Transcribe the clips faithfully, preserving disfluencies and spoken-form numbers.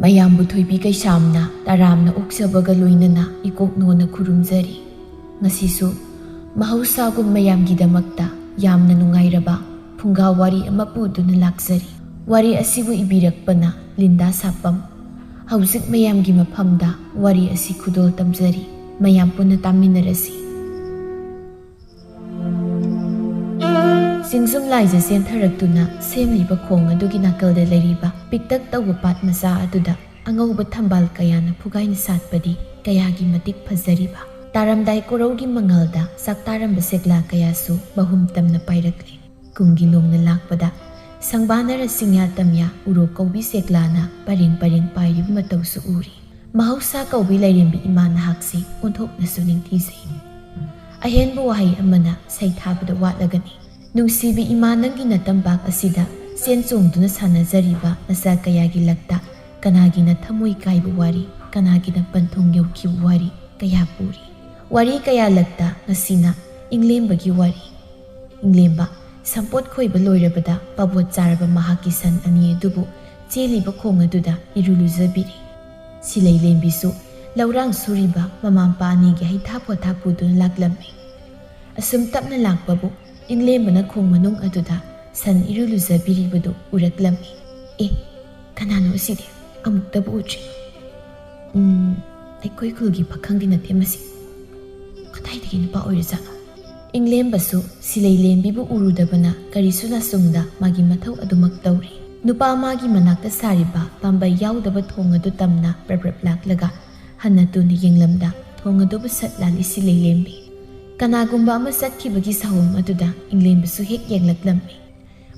ꯃꯌꯥꯝꯕꯨ ꯊꯣꯏꯕꯤ ꯀꯩꯁꯥꯝꯅ ꯇꯔꯥꯝꯅ ꯑꯣꯛꯆꯕꯒ ꯂꯣꯏꯅꯅ ꯏꯀꯣꯛ ꯅꯣꯟꯅ ꯈꯨꯔꯨꯝꯖꯔꯤ꯫ ꯉꯁꯤꯁꯨ ꯃꯍꯧꯁꯥꯒꯨꯝ ꯃꯌꯥꯝꯒꯤꯗꯃꯛꯇ ꯌꯥꯝꯅ ꯅꯨꯡꯉꯥꯏꯔꯕ ꯐꯨꯡꯒꯥ ꯋꯥꯔꯤ ꯑꯃ ꯄꯨꯗꯨꯅ ꯂꯥꯛꯆꯔꯤ꯫ ꯋꯥꯔꯤ ꯑꯁꯤꯕꯨ ꯏꯕꯤꯔꯛꯄꯅ ꯂꯤꯟꯗꯥ ꯁꯥꯄꯝ꯫ ꯍꯧꯖꯤꯛ ꯃꯌꯥꯝꯒꯤ ꯃꯐꯝꯗ ꯋꯥꯔꯤ ꯑꯁꯤ ꯈꯨꯗꯣꯜ ꯇꯝꯖꯔꯤ꯫ ꯃꯌꯥꯝ ꯄꯨꯟꯅ ꯇꯥꯃꯤꯟꯅꯔꯁꯤ꯫ ꯆꯤꯡꯖꯨꯝ ꯂꯥꯏꯖ ꯆꯦꯟꯊꯔꯛꯇꯨꯅ ꯁꯦꯝꯂꯤꯕ ꯈꯣꯡ ꯑꯗꯨꯒꯤ ꯅꯥꯀꯜꯗ ꯂꯩꯔꯤꯕ ꯄꯤꯛꯇꯛ ꯇꯧꯕ ꯄꯥꯠ ꯃꯆꯥ ꯑꯗꯨꯗ ꯑꯉꯧꯕ ꯊꯝꯕꯥꯜ ꯀꯌꯥꯅ ꯐꯨꯒꯥꯏꯅ ꯁꯥꯠꯄꯗꯤ ꯀꯌꯥꯒꯤ ꯃꯇꯤꯛ ꯐꯖꯔꯤꯕ! ꯇꯥꯔꯝꯗꯥꯏ ꯀꯣꯔꯧꯒꯤ ꯃꯉꯥꯜꯗ ꯆꯥꯛꯇꯥꯔꯝꯕ ꯁꯦꯛꯂꯥ ꯀꯌꯥꯁꯨ ꯃꯍꯨꯝ ꯇꯝꯅ ꯄꯥꯏꯔꯛꯂꯤ꯫ ꯀꯨꯝꯒꯤ ꯅꯣꯡꯅ ꯂꯥꯛꯄꯗ ꯁꯪꯕꯥꯅꯔ ꯆꯤꯡꯌꯥ ꯇꯝꯌꯥ ꯎꯔꯣꯛ ꯀꯧꯕꯤ ꯁꯦꯛꯂꯥꯅ ꯄꯔꯦꯡ ꯄꯔꯦꯡ ꯄꯥꯏꯔꯤꯕ ꯃꯇꯧꯁꯨ ꯎꯔꯤ꯫ ꯃꯍꯧꯁꯥ ꯀꯧꯕꯤ ꯂꯥꯏꯔꯦꯝꯕꯤ ꯏꯃꯥ ꯅꯍꯥꯛꯁꯤ ꯑꯣꯟꯊꯣꯛꯅꯁꯨ ꯅꯤꯡꯊꯤꯖꯩ꯫ ꯑꯍꯦꯟꯕ ꯋꯥꯍꯩ ꯑꯃꯅ ꯁꯩꯊꯥꯕꯗ ꯋꯥꯠꯂꯒꯅꯤ꯫ ꯅꯨꯡꯁꯤꯕꯤ ꯏꯃꯥ, ꯅꯪꯒꯤ ꯅꯇꯝꯄꯥꯛ ꯑꯁꯤꯗ ꯆꯦꯟ ꯆꯣꯡꯗꯨꯅ ꯁꯥꯟꯅꯖꯔꯤꯕ ꯅꯆꯥ ꯀꯌꯥꯒꯤ ꯂꯛꯇ ꯀꯅꯥꯒꯤꯅ ꯊꯃꯣꯏ ꯀꯥꯏꯕ ꯋꯥꯔꯤ, ꯀꯅꯥꯒꯤꯅ ꯄꯟꯊꯨꯡ ꯌꯧꯈꯤꯕ ꯋꯥꯔꯤ ꯀꯌꯥ ꯄꯨꯔꯤ꯫ ꯋꯥꯔꯤ ꯀꯌꯥ ꯂꯛꯇ ꯉꯁꯤꯅ ꯏꯪꯂꯦꯝꯕꯒꯤ ꯋꯥꯔꯤ꯫ ꯏꯪꯂꯦꯝꯕ, ꯁꯝꯄꯣꯠ ꯈꯣꯏꯕ ꯂꯣꯏꯔꯕꯗ ꯄꯥꯕꯣꯠ ꯆꯥꯔꯕ ꯃꯍꯥꯛꯀꯤ ꯁꯟ ꯑꯅꯤ ꯑꯗꯨꯕꯨ ꯆꯦꯜꯂꯤꯕ ꯈꯣꯡ ꯑꯗꯨꯗ ꯏꯔꯨ ꯂꯨꯖꯕꯤꯔꯤ꯫ ꯁꯤꯂꯩ ꯂꯦꯝꯕꯤꯁꯨ ꯂꯧꯔꯥꯡ ꯁꯨꯔꯤꯕ ꯃꯃꯥ ꯃꯄꯥ ꯑꯅꯤꯒꯤ ꯍꯩꯊꯥ ꯄꯣꯊꯥ ꯄꯨꯗꯨꯅ ꯂꯥꯛꯂꯝꯃꯤ꯫ ꯑꯁꯨꯝ ꯇꯞꯅ ꯂꯥꯛꯄꯕꯨ ꯏꯪꯂꯦꯝꯕꯅ ꯈꯣꯡ ꯃꯅꯨꯡ ꯑꯗꯨꯗ ꯁꯟ ꯏꯔꯨ ꯂꯨꯖꯕꯤꯔꯤꯕꯗꯨ ꯎꯔꯛꯂꯝꯃꯤ꯫ "ꯑꯦ, ꯀꯅꯥꯅꯣ ꯑꯁꯤꯗꯤ? ꯑꯃꯨꯛꯇꯕꯨ ꯎꯗ꯭ꯔꯤ꯫ ꯎꯝ, ꯑꯩꯈꯣꯏ ꯈꯨꯜꯒꯤ ꯄꯥꯈꯪꯗꯤ ꯅꯠꯇꯦ ꯃꯁꯤ꯫ ꯀꯗꯥꯏꯗꯒꯤ ꯅꯨꯄꯥ ꯑꯣꯏꯔꯖꯥꯠꯅꯣ?" ꯏꯪꯂꯦꯝꯕꯁꯨ ꯁꯤꯂꯩ ꯂꯦꯝꯕꯤꯕꯨ ꯎꯔꯨꯗꯕꯅ ꯀꯔꯤꯁꯨ ꯅꯥꯆꯨꯡꯗ ꯃꯥꯒꯤ ꯃꯊꯧ ꯑꯗꯨꯃꯛ ꯇꯧꯔꯤ꯫ ꯅꯨꯄꯥ ꯃꯥꯒꯤ ꯃꯅꯥꯛꯇ ꯁꯥꯔꯤꯕ ꯄꯥꯝꯕꯩ ꯌꯥꯎꯗꯕ ꯊꯣꯡ ꯑꯗꯨ ꯇꯝꯅ ꯄ꯭ꯔꯞ ꯄ꯭ꯔꯞ ꯂꯥꯛꯂꯒ ꯍꯟꯅ ꯇꯨꯅ ꯌꯦꯡꯂꯝꯗ ꯊꯣꯡ ꯑꯗꯨꯕꯨ ꯁꯠ ꯂꯥꯜꯂꯤ ꯁꯤꯂꯩ ꯂꯦꯝꯕꯤ꯫ ꯀꯅꯥꯒꯨꯝꯕ ꯑꯃ ꯆꯠꯈꯤꯕꯒꯤ ꯁꯥꯍꯨꯝ ꯑꯗꯨꯗ ꯏꯪꯂꯦꯝꯕꯁꯨ ꯍꯦꯛ ꯌꯦꯡꯂꯛꯂꯝꯃꯤ꯫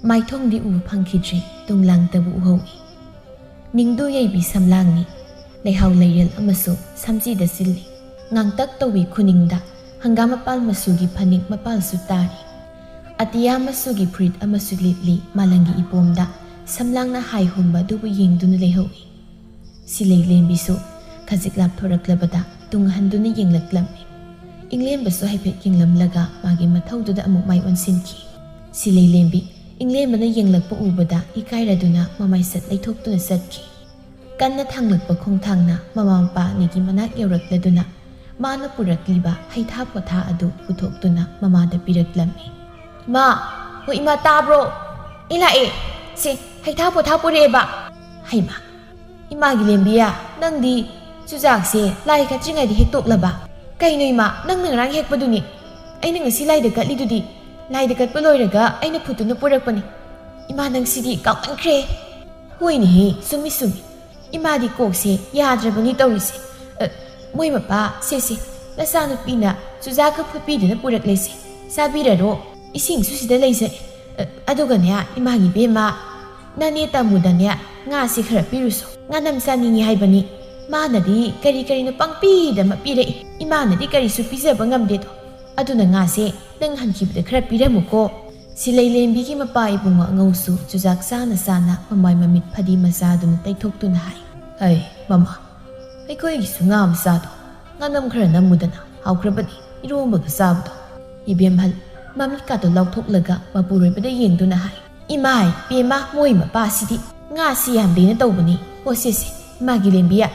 ꯃꯥꯏꯊꯣꯡꯗꯤ ꯎꯕ ꯐꯪꯈꯤꯗ꯭ꯔꯤ, ꯇꯨꯡꯂꯥꯡꯇꯕꯨ ꯎꯍꯧꯏ꯫ ꯅꯤꯡꯗꯨ ꯌꯩꯕꯤ ꯁꯝꯂꯥꯡꯅꯤ꯫ ꯂꯩꯍꯥꯎ ꯂꯩꯔꯦꯜ ꯑꯃꯁꯨ ꯁꯝꯖꯤꯗ ꯆꯤꯜꯂꯤ꯫ ꯉꯥꯡꯇꯛ ꯇꯧꯏ ꯈꯨꯅꯤꯡꯗ ꯍꯪꯒꯥꯝ ꯃꯄꯥꯜ ꯃꯆꯨꯒꯤ ꯐꯅꯦꯛ ꯃꯄꯥꯜꯁꯨ ꯇꯥꯔꯤ꯫ ꯑꯇꯤꯌꯥ ꯃꯆꯨꯒꯤ ꯐꯨꯔꯤꯠ ꯑꯃꯁꯨ ꯂꯤꯠꯂꯤ꯫ ꯃꯥꯂꯪꯒꯤ ꯏꯄꯣꯝꯗ ꯁꯝꯂꯥꯡꯅ ꯍꯥꯏ ꯍꯨꯝꯕ ꯑꯗꯨꯕꯨ ꯌꯦꯡꯗꯨꯅ ꯂꯩꯍꯧꯏ꯫ ꯁꯤꯂꯩ ꯂꯦꯝꯕꯤꯁꯨ ꯈꯖꯤꯛ ꯂꯥꯞꯊꯣꯔꯛꯂꯕꯗ ꯇꯨꯡ ꯍꯟꯗꯨꯅ ꯌꯦꯡꯂꯛꯂꯝꯃꯤ꯫ ꯏꯪꯂꯦꯝꯕꯁꯨ ꯍꯥꯏꯐꯦꯠ ꯌꯦꯡꯂꯝꯂꯒ ꯃꯥꯒꯤ ꯃꯊꯧꯗꯨꯗ ꯑꯃꯨꯛ ꯃꯥꯏ ꯑꯣꯟꯁꯤꯟꯈꯤ꯫ ꯁꯤꯂꯩ ꯂꯦꯝꯕꯤ ꯏꯪꯂꯦꯝꯕꯅ ꯌꯦꯡꯂꯛꯄ ꯎꯕꯗ ꯏꯀꯥꯏꯔꯗꯨꯅ ꯃꯃꯥꯏ ꯁꯠ ꯂꯩꯊꯣꯛꯇꯨꯅ ꯆꯠꯈꯤ꯫ ꯀꯟꯅ ꯊꯥꯡꯂꯛꯄ ꯈꯣꯡꯊꯥꯡꯅ ꯃꯃꯥ ꯃꯄꯥ ꯑꯅꯤꯒꯤ ꯃꯅꯥꯛ ꯌꯧꯔꯛꯂꯗꯨꯅ ꯃꯥꯅ ꯄꯨꯔꯛꯂꯤꯕ ꯍꯩꯊꯥ ꯄꯣꯊꯥ ꯑꯗꯨ ꯄꯨꯊꯣꯛꯇꯨꯅ ꯃꯃꯥꯗ ꯄꯤꯔꯛꯂꯝꯃꯤ꯫ "ꯏꯃꯥ, ꯍꯣ ꯏꯃꯥ, ꯇꯥꯕ꯭ꯔꯣ? ꯑꯩ ꯂꯥꯛꯑꯦ꯫ ꯁꯦ, ꯍꯩꯊꯥ ꯄꯣꯊꯥ ꯄꯨꯔꯛꯑꯦꯕ꯫" "ꯍꯩꯃꯥ, ꯏꯃꯥꯒꯤ ꯂꯦꯝꯕꯤꯌꯥ, ꯅꯪꯗꯤ ꯆꯨꯖꯥꯛꯁꯦ ꯂꯥꯏ ꯀꯠꯇ꯭ꯔꯤꯉꯩꯗ ꯍꯦꯛꯇꯣꯛꯂꯕ? ꯀꯩꯅꯣ ꯏꯃꯥ, ꯅꯪꯅ ꯉꯔꯥꯡ ꯍꯦꯛꯄꯗꯨꯅꯤ꯫ ꯑꯩꯅ ꯉꯁꯤ ꯂꯥꯏꯗ ꯀꯠꯂꯤꯗꯨꯗꯤ꯫ ꯂꯥꯏꯗ ꯀꯠꯄ ꯂꯣꯏꯔꯒ ꯑꯩꯅ ꯐꯨꯠꯇꯨꯅ ꯄꯨꯔꯛꯄꯅꯤ꯫ ꯏꯃꯥ, ꯅꯪ ꯁꯤꯗꯤ ꯀꯥꯎꯒꯟꯈ꯭ꯔꯦ꯫" "ꯍꯣꯏꯅꯦꯍꯦ, ꯆꯨꯝꯃꯤ ꯆꯨꯝꯃꯤ꯫ ꯏꯃꯥꯗꯤ ꯀꯣꯛꯁꯦ ꯌꯥꯗ꯭ꯔꯕꯅꯤ ꯇꯧꯔꯤꯁꯦ꯫ ꯑ, ꯃꯣꯏ ꯃꯄꯥ, ꯁꯦ ꯁꯦ, ꯅꯆꯥꯅꯨꯄꯤꯅ ꯆꯨꯖꯥꯛꯀ ꯐꯨꯠꯄꯤꯗꯨꯅ ꯄꯨꯔꯛꯂꯦꯁꯦ꯫ ꯆꯥꯕꯤꯔꯔꯣ꯫ ꯏꯁꯤꯡꯁꯨ ꯁꯤꯗ ꯂꯩꯖꯩ꯫ ꯑ, ꯑꯗꯨꯒꯅꯦ, ꯏꯃꯥꯒꯤ ꯏꯕꯦꯝꯃ, ꯅꯅꯦ ꯇꯥꯃꯨꯗꯅꯦ ꯉꯥꯁꯦ ꯈꯔ ꯄꯤꯔꯨꯁꯣ꯫ ꯉꯥꯅꯝ ꯆꯥꯅꯤꯡꯉꯤ ꯍꯥꯏꯕꯅꯤ꯫ ꯃꯥꯅꯗꯤ ꯀꯔꯤ ꯀꯔꯤꯅꯣ ꯄꯪꯄꯤꯗ ꯑꯃ ꯄꯤꯔꯛꯏ꯫ ꯏꯃꯥꯅꯗꯤ ꯀꯔꯤꯁꯨ ꯄꯤꯖꯕ ꯉꯝꯗꯦꯗꯣ꯫ ꯑꯗꯨꯅ ꯉꯥꯁꯦ ꯅꯪ ꯍꯟꯈꯤꯕꯗ ꯈꯔ ꯄꯤꯔꯝꯃꯨꯀꯣ꯫" ꯁꯤꯂꯩ ꯂꯦꯝꯕꯤꯒꯤ ꯃꯄꯥ ꯏꯕꯨꯡꯉꯣ ꯑꯉꯧꯁꯨ ꯆꯨꯖꯥꯛ ꯆꯥꯅ ꯆꯥꯅ ꯃꯃꯥꯏ ꯃꯃꯤꯠ ꯐꯗꯤ ꯃꯆꯥꯗꯨꯅ ꯇꯩꯊꯣꯛꯇꯨꯅ ꯍꯥꯏ꯫ "ꯍꯩ, ꯃꯃꯥ, ꯑꯩꯈꯣꯏꯒꯤꯁꯨ ꯉꯥ ꯃꯆꯥꯗꯣ ꯉꯥꯅꯝ ꯈꯔ ꯅꯝꯃꯨꯗꯅ, ꯍꯥꯎꯈ꯭ꯔꯕꯅꯤ ꯏꯔꯣꯝꯕꯒ ꯆꯥꯕꯗꯣ꯫" ꯏꯕꯦꯝꯍꯜ ꯃꯃꯤꯠꯀꯥꯗꯣ ꯂꯥꯎꯊꯣꯛꯂꯒ ꯃꯄꯨꯔꯣꯏꯕꯗ ꯌꯦꯡꯗꯨꯅ ꯍꯥꯏ꯫ "ꯏꯃꯥꯏ ꯄꯦꯝꯃ, ꯃꯣꯏ ꯃꯄꯥꯁꯤꯗꯤ ꯉꯥꯁꯤ ꯌꯥꯝꯗꯦꯅ ꯇꯧꯕꯅꯤ꯫ ꯍꯣ ꯁꯦ ꯁꯦ, ꯏꯃꯥꯒꯤ ꯂꯦꯝꯕꯤꯌꯥ,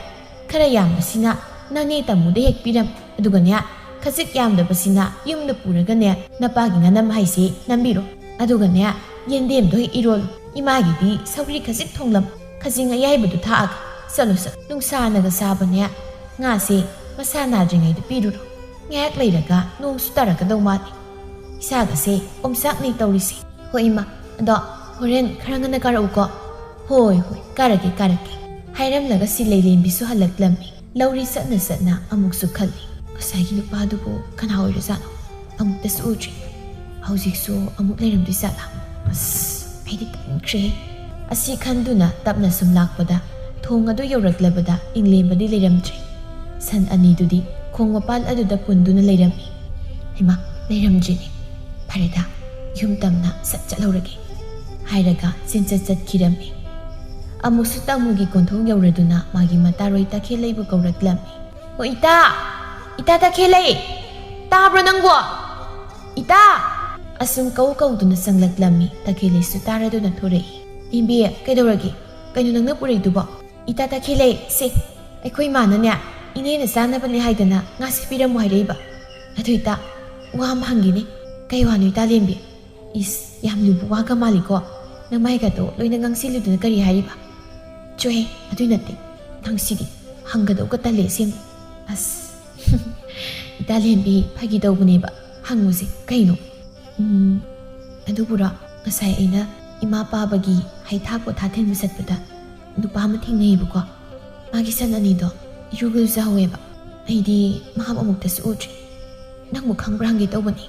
ꯈꯔ ꯌꯥꯝꯕꯁꯤꯅ ꯅꯅꯦ ꯇꯥꯃꯨꯗ ꯍꯦꯛ ꯄꯤꯔꯝ꯫ ꯑꯗꯨꯒꯅꯦ, ꯈꯖꯤꯛ ꯌꯥꯝꯗꯕꯁꯤꯅ ꯌꯨꯝꯗ ꯄꯨꯔꯒꯅꯦ, ꯅꯄꯥꯒꯤ ꯉꯥꯅꯝ ꯍꯥꯏꯁꯤ ꯅꯝꯕꯤꯔꯣ꯫ ꯑꯗꯨꯒꯅꯦ, ꯌꯦꯟꯗꯦꯝꯗꯣ ꯍꯦꯛ ꯏꯔꯣꯜꯂꯨ꯫ ꯏꯃꯥꯒꯤꯗꯤ ꯁꯧꯒ꯭ꯔꯤ ꯈꯖꯤꯛ ꯊꯣꯡꯂꯝ, ꯈꯖꯤꯡ ꯑꯌꯥꯏꯕꯗꯨ ꯊꯥꯛꯑꯒ꯫ ꯆꯠꯂꯣ ꯆꯠꯂꯣ, ꯅꯨꯡꯁꯥꯅꯒ ꯁꯥꯕꯅꯦ, ꯉꯥꯁꯦ ꯃꯁꯥ ꯅꯥꯗ꯭ꯔꯤꯉꯩꯗ ꯄꯤꯔꯨꯔꯣ꯫ ꯉꯥꯏꯍꯥꯛ ꯂꯩꯔꯒ ꯅꯣꯡꯁꯨ ꯇꯥꯔꯛꯀꯗꯧ ꯃꯥꯜꯂꯤ꯫ ꯏꯁꯥꯒꯁꯦ ꯑꯣꯝꯆꯥꯛꯅꯩ ꯇꯧꯔꯤꯁꯦ꯫ ꯍꯣꯏ ꯏꯃꯥ, ꯑꯗꯣ ꯍꯣꯔꯦꯟ ꯈꯔ ꯉꯟꯅ ꯀꯥꯔꯛꯎꯀꯣ꯫" "ꯍꯣꯏ ꯍꯣꯏ, ꯀꯥꯔꯛꯀꯦ ꯀꯥꯔꯛꯀꯦ꯫" ꯍꯥꯏꯔꯝꯂꯒ ꯁꯤꯂꯩ ꯂꯦꯝꯕꯤꯁꯨ ꯍꯜꯂꯛꯂꯝꯃꯤ꯫ ꯂꯧꯔꯤ ꯆꯠꯅ ꯆꯠꯅ ꯑꯃꯨꯛꯁꯨ ꯈꯜꯂꯤ, "ꯉꯁꯥꯏꯒꯤ ꯅꯨꯄꯥꯗꯨꯕꯨ ꯀꯅꯥ ꯑꯣꯏꯔꯖꯥꯠꯅꯣ? ꯑꯃꯨꯛꯇꯁꯨ ꯎꯗ꯭ꯔꯤ꯫ ꯍꯧꯖꯤꯛꯁꯨ ꯑꯃꯨꯛ ꯂꯩꯔꯝꯗꯣꯏ ꯖꯥꯠꯂꯥ? ꯑꯁ, ꯑꯩꯗꯤ ꯇꯟꯈ꯭ꯔꯦ꯫" ꯑꯁꯤ ꯈꯟꯗꯨꯅ ꯇꯞꯅ ꯁꯨꯝ ꯂꯥꯛꯄꯗ ꯊꯣꯡ ꯑꯗꯨ ꯌꯧꯔꯛꯂꯕꯗ ꯏꯪꯂꯦꯝꯕꯗꯤ ꯂꯩꯔꯝꯗ꯭ꯔꯦ꯫ ꯁꯟ ꯑꯅꯤꯗꯨꯗꯤ ꯈꯣꯡ ꯃꯄꯥꯜ ꯑꯗꯨꯗ ꯄꯨꯟꯗꯨꯅ ꯂꯩꯔꯝꯃꯤ꯫ "ꯍꯩꯃꯥ, ꯂꯩꯔꯝꯗ꯭ꯔꯤꯅꯦ꯫ ꯐꯔꯦꯗ, ꯌꯨꯝ ꯇꯝꯅ ꯁꯠ ꯆꯠꯍꯧꯔꯒꯦ" ꯍꯥꯏꯔꯒ ꯆꯦꯟꯆꯠ ꯆꯠꯈꯤꯔꯝꯃꯤ꯫ ꯑꯃꯨꯛꯁꯨ ꯇꯥꯃꯨꯒꯤ ꯀꯣꯟꯊꯣꯡ ꯌꯧꯔꯗꯨꯅ ꯃꯥꯒꯤ ꯃꯇꯥꯔꯣꯏ ꯇꯈꯦꯜꯂꯩꯕꯨ ꯀꯧꯔꯛꯂꯝꯃꯤ꯫ "ꯑꯣ ꯏꯇꯥ! ꯏꯇꯥ ꯇꯈꯦꯜꯂꯩ! ꯇꯥꯕ꯭ꯔꯣ ꯅꯪꯕꯣ? ꯏꯇꯥ!" ꯑꯁꯨꯝ ꯀꯧ ꯀꯧꯗꯨꯅ ꯆꯪꯂꯛꯂꯝꯃꯤ꯫ ꯇꯈꯦꯜꯂꯩꯁꯨ ꯇꯥꯔꯗꯨꯅ ꯊꯣꯔꯛꯏ꯫ "ꯂꯦꯝꯕꯤ, ꯀꯩꯗꯧꯔꯒꯦ? ꯀꯩꯅꯣ ꯅꯪꯅ ꯄꯨꯔꯛꯏꯗꯨꯕꯣ?" "ꯏꯇꯥ ꯇꯈꯦꯜꯂꯩ, ꯁꯦ, ꯑꯩꯈꯣꯏ ꯏꯃꯥꯅꯅꯦ, ꯏꯅꯦꯅ ꯆꯥꯅꯕꯅꯦ ꯍꯥꯏꯗꯅ ꯉꯥꯁꯦ ꯄꯤꯔꯝꯃꯨ ꯍꯥꯏꯔꯛꯏꯕ꯫ ꯑꯗꯨ ꯏꯇꯥ, ꯋꯥ ꯑꯃ ꯍꯪꯒꯦꯅꯦ꯫ ꯀꯩ ꯋꯥꯅꯣ ꯏꯇꯥ ꯂꯦꯝꯕꯤ?" "ꯏꯁ, ꯌꯥꯝ ꯂꯨꯕ ꯋꯥꯒ ꯃꯥꯜꯂꯤꯀꯣ꯫ ꯅꯃꯥꯏꯒꯗꯣ ꯂꯣꯏꯅ ꯉꯥꯡꯁꯤꯜꯂꯨꯗꯅ ꯀꯔꯤ ꯍꯥꯏꯔꯤꯕ?" "ꯆꯣꯍꯦ, ꯑꯗꯨꯏ ꯅꯠꯇꯦ꯫ ꯅꯪꯁꯤꯗꯤ ꯍꯪꯒꯗꯧꯒ ꯇꯜꯂꯦ ꯑꯁꯦꯡꯕ꯫ ꯑꯁ, ꯏꯇꯥ ꯂꯦꯝꯕꯤ, ꯐꯥꯒꯤ ꯇꯧꯕꯅꯦꯕ꯫ ꯍꯪꯉꯨꯁꯦ, ꯀꯩꯅꯣ?" "ꯎꯝ, ꯑꯗꯨꯕꯨꯔꯣ, ꯉꯁꯥꯏ ꯑꯩꯅ ꯏꯃꯥ ꯄꯥꯕꯒꯤ ꯍꯩꯊꯥ ꯄꯣꯊꯥ ꯊꯤꯟꯕ ꯆꯠꯄꯗ ꯅꯨꯄꯥ ꯑꯃ ꯊꯦꯡꯅꯩꯌꯦꯕꯀꯣ꯫ ꯃꯥꯒꯤ ꯁꯟ ꯑꯅꯤꯗꯣ ꯏꯔꯨ ꯂꯨꯖꯍꯧꯋꯦꯕ꯫ ꯑꯩꯗꯤ ꯃꯥ ꯑꯃꯨꯛꯇꯁꯨ ꯎꯗ꯭ꯔꯤ꯫ ꯅꯪꯕꯨ ꯈꯪꯕ꯭ꯔꯥ ꯍꯪꯒꯦ ꯇꯧꯕꯅꯤ꯫"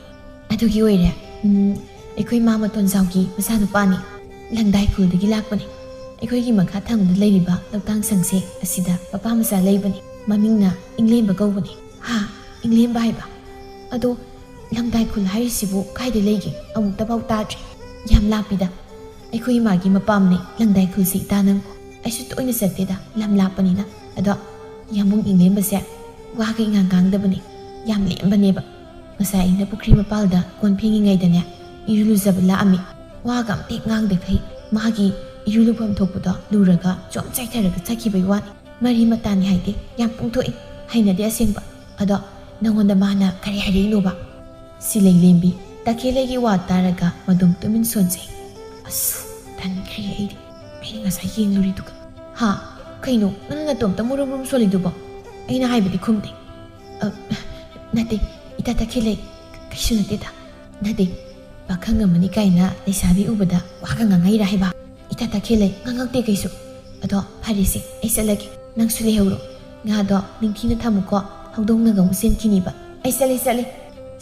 "ꯑꯗꯨꯒꯤ ꯑꯣꯏꯔꯦ꯫ ꯎꯝ, ꯑꯩꯈꯣꯏ ꯏꯃꯥ ꯃꯇꯣꯟꯖꯥꯎꯒꯤ ꯃꯆꯥꯅꯨꯄꯥꯅꯤ꯫ ꯂꯪꯗꯥꯏ ꯈꯨꯜꯗꯒꯤ ꯂꯥꯛꯄꯅꯤ꯫ ꯑꯩꯈꯣꯏꯒꯤ ꯃꯈꯥ ꯊꯪꯕꯗ ꯂꯩꯔꯤꯕ ꯂꯧꯇꯥꯡ ꯁꯪꯁꯦ, ꯑꯁꯤꯗ ꯃꯄꯥ ꯃꯆꯥ ꯂꯩꯕꯅꯤ꯫ ꯃꯃꯤꯡꯅ ꯏꯪꯂꯦꯝꯕ ꯀꯧꯕꯅꯤ꯫" "ꯍꯥ? ꯏꯪꯂꯦꯝꯕ ꯍꯥꯏꯕ? ꯑꯗꯣ ꯂꯪꯗꯥꯏ ꯈꯨꯜ ꯍꯥꯏꯔꯤꯁꯤꯕꯨ ꯀꯥꯏꯗ ꯂꯩꯒꯦ? ꯑꯃꯨꯛꯇꯐꯥꯎ ꯇꯥꯗ꯭ꯔꯤ꯫ ꯌꯥꯝ ꯂꯥꯞꯄꯤꯗ꯫ ꯑꯩꯈꯣꯏ ꯏꯃꯥꯒꯤ ꯃꯄꯥꯝꯅꯦ ꯂꯪꯗꯥꯏ ꯈꯨꯜꯁꯤ, ꯏꯇꯥ ꯅꯪꯕꯨ꯫ ꯑꯩꯁꯨ ꯇꯣꯏꯅ ꯆꯠꯇꯦꯗ, ꯂꯝ ꯂꯥꯞꯄꯅꯤꯅ꯫ ꯑꯗꯣ ꯌꯥꯝꯕꯨꯡ ꯏꯪꯂꯦꯝꯕꯁꯦ ꯋꯥꯒ ꯏꯉꯥꯡ ꯉꯥꯡꯗꯕꯅꯤ꯫ ꯌꯥꯝ ꯂꯦꯝꯕꯅꯦꯕ꯫ ꯉꯁꯥꯏ ꯑꯩꯅ ꯄꯨꯈ꯭ꯔꯤ ꯃꯄꯥꯜꯗ ꯀꯣꯟ ꯐꯦꯡꯉꯤꯉꯩꯗꯅꯦ, ꯏꯔꯨ ꯂꯨꯖꯕ ꯂꯥꯛꯑꯝꯃꯤ꯫ ꯋꯥꯒ ꯑꯝꯇ ꯍꯦꯛ ꯉꯥꯡꯗꯈꯩ ꯃꯥꯒꯤ ꯏꯔꯨ ꯂꯨꯐꯝ ꯊꯣꯛꯄꯗꯣ ꯂꯨꯔꯒ ꯖꯣꯝ ꯆꯥꯏꯊꯔꯒ ꯆꯠꯈꯤꯕꯩ ꯋꯥꯅꯤ꯫ ꯃꯔꯤ ꯃꯇꯥꯅꯤ ꯍꯥꯏꯗꯤ ꯌꯥꯝ ꯄꯣꯡꯊꯣꯛꯏ꯫ ꯍꯩꯅꯗꯦ ꯑꯁꯦꯡꯕ꯫ ꯑꯗꯣ ꯅꯪꯉꯣꯟꯗ ꯃꯥꯅ ꯀꯔꯤ ꯍꯥꯏꯔꯛꯏꯅꯣꯕ?" ꯁꯤꯂꯩ ꯂꯦꯝꯕꯤ ꯇꯈꯦꯜꯂꯩꯒꯤ ꯋꯥ ꯇꯥꯔꯒ ꯃꯗꯨꯝ ꯇꯨꯃꯤꯟ ꯁꯣꯟꯖꯩ꯫ ꯑꯁ, ꯇꯟꯈ꯭ꯔꯦ ꯑꯩꯗꯤ꯫ ꯑꯩꯅ ꯉꯁꯥꯏ ꯌꯦꯡꯂꯨꯔꯤꯗꯨꯒ꯫ "ꯍꯥ? ꯀꯩꯅꯣ ꯅꯪꯅ ꯅꯇꯣꯝꯇ ꯃꯨꯔꯨꯝ ꯃꯨꯔꯨꯝ ꯁꯣꯜꯂꯤꯗꯨꯕꯣ? ꯑꯩꯅ ꯍꯥꯏꯕꯗꯤ ꯈꯨꯝꯗꯦ꯫" "ꯑ, ꯅꯠꯇꯦ, ꯏꯇꯥ ꯇꯈꯦꯜꯂꯩ, ꯀꯩꯁꯨ ꯅꯠꯇꯦꯗ꯫ ꯅꯠꯇꯦ, ꯄꯥꯈꯪ ꯑꯃꯅꯤ ꯀꯥꯏꯅ ꯂꯩꯁꯥꯕꯤ ꯎꯕꯗ ꯋꯥꯒ ꯉꯥꯡꯉꯛꯏꯔꯥ ꯍꯥꯏꯕ? ꯏꯇꯥ ꯇꯈꯦꯜꯂꯩ, ꯉꯥꯡꯉꯛꯇꯦ ꯀꯩꯁꯨ꯫ ꯑꯗꯣ ꯐꯔꯦꯁꯦ, ꯑꯩ ꯆꯠꯂꯒꯦ꯫ ꯅꯪꯁꯨ ꯂꯩꯍꯧꯔꯣ꯫ ꯉꯥꯗꯣ ꯅꯤꯡꯊꯤꯅ ꯊꯝꯃꯨꯀꯣ, ꯍꯧꯗꯣꯡꯅꯒ ꯑꯃꯨꯛ ꯆꯦꯟꯈꯤꯅꯤꯕ꯫" "ꯑꯩ ꯆꯠꯂꯦ, ꯆꯠꯂꯦ꯫"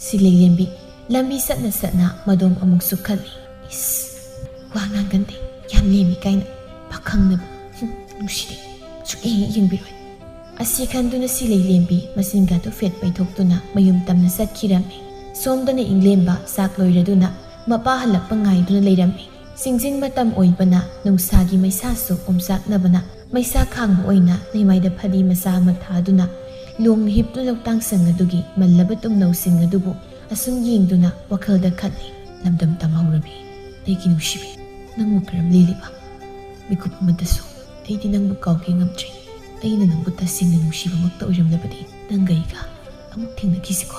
ꯁꯤꯂꯩ ꯂꯦꯝꯕꯤ ꯂꯝꯕꯤ ꯆꯠꯅ ꯆꯠꯅ ꯃꯗꯣꯝ ꯑꯃꯨꯛꯁꯨ ꯈꯜꯂꯤ꯫ "ꯏꯁ, ꯋꯥ ꯉꯥꯡꯒꯟꯗꯦ, ꯌꯥꯝ ꯂꯦꯝꯃꯤ ꯀꯥꯏꯅ꯫ ꯄꯥꯈꯪꯅꯕꯨ꯫ ꯍꯨꯝ, ꯅꯨꯡꯁꯤꯗꯦ꯫ ꯁꯨꯛꯌꯦꯡ ꯍꯦꯛ ꯌꯦꯡꯕꯤꯔꯣꯏ꯫" ꯑꯁꯤ ꯈꯟꯗꯨꯅ ꯁꯤꯂꯩ ꯂꯦꯝꯕꯤ ꯃꯆꯤꯟꯒꯗꯨ ꯐꯦꯠ ꯄꯩꯊꯣꯛꯇꯨꯅ ꯃꯌꯨꯝ ꯇꯝꯅ ꯆꯠꯈꯤꯔꯝꯃꯤ꯫ ꯁꯣꯝꯗꯅ ꯏꯪꯂꯦꯝꯕ ꯆꯥꯛ ꯂꯣꯏꯔꯗꯨꯅ ꯃꯄꯥ ꯍꯜꯂꯛꯄ ꯉꯥꯏꯗꯨꯅ ꯂꯩꯔꯝꯃꯤ꯫ ꯆꯤꯡꯖꯤꯟ ꯃꯇꯝ ꯑꯣꯏꯕꯅ ꯅꯨꯡꯁꯥꯒꯤ ꯃꯩꯁꯥꯁꯨ ꯑꯣꯝꯆꯥꯛꯅꯕꯅ ꯃꯩꯁꯥ ꯈꯥꯡꯕ ꯑꯣꯏꯅ ꯂꯩꯃꯥꯏꯗ ꯐꯗꯤ ꯃꯆꯥ ꯑꯃ ꯊꯥꯗꯨꯅ ꯂꯣꯡꯅ ꯍꯤꯞꯇꯨꯅ ꯂꯧꯇꯥꯡ ꯁꯪ ꯑꯗꯨꯒꯤ ꯃꯜꯂꯕ ꯇꯨꯝꯅꯧꯁꯤꯡ ꯑꯗꯨꯕꯨ ꯑꯁꯨꯝ ꯌꯦꯡꯗꯨꯅ ꯋꯥꯈꯜꯗ ꯈꯜꯂꯤ꯫ "ꯂꯝꯗꯝ ꯇꯝꯍꯧꯔꯕꯤ ꯑꯩꯒꯤ ꯅꯨꯡꯁꯤꯕꯤ, ꯅꯪꯕꯨ ꯀꯔꯝ ꯂꯦꯜꯂꯤꯕ?" ꯃꯤꯀꯨꯞ ꯑꯃꯗꯁꯨ ꯑꯩꯗꯤ ꯅꯪꯕꯨ ꯀꯥꯎꯒꯦ ꯉꯝꯗ꯭ꯔꯦ꯫ ꯑꯩꯅ ꯅꯪꯕꯨ ꯇꯁꯦꯡꯅ ꯅꯨꯡꯁꯤꯕꯃꯛꯇ ꯑꯣꯏꯔꯝꯂꯕꯗꯤ ꯅꯪꯒ ꯑꯩꯒ ꯑꯃꯨꯛ ꯊꯦꯡꯅꯈꯤꯁꯤꯀꯣ꯫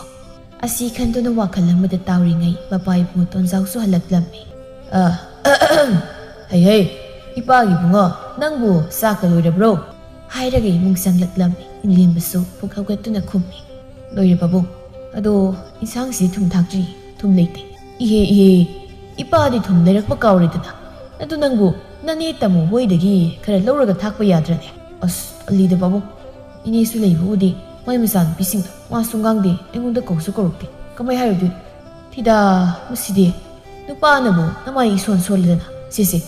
ꯑꯁꯤ ꯈꯟꯗꯨꯅ ꯋꯥꯈꯜ ꯑꯃꯗ ꯇꯥꯎꯔꯤꯉꯩ ꯃꯄꯥ ꯏꯕꯨꯡꯉꯣ ꯇꯣꯟꯖꯥꯎꯁꯨ ꯍꯜꯂꯛꯂꯝꯃꯤ꯫ "ꯑ, ꯍꯩ ꯍꯩ, ꯏꯄꯥꯒꯤ ꯏꯕꯨꯡꯉꯣ, ꯅꯪꯕꯨ ꯆꯥꯛꯀ ꯂꯣꯏꯔꯕ꯭ꯔꯣ?" ꯍꯥꯏꯔꯒ ꯏꯃꯨꯡ ꯆꯪꯂꯛꯂꯝꯃꯤ꯫ ꯏꯟꯂꯦꯝꯕꯁꯨ ꯄꯨꯛ ꯍꯧꯒꯠꯇꯨꯅ ꯈꯨꯝꯃꯤ꯫ "ꯂꯣꯏꯔꯦ ꯄꯥꯕꯨꯡ, ꯑꯗꯣ ꯏꯟꯁꯥꯡꯁꯤ ꯊꯨꯝ ꯊꯥꯛꯇ꯭ꯔꯤ, ꯊꯨꯝ ꯂꯩꯇꯦ꯫" "ꯏꯍꯦ ꯏꯍꯦ, ꯏꯄꯥꯗꯤ ꯊꯨꯝ ꯂꯩꯔꯛꯄ ꯀꯥꯎꯔꯦꯗꯅ꯫ ꯑꯗꯨ ꯅꯪꯕꯨ ꯅꯅꯦ ꯇꯥꯃꯣ ꯍꯣꯏꯗꯒꯤ ꯈꯔ ꯂꯧꯔꯒ ꯊꯥꯛꯄ ꯌꯥꯗ꯭ꯔꯅꯦ?" "ꯑꯁ, ꯑꯂꯤꯗ ꯄꯥꯕꯨꯡ, ꯏꯅꯦꯁꯨ ꯂꯩꯕꯕꯨꯗꯤ ꯃꯥꯏ ꯃꯆꯥꯅꯨꯄꯤꯁꯤꯡꯗꯣ ꯋꯥꯁꯨ ꯉꯥꯡꯗꯦ, ꯑꯩꯉꯣꯟꯗ ꯀꯧꯁꯨ ꯀꯧꯔꯛꯇꯦ꯫ ꯀꯃꯥꯏ ꯍꯥꯏꯔꯨꯗꯣꯏꯅꯣ? ꯊꯤꯗꯥ, ꯃꯁꯤꯗꯤ ꯅꯨꯄꯥꯅꯕꯨ ꯅꯃꯥꯏ ꯏꯁꯣꯟ ꯁꯣꯜꯂꯗꯅ꯫ ꯁꯦ ꯁꯦ,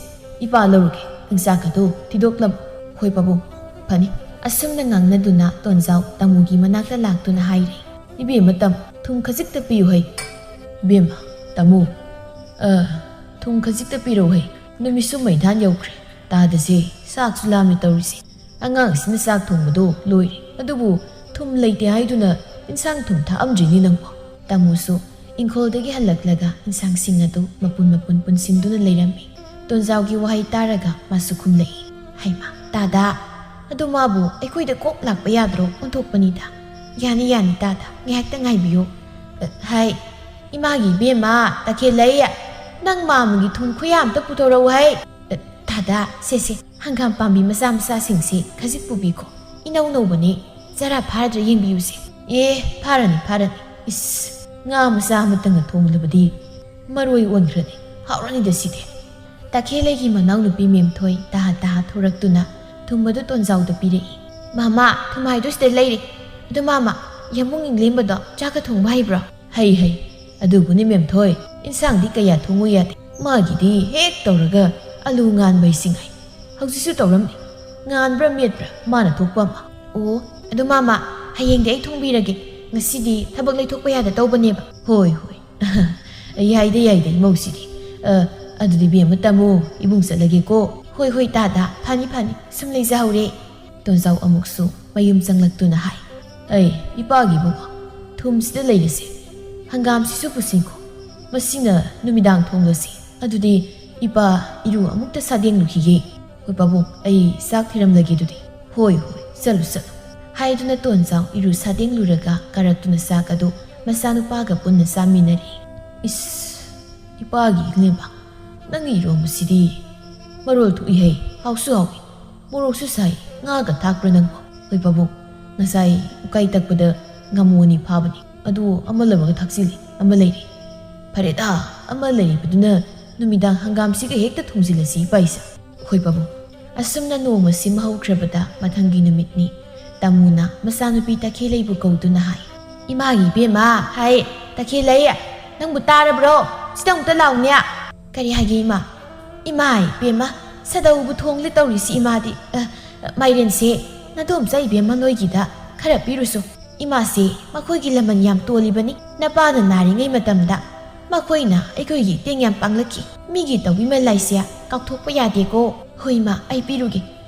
ꯏꯄꯥ ꯂꯧꯔꯒꯦ, ꯅꯪ ꯆꯥꯛꯀꯗꯣ ꯊꯤꯗꯣꯛꯂꯝꯃꯨ꯫" "ꯍꯣꯏ ꯄꯥꯕꯨꯡ, ꯐꯅꯤ꯫" ꯑꯁꯨꯝꯅ ꯉꯥꯡꯅꯗꯨꯅ ꯇꯣꯟꯖꯥꯎ ꯇꯥꯃꯣꯒꯤ ꯃꯅꯥꯛꯇ ꯂꯥꯛꯇꯨꯅ ꯍꯥꯏꯔꯦ꯫ "ꯏꯕꯦꯝꯃ ꯇꯥꯃꯣ, ꯊꯨꯝ ꯈꯖꯤꯛꯇ ꯄꯤꯌꯨ ꯍꯩ꯫" "ꯏꯕꯦꯝꯃ ꯇꯥꯃꯣ, ꯑ, ꯊꯨꯝ ꯈꯖꯤꯛꯇ ꯄꯤꯔꯧ ꯍꯩ꯫ ꯅꯨꯃꯤꯠꯁꯨ ꯃꯩꯙꯥꯟ ꯌꯧꯈ꯭ꯔꯦ꯫ ꯇꯥꯗꯁꯦ, ꯆꯥꯛꯁꯨ ꯂꯥꯝꯃꯦ ꯇꯧꯔꯤꯁꯦ꯫ ꯑꯉꯥꯡꯁꯤꯅ ꯆꯥꯛ ꯊꯣꯡꯕꯗꯣ ꯂꯣꯏꯔꯦ, ꯑꯗꯨꯕꯨ ꯊꯨꯝ ꯂꯩꯇꯦ ꯍꯥꯏꯗꯨꯅ ꯏꯟꯁꯥꯡ ꯊꯨꯝ ꯊꯥꯛꯑꯝꯗ꯭ꯔꯤꯅꯤ ꯅꯪꯕꯣ꯫" ꯇꯥꯃꯣꯁꯨ ꯏꯪꯈꯣꯜꯗꯒꯤ ꯍꯜꯂꯛꯂꯒ ꯏꯟꯁꯥꯡꯁꯤꯡ ꯑꯗꯨ ꯃꯄꯨꯟ ꯃꯄꯨꯟ ꯄꯨꯟꯁꯤꯟꯗꯨꯅ ꯂꯩꯔꯝꯃꯤ꯫ ꯇꯣꯟꯖꯥꯎꯒꯤ ꯋꯥꯍꯩ ꯇꯥꯔꯒ ꯃꯥꯁꯨ ꯈꯨꯝꯂꯛꯏ꯫ "ꯍꯩꯃꯥ, ꯇꯥꯗꯥ, ꯑꯗꯨ ꯃꯥꯕꯨ ꯑꯩꯈꯣꯏꯗ ꯀꯣꯛ ꯂꯥꯛꯄ ꯌꯥꯗ꯭ꯔꯣ? ꯑꯣꯟꯊꯣꯛꯄꯅꯤꯗ꯫" "ꯌꯥꯅꯤ, ꯌꯥꯅꯤ, ꯇꯥꯗꯥ, ꯉꯥꯏꯍꯥꯛꯇ ꯉꯥꯏꯕꯤꯌꯨ꯫" "ꯑ, ꯍꯥꯏ, ꯏꯃꯥꯒꯤ ꯏꯕꯦꯝꯃ, ꯇꯈꯦꯜꯂꯩ, ꯅꯪ ꯃꯥꯝꯃꯒꯤ ꯊꯨꯝ ꯈꯨꯌꯥ ꯑꯝꯇ ꯄꯨꯊꯣꯔꯛꯎ ꯍꯥꯏ꯫" "ꯑ, ꯇꯥꯗꯥ, ꯁꯦ, ꯁꯦ, ꯍꯪꯒꯥꯝ ꯄꯥꯝꯕꯤ ꯃꯆꯥ ꯃꯆꯥꯁꯤꯡꯁꯦ ꯈꯖꯤꯛ ꯄꯨꯕꯤꯈꯣ꯫ ꯏꯅꯧ ꯅꯧꯕꯅꯤ, ꯆꯔꯥ ꯐꯥꯔꯗ꯭ꯔꯥ ꯌꯦꯡꯕꯤꯌꯨꯁꯦ꯫" "ꯑꯦ, ꯐꯥꯔꯅꯤ, ꯐꯥꯔꯅꯤ꯫ ꯏꯁ, ꯉꯥ ꯃꯆꯥ ꯑꯃꯇꯪꯅ ꯊꯣꯡꯂꯕꯗꯤ ꯃꯔꯣꯏ ꯑꯣꯟꯈ꯭ꯔꯅꯤ꯫ ꯍꯥꯎꯔꯅꯤꯗ ꯁꯤꯗꯤ꯫" ꯇꯈꯦꯜꯂꯩꯒꯤ ꯃꯅꯥꯎꯅꯨꯄꯤ ꯃꯦꯝꯊꯣꯏ ꯇꯍꯥ ꯇꯍꯥ ꯊꯣꯔꯛꯇꯨꯅ ꯊꯨꯝ ꯑꯗꯨ ꯇꯣꯟꯖꯥꯎꯗ ꯄꯤꯔꯛꯏ꯫ "ꯃꯥꯃꯥ, ꯊꯨꯝ ꯍꯥꯏꯗꯣ ꯁꯤꯗ ꯂꯩꯔꯦ꯫ ꯑꯗꯨ ꯃꯥꯃꯥ, ꯌꯥꯝꯕꯨꯡ ꯏꯪꯂꯦꯝꯕꯗꯣ ꯆꯥꯛꯀ ꯊꯣꯡꯕ ꯍꯩꯕ꯭ꯔꯣ?" "ꯍꯩ, ꯍꯩ꯫ ꯑꯗꯨꯕꯨꯅꯤ ꯃꯦꯝꯊꯣꯏ, ꯏꯟꯁꯥꯡꯗꯤ ꯀꯌꯥ ꯊꯣꯡꯉꯨ ꯌꯥꯗꯦ꯫ ꯃꯥꯒꯤꯗꯤ ꯍꯦꯛ ꯇꯧꯔꯒ ꯑꯂꯨ ꯉꯥꯟꯕ ꯍꯩꯁꯤꯡ ꯍꯩ꯫ ꯍꯧꯖꯤꯛꯁꯨ ꯇꯧꯔꯝꯃꯤ꯫ ꯉꯥꯟꯕ꯭ꯔꯥ ꯃꯦꯠꯄ꯭ꯔꯥ ꯃꯥꯅ ꯊꯣꯛꯄ ꯑꯃ꯫" "ꯑꯣ, ꯑꯗꯨ ꯃꯥꯃꯥ, ꯍꯌꯦꯡꯗꯤ ꯑꯩ ꯊꯣꯡꯕꯤꯔꯒꯦ꯫ ꯉꯁꯤꯗꯤ ꯊꯕꯛ ꯂꯩꯊꯣꯛꯄ ꯌꯥꯗ ꯇꯧꯕꯅꯦꯕ꯫" "ꯍꯣꯏ, ꯍꯣꯏ꯫" "ꯌꯥꯏꯗ, ꯌꯥꯏꯗ, ꯏꯃꯧꯁꯤꯗꯤ꯫ ꯑ, ꯑꯗꯨꯗꯤ ꯕꯦꯝꯃ ꯇꯥꯃꯣ, ꯏꯕꯨꯡ ꯆꯠꯂꯒꯦꯀꯣ꯫" "ꯍꯣꯏ, ꯍꯣꯏ, ꯇꯥꯗꯥ, ꯐꯅꯤ, ꯐꯅꯤ, ꯁꯨꯝ ꯂꯩꯖꯍꯧꯔꯦ꯫" ꯇꯣꯟꯖꯥꯎ ꯑꯃꯨꯛꯁꯨ ꯃꯌꯨꯝ ꯆꯪꯂꯛꯇꯨꯅ ꯍꯥꯏ꯫ "ꯑꯩ, ꯏꯄꯥꯒꯤ ꯏꯕꯨꯡꯉꯣ, ꯊꯨꯝꯁꯤꯗ ꯂꯩꯔꯁꯦ꯫ ꯍꯪꯒꯥꯝꯁꯤꯁꯨ ꯄꯨꯁꯤꯟꯈꯣ꯫ ꯃꯁꯤꯅ ꯅꯨꯃꯤꯗꯥꯡ ꯊꯣꯡꯂꯁꯤ꯫ ꯑꯗꯨꯗꯤ ꯏꯄꯥ ꯏꯔꯨ ꯑꯃꯨꯛꯇ ꯁꯥꯗꯦꯡꯂꯨꯈꯤꯒꯦ꯫" "ꯍꯣꯏ ꯄꯥꯕꯨꯡ, ꯑꯩ ꯆꯥꯛ ꯊꯤꯔꯝꯂꯒꯦ ꯑꯗꯨꯗꯤ꯫" "ꯍꯣꯏ, ꯍꯣꯏ, ꯆꯠꯂꯨ, ꯆꯠꯂꯨ꯫" ꯍꯥꯏꯗꯨꯅ ꯇꯣꯟꯖꯥꯎ ꯏꯔꯨ ꯁꯥꯇꯦꯡꯂꯨꯔꯒ ꯀꯥꯔꯛꯇꯨꯅ ꯆꯥꯛ ꯑꯗꯨ ꯃꯆꯥꯅꯨꯄꯥꯒ ꯄꯨꯟꯅ ꯆꯥꯃꯤꯟꯅꯔꯤ꯫ "ꯏꯁ, ꯏꯄꯥꯒꯤ ꯏꯛꯅꯦꯕ, ꯅꯪꯒꯤ ꯏꯔꯣꯝꯕꯁꯤꯗꯤ ꯃꯔꯣꯜ ꯊꯣꯛꯏ ꯍꯩ, ꯍꯥꯎꯁꯨ ꯍꯥꯎꯏ, ꯃꯣꯔꯣꯛꯁꯨ ꯁꯥꯏ, ꯉꯥꯒ ꯊꯥꯛꯄ꯭ꯔꯥ ꯅꯪꯕꯣ?" "ꯍꯣꯏ ꯄꯥꯕꯨꯡ, ꯉꯁꯥꯏ ꯎꯀꯥꯏ ꯇꯛꯄꯗ ꯉꯥꯃꯨ ꯑꯅꯤ ꯐꯥꯕꯅꯤ, ꯑꯗꯨ ꯑꯃ ꯂꯧꯔꯒ ꯊꯥꯛꯆꯤꯜꯂꯤ, ꯑꯃ ꯂꯩꯔꯤ꯫" "ꯐꯔꯦꯗ, ꯑꯃ ꯂꯩꯔꯤꯕꯗꯨꯅ ꯅꯨꯃꯤꯗꯥꯡ ꯍꯪꯒꯥꯝꯁꯤꯒ ꯍꯦꯛꯇ ꯊꯣꯡꯖꯤꯜꯂꯁꯤ ꯏꯄꯥ ꯏꯆꯥ꯫" "ꯍꯣꯏ ꯄꯥꯕꯨꯡ꯫" ꯑꯁꯨꯝꯅ ꯅꯣꯡꯃ ꯁꯤꯃ ꯍꯧꯈ꯭ꯔꯕꯗ ꯃꯊꯪꯒꯤ ꯅꯨꯃꯤꯠꯅꯤ꯫ ꯇꯥꯃꯨꯅ ꯃꯆꯥꯅꯨꯄꯤ ꯇꯈꯦꯜꯂꯩꯕꯨ ꯀꯧꯗꯨꯅ ꯍꯥꯏ, "ꯏꯃꯥꯒꯤ ꯏꯕꯦꯝꯃ ꯍꯥꯏ, ꯇꯈꯦꯜꯂꯩ, ꯅꯪꯕꯨ ꯇꯥꯔꯕ꯭ꯔꯣ? ꯁꯤꯗ ꯑꯃꯨꯛꯇ ꯂꯥꯎꯅꯦ꯫" "ꯀꯔꯤ ꯍꯥꯏꯒꯦ ꯏꯃꯥ?" "ꯏꯃꯥ ꯏꯕꯦꯝꯃ, ꯁꯗꯧꯕꯨ ꯊꯣꯡꯂꯦ ꯇꯧꯔꯤꯁꯤ ꯏꯃꯥꯗꯤ꯫ ꯑ, ꯃꯥꯏꯔꯦꯟꯁꯦ ꯅꯗꯣꯝꯆꯥ ꯏꯕꯦꯝꯃ ꯅꯣꯏꯒꯤꯗ ꯈꯔ ꯄꯤꯔꯨꯁꯨ꯫ ꯏꯃꯥꯁꯦ ꯃꯈꯣꯏꯒꯤ ꯂꯃꯟ ꯌꯥꯝ ꯇꯣꯜꯂꯤꯕꯅꯤ꯫ ꯅꯄꯥꯅ ꯅꯥꯔꯤꯉꯩ ꯃꯇꯝꯗ ꯃꯈꯣꯏꯅ ꯑꯩꯈꯣꯏꯒꯤ ꯏꯇꯦꯡ ꯌꯥꯝ ꯄꯥꯡꯂꯛꯈꯤ꯫ ꯃꯤꯒꯤ ꯇꯧꯕꯤꯃꯜ ꯍꯥꯏꯁꯦ ꯀꯥꯎꯊꯣꯛꯄ ꯌꯥꯗꯦꯀꯣ꯫" "ꯍꯣꯏ ꯏꯃꯥ, ꯑꯩ ꯄꯤꯔꯨꯒꯦ꯫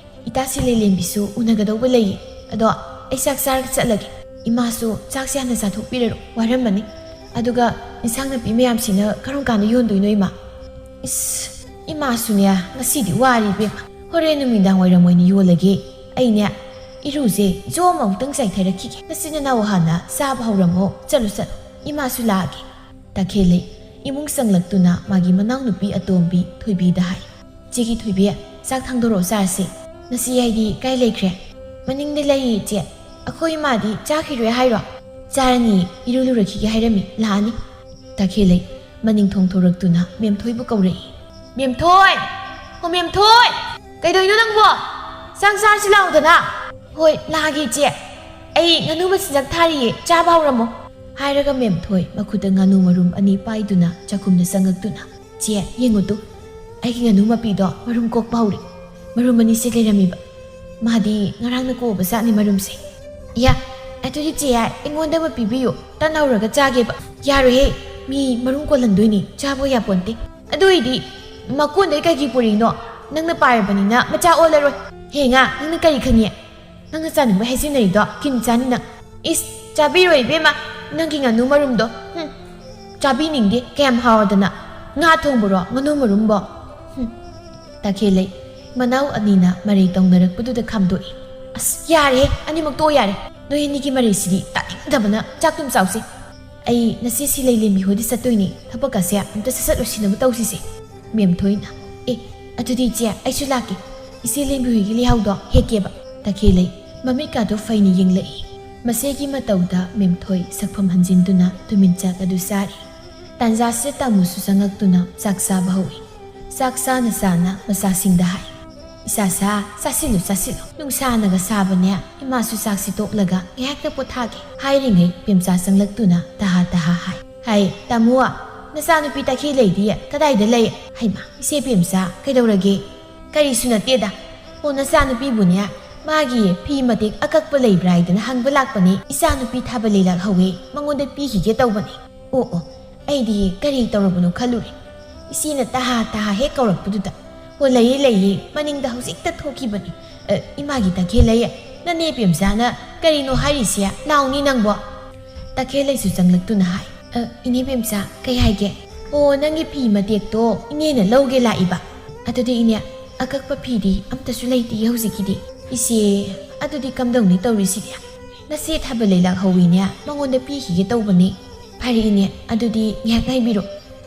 ꯏꯇꯥ ꯁꯤꯂꯦꯂꯦꯝꯕꯤꯁꯨ ꯎꯅꯒꯗꯧꯕ ꯂꯩꯌꯦ꯫ ꯑꯗꯣ ꯑꯩ ꯆꯥꯛ ꯆꯥꯔꯒ ꯆꯠꯂꯒꯦ꯫ ꯏꯃꯥꯁꯨ ꯆꯥꯛꯁꯦ ꯍꯥꯟꯅ ꯆꯥꯊꯣꯛꯄꯤꯔꯔꯣ, ꯋꯥꯔꯝꯃꯅꯤ꯫ ꯑꯗꯨꯒ ꯏꯟꯁꯥꯡ ꯅꯥꯄꯤ ꯃꯌꯥꯝꯁꯤꯅ ꯀꯔꯝ ꯀꯥꯟꯗ ꯌꯣꯟꯗꯣꯏꯅꯣ ꯏꯃꯥ?" "ꯏꯁ, ꯏꯃꯥꯁꯨꯅꯦ ꯉꯁꯤꯗꯤ ꯋꯥꯔꯤ ꯏꯕꯦꯝꯃ꯫ ꯍꯣꯔꯦꯟ ꯅꯨꯃꯤꯗꯥꯡ ꯋꯥꯏꯔꯝ ꯑꯣꯏꯅ ꯌꯣꯜꯂꯒꯦ꯫ ꯑꯩꯅꯦ ꯏꯔꯨꯁꯦ ꯖꯣꯝ ꯑꯃꯨꯛꯇꯪ ꯆꯥꯏꯊꯔꯛꯈꯤꯒꯦ꯫ ꯅꯆꯤꯟ ꯅꯅꯥꯎ ꯍꯥꯟꯅ ꯆꯥꯕ ꯍꯧꯔꯝꯃꯣ꯫ ꯆꯠꯂꯨ, ꯆꯠꯂꯨ꯫ ꯏꯃꯥꯁꯨ ꯂꯥꯛꯑꯒꯦ꯫" ꯇꯈꯦꯜꯂꯩ ꯏꯃꯨꯡ ꯆꯪꯂꯛꯇꯨꯅ ꯃꯥꯒꯤ ꯃꯅꯥꯎꯅꯨꯄꯤ ꯑꯇꯣꯝꯕꯤ ꯊꯣꯏꯕꯤꯗ ꯍꯥꯏ, "ꯆꯦꯒꯤ ꯊꯣꯏꯕꯤ, ꯆꯥꯛ ꯊꯥꯡꯗꯣꯔꯛꯑꯣ ꯆꯥꯔꯁꯦ꯫ ꯅꯆꯦ ꯍꯥꯏꯗꯤ ꯀꯥꯏ ꯂꯩꯈ꯭ꯔꯦ?" "ꯃꯅꯤꯡꯗ ꯂꯩꯌꯦ ꯏꯆꯦ꯫ ꯑꯩꯈꯣꯏ ꯏꯃꯥꯗꯤ ꯆꯥꯈꯤꯔꯣꯏ ꯍꯥꯏꯔꯣ?" "ꯆꯥꯔꯅꯤ, ꯏꯔꯨ ꯂꯨꯔꯛꯈꯤꯒꯦ ꯍꯥꯏꯔꯝꯃꯤ, ꯂꯥꯛꯑꯅꯤ꯫" ꯇꯈꯦꯜꯂꯩ ꯃꯅꯤꯡ ꯊꯣꯡ ꯊꯣꯔꯛꯇꯨꯅ ꯃꯦꯝꯊꯣꯏꯕꯨ ꯀꯧꯔꯛꯏ꯫ "ꯃꯦꯝꯊꯣꯏ! ꯍꯣ ꯃꯦꯝꯊꯣꯏ! ꯀꯩꯗꯧꯏꯅꯣ ꯅꯪꯕꯣ? ꯆꯥꯛ ꯆꯥꯔꯁꯤ ꯂꯥꯛꯎꯗꯅ!" "ꯍꯣꯏ, ꯂꯥꯛꯑꯒꯦ ꯏꯆꯦ꯫ ꯑꯩ ꯉꯥꯅꯨ ꯃꯆꯤꯟꯖꯥꯛ ꯊꯥꯔꯤꯌꯦ, ꯆꯥꯕ ꯍꯧꯔꯝꯃꯣ꯫" ꯍꯥꯏꯔꯒ ꯃꯦꯝꯊꯣꯏ ꯃꯈꯨꯠꯇ ꯉꯥꯅꯨ ꯃꯔꯨꯝ ꯑꯅꯤ ꯄꯥꯏꯗꯨꯅ ꯆꯥꯛꯈꯨꯝꯗ ꯆꯪꯉꯛꯇꯨꯅ, "ꯆꯦ, ꯌꯦꯡꯉꯨ ꯇꯨ, ꯑꯩꯒꯤ ꯉꯥꯅꯨ ꯃꯄꯤꯗꯣ ꯃꯔꯨꯝ ꯀꯣꯛꯄ ꯍꯧꯔꯦ꯫ ꯃꯔꯨꯝ ꯑꯅꯤꯁꯦ ꯂꯩꯔꯝꯃꯤꯕ꯫ ꯃꯥꯗꯤ ꯉꯔꯥꯡꯅ ꯀꯣꯛꯑꯕ ꯖꯥꯠꯅꯤ ꯃꯔꯨꯝꯁꯦ꯫" "ꯏꯌꯥ, ꯑꯗꯨꯗꯤ ꯆꯦ, ꯑꯩꯉꯣꯟꯗ ꯑꯃ ꯄꯤꯕꯤꯌꯨ, ꯇꯟ ꯍꯧꯔꯒ ꯆꯥꯒꯦꯕ꯫" "ꯌꯥꯔꯣꯏꯍꯦ, ꯃꯤ ꯃꯔꯨꯝ ꯀꯣꯜꯍꯟꯗꯣꯏꯅꯤ, ꯆꯥꯕ ꯌꯥꯄꯣꯟꯇꯦ꯫" "ꯑꯗꯨ ꯑꯣꯏꯗꯤ ꯃꯀꯣꯟꯗꯩ ꯀꯩꯒꯤ ꯄꯨꯔꯛꯏꯅꯣ? ꯅꯪꯅ ꯄꯥꯏꯔꯕꯅꯤꯅ ꯃꯆꯥ ꯑꯣꯜꯂꯔꯣꯏ꯫" "ꯍꯦ ꯉꯥ, ꯅꯪꯅ ꯀꯔꯤ ꯈꯪꯉꯤ? ꯅꯪꯅ ꯆꯥꯅꯤꯡꯕ ꯍꯥꯏꯖꯤꯟꯅꯔꯤꯗꯣ ꯀꯤꯟ ꯆꯥꯅꯤ ꯅꯪ꯫" "ꯏꯁ, ꯆꯥꯕꯤꯔꯣꯏ ꯏꯕꯦꯝꯃ, ꯅꯪꯒꯤ ꯉꯥꯅꯨ ꯃꯔꯨꯝꯗꯣ꯫ ꯍꯨꯝ, ꯆꯥꯕꯤꯅꯤꯡꯗꯦ, ꯀꯌꯥꯝ ꯍꯥꯎꯗꯅ꯫ ꯉꯥ ꯊꯣꯡꯕꯔꯣ, ꯉꯥꯅꯨ ꯃꯔꯨꯝꯕꯣ?" ꯍꯨꯝ꯫ ꯇꯈꯦꯜꯂꯩ ꯃꯅꯥꯎ ꯑꯅꯤꯅ ꯃꯔꯩ ꯇꯧꯅꯔꯛꯄꯗꯨꯗ ꯈꯥꯝꯗꯣꯛꯏ꯫ "ꯑꯁ, ꯌꯥꯔꯦꯍꯦ, ꯑꯅꯤꯃꯛ ꯇꯣꯛꯑꯣ ꯌꯥꯔꯦ꯫ ꯅꯣꯏ ꯑꯅꯤꯒꯤ ꯃꯔꯩꯁꯤꯗꯤ ꯇꯥꯅꯤꯡꯗꯕꯅ ꯆꯥꯛꯇꯨꯝ ꯆꯥꯎꯁꯦ꯫ ꯑꯩ ꯅꯆꯦ ꯁꯤꯂꯩ ꯂꯦꯝꯕꯤ ꯍꯣꯏꯗ ꯆꯠꯇꯣꯏꯅꯦ꯫ ꯊꯕꯛꯀꯁꯦ ꯑꯝꯇ ꯁꯠ ꯁꯠ ꯂꯣꯏꯁꯤꯟꯅꯕ ꯇꯧꯁꯤꯁꯦ꯫" ꯃꯦꯝꯊꯣꯏꯅ, "ꯑꯦ, ꯑꯗꯨꯗꯤ ꯏꯆꯦ, ꯑꯩꯁꯨ ꯂꯥꯛꯀꯦ꯫ ꯏꯆꯦ ꯂꯦꯝꯕꯤ ꯍꯣꯏꯒꯤ ꯂꯩꯍꯥꯎꯗꯣ ꯍꯦꯛꯀꯦꯕ꯫" ꯇꯈꯦꯜꯂꯩ ꯃꯃꯤꯠꯀꯥꯗꯣ ꯐꯩꯅ ꯌꯦꯡꯂꯛꯏ꯫ ꯃꯆꯦꯒꯤ ꯃꯇꯧꯗ ꯃꯦꯝꯊꯣꯏ ꯁꯛꯐꯝ ꯍꯟꯖꯤꯟꯗꯨꯅ ꯇꯨꯃꯤꯟ ꯆꯥꯛ ꯑꯗꯨ ꯆꯥꯔꯤ꯫ ꯇꯥꯟꯖꯥꯁꯤꯗ ꯇꯥꯃꯨꯁꯨ ꯆꯪꯂꯛꯇꯨꯅ ꯆꯥꯛ ꯆꯥꯕ ꯍꯧꯏ꯫ ꯆꯥꯛ ꯆꯥꯅ ꯆꯥꯅ ꯃꯆꯥꯁꯤꯡꯗ ꯍꯥꯏ, "ꯏꯆꯥꯁꯥ, ꯆꯥꯁꯤꯜꯂꯨ, ꯆꯥꯁꯤꯜꯂꯨ꯫ ꯅꯨꯡꯁꯥꯅꯒ ꯁꯥꯕꯅꯦ, ꯏꯃꯥꯁꯨ ꯆꯥꯛꯁꯤ ꯇꯣꯛꯂꯒ ꯉꯥꯏꯍꯥꯛꯇ ꯄꯣꯊꯥꯒꯦ꯫" ꯍꯥꯏꯔꯤꯉꯩ ꯄꯦꯝꯆꯥ ꯆꯪꯂꯛꯇꯨꯅ ꯇꯍꯥ ꯇꯍꯥ ꯍꯥꯏ, "ꯍꯥꯏ, ꯇꯥꯃꯣ, ꯅꯆꯥꯅꯨꯄꯤ ꯇꯈꯦꯜꯂꯩꯗꯤ ꯀꯗꯥꯏꯗ ꯂꯩ?" "ꯍꯩꯃꯥ, ꯏꯆꯦ ꯄꯦꯝꯆꯥ, ꯀꯩꯗꯧꯔꯒꯦ?" "ꯀꯔꯤꯁꯨ ꯅꯠꯇꯦꯗ꯫ ꯑꯣ, ꯅꯆꯥꯅꯨꯄꯤꯕꯨꯅꯦ, ꯃꯥꯒꯤ ꯐꯤ ꯃꯇꯦꯛ ꯑꯀꯛꯄ ꯂꯩꯕ꯭ꯔꯥ ꯍꯥꯏꯗꯅ ꯍꯪꯕ ꯂꯥꯛꯄꯅꯦ꯫ ꯏꯆꯥꯅꯨꯄꯤ ꯊꯥꯕꯜ ꯂꯩ ꯂꯥꯛꯍꯧꯋꯦ, ꯃꯉꯣꯟꯗ ꯄꯤꯈꯤꯒꯦ ꯇꯧꯕꯅꯦ꯫" "ꯑꯣ, ꯑꯣ, ꯑꯩꯗꯤ ꯀꯔꯤ ꯇꯧꯔꯕꯅꯣ ꯈꯜꯂꯨꯔꯦ꯫ ꯏꯆꯦꯅ ꯇꯍꯥ ꯇꯍꯥ ꯍꯦꯛ ꯀꯧꯔꯛꯄꯗꯨꯗ꯫ ꯑꯣ, ꯂꯩꯌꯦ, ꯂꯩꯌꯦ, ꯃꯅꯤꯡꯗ ꯍꯧꯖꯤꯛꯇ ꯊꯣꯛꯈꯤꯕꯅꯤ꯫ ꯑ, ꯏꯃꯥꯒꯤ ꯇꯈꯦꯜꯂꯩ, ꯅꯅꯦ ꯄꯦꯝꯆꯥꯅ ꯀꯔꯤꯅꯣ ꯍꯥꯏꯔꯤꯁꯦ? ꯂꯥꯎꯅꯤ ꯅꯪꯕꯣ꯫" ꯇꯈꯦꯜꯂꯩꯁꯨ ꯆꯪꯂꯛꯇꯨꯅ ꯍꯥꯏ, "ꯑ, ꯏꯅꯦ ꯄꯦꯝꯆꯥ, ꯀꯩ ꯍꯥꯏꯒꯦ?" "ꯑꯣ, ꯅꯪꯒꯤ ꯐꯤ ꯃꯇꯦꯛꯇꯣ ꯏꯅꯦꯅ ꯂꯧꯒꯦ ꯂꯥꯛꯏꯕ꯫ ꯑꯗꯨꯗꯤ ꯏꯅꯦ, ꯑꯀꯛꯄ ꯐꯤꯗꯤ ꯑꯝꯇꯁꯨ ꯂꯩꯇꯤꯌꯦ ꯍꯧꯖꯤꯛꯀꯤꯗꯤ꯫" "ꯏꯆꯦ, ꯑꯗꯨꯗꯤ ꯀꯝꯗꯧꯅꯤ ꯇꯧꯔꯤꯁꯤꯗꯤ? ꯅꯆꯦ ꯊꯥꯕꯜ ꯂꯩ ꯂꯥꯛꯍꯧꯋꯤꯅꯦ, ꯃꯉꯣꯟꯗ ꯄꯤꯈꯤꯒꯦ ꯇꯧꯕꯅꯦ꯫" "ꯐꯔꯦ ꯏꯅꯦ, ꯑꯗꯨꯗꯤ ꯉꯥꯏꯍꯥꯛ ꯉꯥꯏꯕꯤꯔꯣ꯫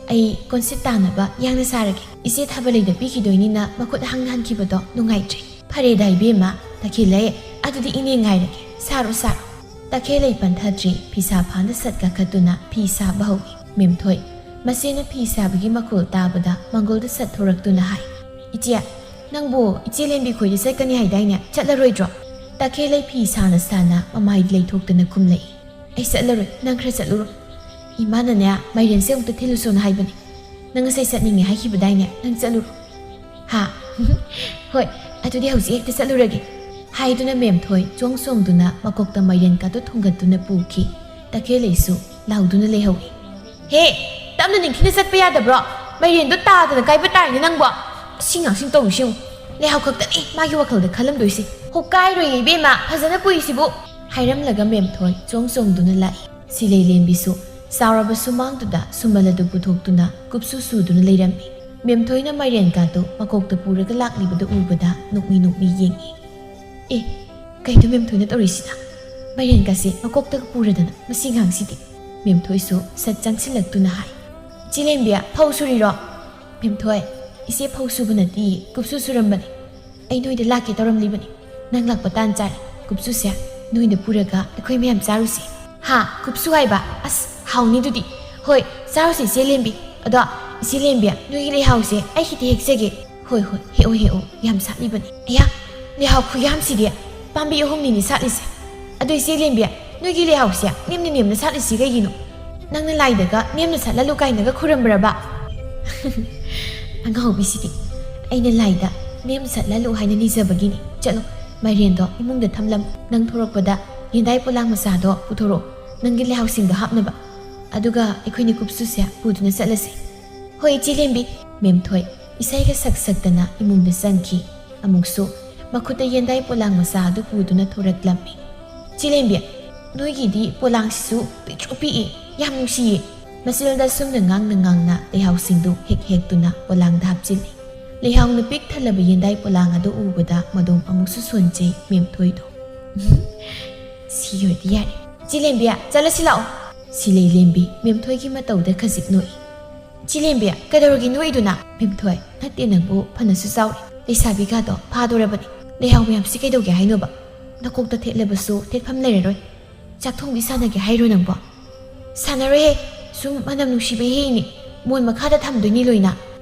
ꯑꯩ ꯀꯣꯟꯁꯤꯠ ꯇꯥꯅꯕ ꯌꯥꯡꯅ ꯁꯥꯔꯒꯦ꯫ ꯏꯆꯦ ꯊꯥꯕꯜ ꯂꯩꯗ ꯄꯤꯈꯤꯗꯣꯏꯅꯤꯅ ꯃꯈꯨꯠ ꯍꯥꯡꯅ ꯍꯟꯈꯤꯕꯗꯣ ꯅꯨꯡꯉꯥꯏꯇ꯭ꯔꯦ꯫" "ꯐꯔꯦꯗ ꯏꯕꯦꯝꯃ, ꯇꯈꯦꯜꯂꯩ, ꯑꯗꯨꯗꯤ ꯏꯅꯦ ꯉꯥꯏꯔꯒꯦ꯫ ꯁꯥꯔꯣ, ꯁꯥꯔꯣ꯫" ꯇꯈꯦꯜꯂꯩ ꯄꯟꯊꯗ꯭ꯔꯤ, ꯐꯤꯁꯥ ꯐꯥꯟꯗ ꯁꯠ ꯀꯥꯈꯠꯇꯨꯅ ꯐꯤ ꯁꯥꯕ ꯍꯧꯏ꯫ ꯃꯦꯝꯊꯣꯏ, ꯃꯆꯦꯅ ꯐꯤ ꯁꯥꯕꯒꯤ ꯃꯈꯣꯜ ꯇꯥꯕꯗ ꯃꯪꯒꯣꯜꯗ ꯁꯠ ꯊꯣꯔꯛꯇꯨꯅ ꯍꯥꯏ, "ꯏꯆꯦ, ꯅꯪꯕꯨ ꯏꯆꯦ ꯂꯦꯝꯕꯤ ꯈꯣꯏꯗ ꯆꯠꯀꯅꯤ ꯍꯥꯏꯗꯥꯏꯅꯦ? ꯆꯠꯂꯔꯣꯏꯗ꯭ꯔꯣ?" ꯇꯈꯦꯜꯂꯩ ꯐꯤ ꯁꯥꯅ ꯁꯥꯅ ꯃꯃꯥꯏꯗ ꯂꯩꯊꯣꯛꯇꯅ ꯈꯨꯝꯂꯛꯏ, "ꯑꯩ ꯆꯠꯂꯔꯣꯏ, ꯅꯪ ꯈꯔ ꯆꯠꯂꯨꯔꯣ꯫ ꯏꯃꯥꯅꯅꯦ, ꯃꯥꯏꯔꯦꯟꯁꯦ ꯑꯃꯨꯛꯇ ꯊꯤꯜꯂꯨꯁꯣꯅ ꯍꯥꯏꯕꯅꯦ꯫ ꯅꯪ ꯉꯁꯥꯏ ꯆꯠꯅꯤꯡꯉꯦ ꯍꯥꯏꯈꯤꯕꯗꯥꯏꯅꯦ? ꯅꯪ ꯆꯠꯂꯨꯔꯣ꯫" "ꯍꯥ?" "ꯍꯣꯏ, ꯑꯗꯨꯗꯤ ꯍꯧꯖꯤꯛ ꯍꯦꯛꯇ ꯆꯠꯂꯨꯔꯒꯦ꯫" ꯍꯥꯏꯗꯨꯅ ꯃꯦꯝꯊꯣꯏ ꯆꯣꯡ ꯆꯣꯡꯗꯨꯅ ꯃꯀꯣꯛꯇ ꯃꯥꯏꯔꯦꯟ ꯀꯥꯗꯨ ꯊꯣꯡꯒꯠꯇꯨꯅ ꯄꯨꯈꯤ꯫ ꯇꯈꯦꯜꯂꯩꯁꯨ ꯂꯥꯎꯗꯨꯅ ꯂꯩꯍꯧꯏ꯫ "ꯍꯦ, ꯇꯞꯅ ꯅꯤꯡꯊꯤꯅ ꯆꯠꯄ ꯌꯥꯗꯕ꯭ꯔꯣ? ꯃꯥꯏꯔꯦꯟꯗꯣ ꯇꯥꯗꯅ ꯀꯥꯏꯕ ꯇꯥꯏꯅꯦ ꯅꯪꯕꯣ꯫ ꯑꯁꯤ ꯉꯥꯡꯁꯤꯡ ꯇꯧꯔꯤꯁꯤ ꯌꯦꯡꯉꯨ꯫ ꯂꯩꯍꯥꯎ ꯈꯛꯇꯅꯤ ꯃꯥꯒꯤ ꯋꯥꯈꯜꯗ ꯈꯜꯂꯝꯗꯣꯏꯁꯤ꯫" "ꯍꯣ, ꯀꯥꯏꯔꯣꯏꯌꯦ ꯏꯕꯦꯝꯃ, ꯐꯖꯅ ꯄꯨꯏꯁꯤꯕꯨ꯫" ꯍꯥꯏꯔꯝꯂꯒ ꯃꯦꯝꯊꯣꯏ ꯆꯣꯡ ꯆꯣꯡꯗꯨꯅ ꯂꯥꯛꯏ꯫ ꯁꯤꯂꯩ ꯂꯦꯝꯕꯤꯁꯨ ꯆꯥꯎꯔꯕ ꯁꯨꯃꯥꯡꯗꯨꯗ ꯁꯨꯝꯕꯜ ꯑꯗꯨ ꯄꯨꯊꯣꯛꯇꯨꯅ ꯀꯨꯞꯁꯨ ꯁꯨꯗꯨꯅ ꯂꯩꯔꯝꯃꯤ꯫ ꯃꯦꯝꯊꯣꯏꯅ ꯃꯥꯏꯔꯦꯟꯒꯗꯨ ꯃꯀꯣꯛꯇ ꯄꯨꯔꯒ ꯂꯥꯛꯂꯤꯕꯗꯨ ꯎꯕꯗ ꯅꯣꯛꯃꯤ ꯅꯣꯛꯃꯤ ꯌꯦꯡꯉꯤ꯫ "ꯑꯦ, ꯀꯩꯅꯣ ꯃꯦꯝꯊꯣꯏꯅ ꯇꯧꯔꯤꯁꯤꯅ? ꯃꯥꯏꯔꯦꯟꯒꯁꯦ ꯃꯀꯣꯛꯇꯒ ꯄꯨꯔꯗꯅ ꯃꯁꯤ ꯉꯥꯡꯁꯤꯗꯤ?" ꯃꯦꯝꯊꯣꯏꯁꯨ ꯁꯠ ꯆꯪꯁꯤꯜꯂꯛꯇꯨꯅ ꯍꯥꯏ꯫ "ꯆꯦ ꯂꯦꯝꯕꯤ, ꯐꯧ ꯁꯨꯔꯤꯔꯣ?" "ꯃꯦꯝꯊꯣꯏ, ꯏꯆꯦ ꯐꯧ ꯁꯨꯕ ꯅꯠꯇꯤꯌꯦ, ꯀꯨꯞꯁꯨ ꯁꯨꯔꯝꯕꯅꯦ꯫ ꯑꯩ ꯅꯣꯏꯗ ꯂꯥꯛꯀꯦ ꯇꯧꯔꯝꯂꯤꯕꯅꯤ꯫ ꯅꯪ ꯂꯥꯛꯄ ꯇꯥꯟ ꯆꯥꯔꯦ꯫ ꯀꯨꯞꯁꯨꯁꯦ ꯅꯣꯏꯗ ꯄꯨꯔꯒ ꯑꯩꯈꯣꯏ ꯃꯌꯥꯝ ꯆꯥꯔꯨꯁꯤ꯫" "ꯍꯥ? ꯀꯨꯞꯁꯨ ꯍꯥꯏꯕ? ꯑꯁ, ꯍꯥꯎꯅꯤ ꯑꯗꯨꯗꯤ꯫ ꯍꯣꯏ, ꯆꯥꯔꯨꯁꯤ ꯏꯆꯦ ꯂꯦꯝꯕꯤ꯫ ꯑꯗꯣ ꯏꯆꯦ ꯂꯦꯝꯕꯤ, ꯅꯣꯏꯒꯤ ꯂꯩꯍꯥꯎꯁꯦ ꯑꯩ ꯈꯤꯇ ꯍꯦꯛꯆꯒꯦ꯫" "ꯍꯣꯏ, ꯍꯣꯏ, ꯍꯦꯛꯑꯣ, ꯍꯦꯛꯑꯣ, ꯌꯥꯝ ꯁꯥꯠꯂꯤꯕꯅꯤ꯫" "ꯑꯌꯥ, ꯂꯩꯍꯥꯎ ꯈꯨꯌꯥꯝꯁꯤꯗꯤ! ꯄꯥꯝꯕꯤ ꯑꯍꯨꯝꯅꯤꯅꯦ ꯁꯥꯠꯂꯤꯁꯦ꯫ ꯑꯗꯣ ꯏꯆꯦ ꯂꯦꯝꯕꯤ, ꯅꯣꯏꯒꯤ ꯂꯩꯍꯥꯎꯁꯦ ꯅꯦꯝꯅ ꯅꯦꯝꯅ ꯁꯥꯠꯂꯤꯁꯤ ꯀꯩꯒꯤꯅꯣ? ꯅꯪꯅ ꯂꯥꯏꯗꯒ ꯅꯦꯝꯅ ꯁꯥꯠꯍꯜꯂꯨ ꯀꯥꯏꯅꯒ ꯈꯨꯔꯝꯕ꯭ꯔꯕ?" "ꯑꯉꯥꯎꯕꯤꯁꯤꯗꯤ, ꯑꯩꯅ ꯂꯥꯏꯗ ꯅꯦꯝꯅ ꯁꯥꯠꯍꯜꯂꯨ ꯍꯥꯏꯅ ꯅꯤꯖꯕꯒꯤꯅꯤ꯫ ꯆꯠꯂꯣ, ꯃꯥꯏꯔꯦꯟꯗꯣ ꯏꯃꯨꯡꯗ ꯊꯝꯂꯝꯃꯨ꯫ ꯅꯪ ꯊꯣꯔꯛꯄꯗ ꯌꯦꯟꯗꯥꯏ ꯄꯣꯂꯥꯡ ꯃꯆꯥꯗꯣ ꯄꯨꯊꯣꯔꯛꯑꯣ, ꯅꯪꯒꯤ ꯂꯩꯍꯥꯎꯁꯤꯡꯗꯣ ꯍꯥꯞꯅꯕ꯫ ꯑꯗꯨꯒ ꯑꯩꯈꯣꯏꯅꯤ ꯀꯨꯞꯁꯨꯁꯦ ꯄꯨꯗꯨꯅ ꯆꯠꯂꯁꯤ꯫" "ꯍꯣꯏ, ꯏꯆꯦ ꯂꯦꯝꯕꯤ꯫" ꯃꯦꯝꯊꯣꯏ ꯏꯁꯩꯒ ꯁꯛ ꯁꯛꯇꯅ ꯏꯃꯨꯡꯗ ꯆꯪꯈꯤ꯫ ꯑꯃꯨꯛꯁꯨ ꯃꯈꯨꯠꯇ ꯌꯦꯟꯗꯥꯏ ꯄꯣꯂꯥꯡ ꯃꯆꯥ ꯑꯗꯨ ꯄꯨꯗꯨꯅ ꯊꯣꯔꯛꯂꯝꯃꯤ꯫ "ꯆꯦ ꯂꯦꯝꯕꯤ, ꯅꯣꯏꯒꯤꯗꯤ ꯄꯣꯂꯥꯡꯁꯤꯁꯨ ꯄꯤꯛꯇ꯭ꯔꯨ ꯄꯤꯛꯏ, ꯌꯥꯝ ꯅꯨꯡꯁꯤꯌꯦ꯫" ꯃꯆꯤꯜꯗ ꯑꯁꯨꯝꯅ ꯉꯥꯡꯅ ꯉꯥꯡꯅ ꯂꯩꯍꯥꯎꯁꯤꯡꯗꯨ ꯍꯦꯛ ꯍꯦꯛꯇꯨꯅ ꯄꯣꯂꯥꯡꯗ ꯍꯥꯞꯆꯤꯜꯂꯤ꯫ ꯂꯩꯍꯥꯎꯅ ꯄꯤꯛ ꯊꯜꯂꯕ ꯌꯦꯟꯗꯥꯏ ꯄꯣꯂꯥꯡ ꯑꯗꯨ ꯎꯕꯗ ꯃꯗꯣꯝ ꯑꯃꯨꯛꯁꯨ ꯁꯣꯟꯖꯩ ꯃꯦꯝꯊꯣꯏꯗꯣ꯫ "ꯁꯤ ꯑꯣꯏꯗꯤ ꯌꯥꯔꯦ꯫ ꯆꯦ ꯂꯦꯝꯕꯤ, ꯆꯠꯂꯁꯤ ꯂꯥꯛꯑꯣ꯫" ꯁꯤꯂꯩ ꯂꯦꯝꯕꯤ ꯃꯦꯝꯊꯣꯏꯒꯤ ꯃꯇꯧꯗ ꯈꯖꯤꯛ ꯅꯣꯛꯏ꯫ "ꯆꯦ ꯂꯦꯝꯕꯤ, ꯀꯩꯗꯧꯔꯒꯦ ꯅꯣꯛꯏꯗꯨꯅ?" "ꯃꯦꯝꯊꯣꯏ, ꯅꯠꯇꯦ, ꯅꯪꯕꯨ ꯐꯅꯁꯨ ꯆꯥꯎꯔꯦ꯫ ꯂꯩꯁꯥꯕꯤꯒꯗꯣ ꯐꯥꯗꯣꯔꯕꯅꯤ꯫ ꯂꯩꯍꯥꯎ ꯃꯌꯥꯝꯁꯤ ꯀꯩꯗꯧꯒꯦ ꯍꯥꯏꯅꯣꯕ? ꯅꯀꯣꯛꯇ ꯊꯦꯠꯂꯕꯁꯨ ꯊꯦꯠꯐꯝ ꯂꯩꯔꯔꯣꯏ꯫ ꯆꯥꯛ ꯊꯣꯡꯕꯤ ꯁꯥꯟꯅꯒꯦ ꯍꯥꯏꯔꯣ ꯅꯪꯕꯣ?" "ꯁꯥꯟꯅꯔꯣꯏꯍꯦ, ꯁꯨꯝ ꯃꯅꯝ ꯅꯨꯡꯁꯤꯕ ꯍꯦꯛꯏꯅꯦ꯫ ꯃꯣꯟ ꯃꯈꯥꯗ ꯊꯝꯗꯣꯏꯅꯤ ꯂꯣꯏꯅ꯫"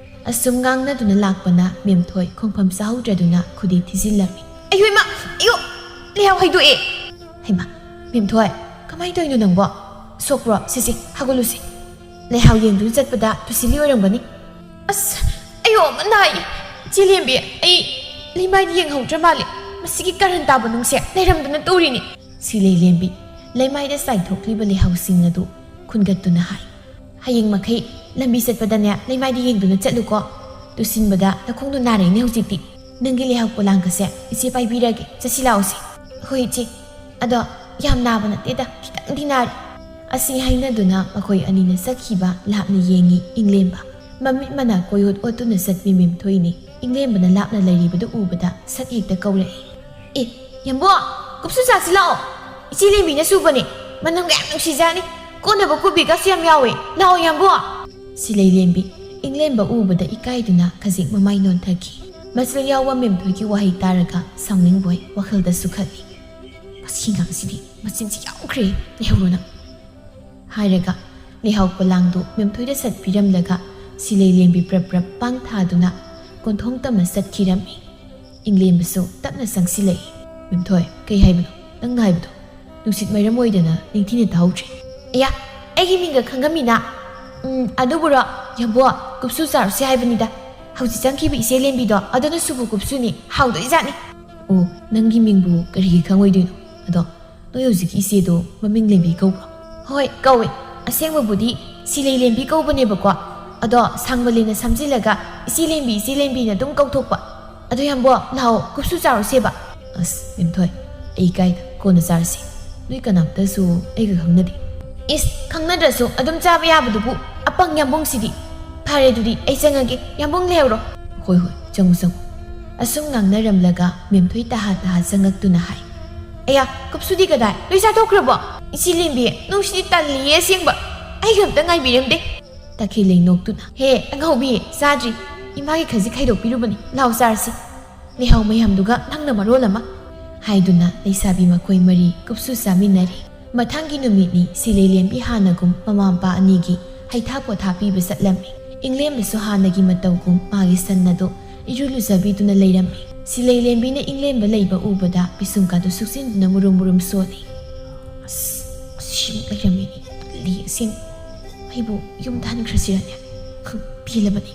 ꯑꯁꯨꯝ ꯉꯥꯡꯅꯗꯨꯅ ꯂꯥꯛꯄꯅ ꯃꯦꯝꯊꯣꯏ ꯈꯣꯡꯐꯝ ꯆꯥꯍꯧꯗ꯭ꯔꯗꯨꯅ ꯈꯨꯗꯤ ꯊꯤꯖꯤꯜꯂꯝꯃꯤ꯫ "ꯑꯌꯣ ꯏꯃꯥ! ꯑꯌꯣ! ꯂꯩꯍꯥꯎ ꯍꯩꯗꯣꯛꯑꯦ!" "ꯍꯩꯃꯥ, ꯃꯦꯝꯊꯣꯏ, ꯀꯃꯥꯏꯅ ꯇꯧꯔꯤꯅꯣ ꯅꯪꯕꯣ? ꯁꯣꯛꯄ꯭ꯔꯣ? ꯁꯦ, ꯁꯦ, ꯍꯧꯒꯠꯂꯨꯁꯦ꯫ ꯂꯩꯍꯥꯎ ꯌꯦꯡꯗꯨꯅ ꯆꯠꯄꯗ ꯇꯨꯁꯤꯜꯂꯤ ꯑꯣꯏꯔꯝꯒꯅꯤ꯫" "ꯑꯁ, ꯑꯌꯣ, ꯑꯃ ꯅꯥꯏ꯫ ꯆꯦ ꯂꯦꯝꯕꯤ, ꯑꯩ ꯂꯩꯃꯥꯏꯗ ꯌꯦꯡꯍꯧꯗ꯭ꯔ ꯃꯥꯜꯂꯦ꯫ ꯃꯁꯤꯒꯤ ꯀꯔꯟ ꯇꯥꯕ ꯅꯨꯡꯁꯦ ꯂꯩꯔꯝꯗꯅ ꯇꯨꯔꯤꯅꯤ꯫" ꯁꯤꯂꯩ ꯂꯦꯝꯕꯤ ꯂꯩꯃꯥꯏꯗ ꯆꯥꯏꯊꯣꯛꯂꯤꯕ ꯂꯩꯍꯥꯎꯁꯤꯡ ꯑꯗꯨ ꯈꯨꯟꯒꯠꯇꯨꯅ ꯍꯥꯏ꯫ "ꯍꯌꯦꯡ ꯃꯈꯩ ꯂꯝꯕꯤ ꯆꯠꯄꯗꯅꯦ ꯂꯩꯃꯥꯏꯗ ꯌꯦꯡꯗꯨꯅ ꯆꯠꯂꯨꯀꯣ꯫ ꯇꯨꯁꯤꯟꯕꯗ ꯅꯈꯣꯡꯗꯣ ꯅꯥꯔꯛꯏꯅꯦ ꯍꯧꯖꯤꯛꯇꯤ꯫ ꯅꯪꯒꯤ ꯂꯩꯍꯥꯎ ꯄꯣꯂꯥꯡꯒꯁꯦ ꯏꯆꯦ ꯄꯥꯏꯕꯤꯔꯒꯦ꯫ ꯆꯠꯁꯤ ꯂꯥꯛꯑꯣꯁꯦ꯫" "ꯍꯣꯏ ꯏꯆꯦ꯫ ꯑꯗꯣ ꯌꯥꯝ ꯅꯥꯕ ꯅꯠꯇꯦꯗ, ꯈꯤꯇꯪꯗꯤ ꯅꯥꯔꯤ꯫" ꯑꯁꯤ ꯍꯥꯏꯅꯗꯨꯅ ꯃꯈꯣꯏ ꯑꯅꯤꯅ ꯆꯠꯈꯤꯕ ꯂꯥꯞꯅ ꯌꯦꯡꯉꯤ ꯏꯪꯂꯦꯝꯕ꯫ ꯃꯃꯤꯠ ꯃꯅꯥ ꯀꯣꯏꯑꯣꯠ ꯑꯣꯠꯇꯨꯅ ꯆꯠꯄꯤ ꯃꯦꯝꯊꯣꯏꯅꯤ ꯏꯪꯂꯦꯝꯕꯅ ꯂꯥꯞꯅ ꯂꯩꯔꯤꯕꯗꯨ ꯎꯕꯗ ꯁꯠ ꯍꯦꯛꯇ ꯀꯧꯔꯛꯏ꯫ "ꯑꯦ, ꯌꯥꯝꯕꯣ, ꯀꯨꯞꯁꯨ ꯆꯥꯁꯤ ꯂꯥꯛꯑꯣ꯫ ꯏꯆꯦ ꯂꯦꯝꯕꯤꯅ ꯁꯨꯕꯅꯦ꯫ ꯃꯅꯝꯒ ꯌꯥꯝ ꯅꯨꯡꯁꯤꯖꯥꯠꯅꯤ꯫ ꯀꯣꯟꯅꯕ ꯀꯣꯕꯤꯒꯁꯨ ꯌꯥꯝ ꯌꯥꯎꯋꯦ꯫ ꯂꯥꯛꯑꯣ, ꯌꯥꯝꯕꯣ꯫" ꯁꯤꯂꯩ ꯂꯦꯝꯕꯤ ꯏꯪꯂꯦꯝꯕ ꯎꯕꯗ ꯏꯀꯥꯏꯗꯨꯅ ꯈꯖꯤꯛ ꯃꯃꯥꯏ ꯅꯣꯟꯊꯈꯤ꯫ ꯃꯆꯤꯜ ꯌꯥꯎꯕ ꯃꯦꯝꯊꯣꯏꯒꯤ ꯋꯥꯍꯩ ꯇꯥꯔꯒ ꯁꯥꯎꯅꯤꯡꯕꯣꯏ ꯋꯥꯈꯜꯗꯁꯨ ꯈꯜꯂꯤ꯫ "ꯃꯁꯤ ꯑꯉꯥꯡꯁꯤꯗꯤ ꯃꯆꯤꯟꯁꯤ ꯌꯥꯎꯈ꯭ꯔꯦ꯫ ꯂꯩꯍꯧꯔꯣ ꯅꯪ꯫" ꯍꯥꯏꯔꯒ ꯂꯩꯍꯥꯎ ꯄꯣꯂꯥꯡꯗꯨ ꯃꯦꯝꯊꯣꯏꯗ ꯁꯠ ꯄꯤꯔꯝꯂꯒ ꯁꯤꯂꯩ ꯂꯦꯝꯕꯤ ꯄ꯭ꯔꯞ ꯄ꯭ꯔꯞ ꯄꯥꯡ ꯊꯥꯗꯨꯅ ꯀꯣꯟꯊꯣꯡ ꯇꯝꯅ ꯆꯠꯈꯤꯔꯝꯃꯤ꯫ ꯏꯪꯂꯦꯝꯕꯁꯨ ꯇꯞꯅ ꯆꯪꯁꯤꯜꯂꯛꯏ꯫ "ꯃꯦꯝꯊꯣꯏ, ꯀꯩ ꯍꯥꯏꯕꯅꯣ? ꯅꯪꯅ ꯍꯥꯏꯕꯗꯣ ꯅꯨꯡꯁꯤꯠ ꯃꯩꯔꯝ ꯑꯣꯏꯗꯅ ꯅꯤꯡꯊꯤꯅ ꯇꯥꯍꯧꯗ꯭ꯔꯦ꯫" "ꯑꯌꯥ, ꯑꯩꯒꯤ ꯃꯤꯡꯒ ꯈꯪꯉꯝꯃꯤꯅ?" "ꯎꯝ, ꯑꯗꯨꯕꯨꯔꯣ, ꯌꯥꯝꯕꯣ, ꯀꯨꯞꯁꯨ ꯆꯥꯔꯨꯁꯦ ꯍꯥꯏꯕꯅꯤꯗ꯫ ꯍꯧꯖꯤꯛ ꯆꯪꯈꯤꯕ ꯏꯆꯦ ꯂꯦꯝꯕꯤꯗꯣ ꯑꯗꯨꯅ ꯁꯨꯕ ꯀꯨꯞꯁꯨꯅꯤ꯫ ꯍꯥꯎꯗꯣꯏꯖꯥꯠꯅꯤ꯫" "ꯑꯣ, ꯅꯪꯒꯤ ꯃꯤꯡꯕꯨ ꯀꯔꯤꯒꯤ ꯈꯪꯉꯣꯏꯗꯣꯏꯅꯣ? ꯑꯗꯣ ꯅꯣꯏ ꯍꯧꯖꯤꯛꯀꯤ ꯏꯆꯦꯗꯣ ꯃꯃꯤꯡ ꯂꯦꯝꯕꯤ ꯀꯧꯕ꯭ꯔꯣ?" "ꯍꯣꯏ, ꯀꯧꯏ꯫ ꯑꯁꯦꯡꯕꯕꯨꯗꯤ ꯁꯤꯂꯩ ꯂꯦꯝꯕꯤ ꯀꯧꯕꯅꯦꯕꯀꯣ꯫ ꯑꯗꯣ ꯁꯥꯡꯃꯜꯂꯦꯅ ꯁꯝꯖꯤꯜꯂꯒ ꯏꯆꯦ ꯂꯦꯝꯕꯤ, ꯏꯆꯦ ꯂꯦꯝꯕꯤꯅ ꯑꯗꯨꯝ ꯀꯧꯊꯣꯛꯄ꯫ ꯑꯗꯣ ꯌꯥꯝꯕꯣ, ꯂꯥꯛꯑꯣ, ꯀꯨꯞꯁꯨ ꯆꯥꯔꯨꯁꯦꯕ꯫" "ꯑꯁ, ꯃꯦꯝꯊꯣꯏ, ꯑꯩ ꯏꯀꯥꯏꯗ꯫ ꯀꯣꯟꯅ ꯆꯥꯔꯁꯤ꯫ ꯅꯣꯏ ꯀꯅꯥꯝꯇꯁꯨ ꯑꯩꯒ ꯈꯪꯅꯗꯦ꯫" "ꯏꯁ, ꯈꯪꯅꯗ꯭ꯔꯁꯨ ꯑꯗꯨꯝ ꯆꯥꯕ ꯌꯥꯕꯗꯨꯕꯨ, ꯑꯄꯪ ꯌꯥꯝꯕꯨꯡꯁꯤꯗꯤ꯫ ꯐꯔꯦ, ꯑꯗꯨꯗꯤ ꯑꯩ ꯆꯪꯉꯒꯦ꯫ ꯌꯥꯝꯕꯨꯡ ꯂꯩꯍꯧꯔꯣ꯫" "ꯍꯣꯏ, ꯍꯣꯏ, ꯆꯪꯉꯨ, ꯆꯪꯉꯨ꯫" ꯑꯁꯨꯝ ꯉꯥꯡꯅꯔꯝꯂꯒ ꯃꯦꯝꯊꯣꯏ ꯇꯍꯥ ꯇꯍꯥ ꯆꯪꯉꯛꯇꯨꯅ ꯍꯥꯏ꯫ "ꯑꯌꯥ, ꯀꯨꯞꯁꯨꯗꯤ ꯀꯗꯥꯏ? ꯂꯣꯏ ꯆꯥꯊꯣꯛꯈ꯭ꯔꯕꯣ? ꯏꯆꯦ ꯂꯦꯝꯕꯤ, ꯅꯨꯡꯁꯤꯗꯤ ꯇꯜꯂꯤꯌꯦ ꯑꯁꯦꯡꯕ꯫ ꯑꯩꯒ ꯑꯝꯇ ꯉꯥꯏꯕꯤꯔꯝꯗꯦ꯫" ꯇꯈꯦꯜꯂꯩ ꯅꯣꯛꯇꯨꯅ, "ꯍꯦ, ꯑꯉꯥꯎꯕꯤ, ꯆꯥꯗ꯭ꯔꯤ꯫ ꯏꯃꯥꯒꯤ ꯈꯖꯤꯛ ꯈꯥꯏꯗꯣꯛꯄꯤꯔꯨꯕꯅꯤ꯫ ꯂꯥꯎ ꯆꯥꯔꯁꯤ꯫ ꯂꯩꯍꯥꯎ ꯃꯌꯥꯝꯗꯨꯒ ꯅꯪꯅ ꯃꯔꯣꯜ ꯑꯃ꯫" ꯍꯥꯏꯗꯨꯅ ꯂꯩꯁꯥꯕꯤ ꯃꯈꯣꯏ ꯃꯔꯤ ꯀꯨꯞꯁꯨ ꯆꯥꯃꯤꯟꯅꯔꯦ꯫ ꯃꯊꯪꯒꯤ ꯅꯨꯃꯤꯠꯅꯤ ꯁꯤꯂꯩ ꯂꯦꯝꯕꯤ ꯍꯥꯟꯅꯒꯨꯝ ꯃꯃꯥ ꯃꯄꯥ ꯑꯅꯤꯒꯤ ꯍꯩꯊꯥ ꯄꯣꯊꯥ ꯄꯤꯕ ꯆꯠꯂꯝꯃꯤ꯫ ꯏꯪꯂꯦꯝꯕꯁꯨ ꯍꯥꯟꯅꯒꯤ ꯃꯇꯧꯒꯨꯝ ꯃꯥꯒꯤ ꯁꯟ ꯑꯗꯨ ꯏꯔꯨ ꯂꯨꯖꯕꯤꯗꯨꯅ ꯂꯩꯔꯝꯃꯤ꯫ ꯁꯤꯂꯩ ꯂꯦꯝꯕꯤꯅ ꯏꯪꯂꯦꯝꯕ ꯂꯩꯕ ꯎꯕꯗ ꯄꯤꯁꯨꯝꯀꯥꯗꯨ ꯁꯨꯛꯆꯤꯟꯗꯨꯅ ꯃꯨꯔꯨꯝ ꯃꯨꯔꯨꯝ ꯁꯣꯜꯂꯤ꯫ "ꯑꯁ, ꯑꯁꯤꯃꯨꯛ ꯂꯩꯔꯝꯃꯤꯅꯦ꯫ ꯇꯜꯂꯤ ꯑꯁꯦꯡꯕ꯫ ꯑꯩꯕꯨ ꯌꯨꯝꯗ ꯍꯟꯈ꯭ꯔꯁꯤꯔꯅꯦ? ꯈꯪ ꯄꯦꯜꯂꯕꯅꯤ꯫"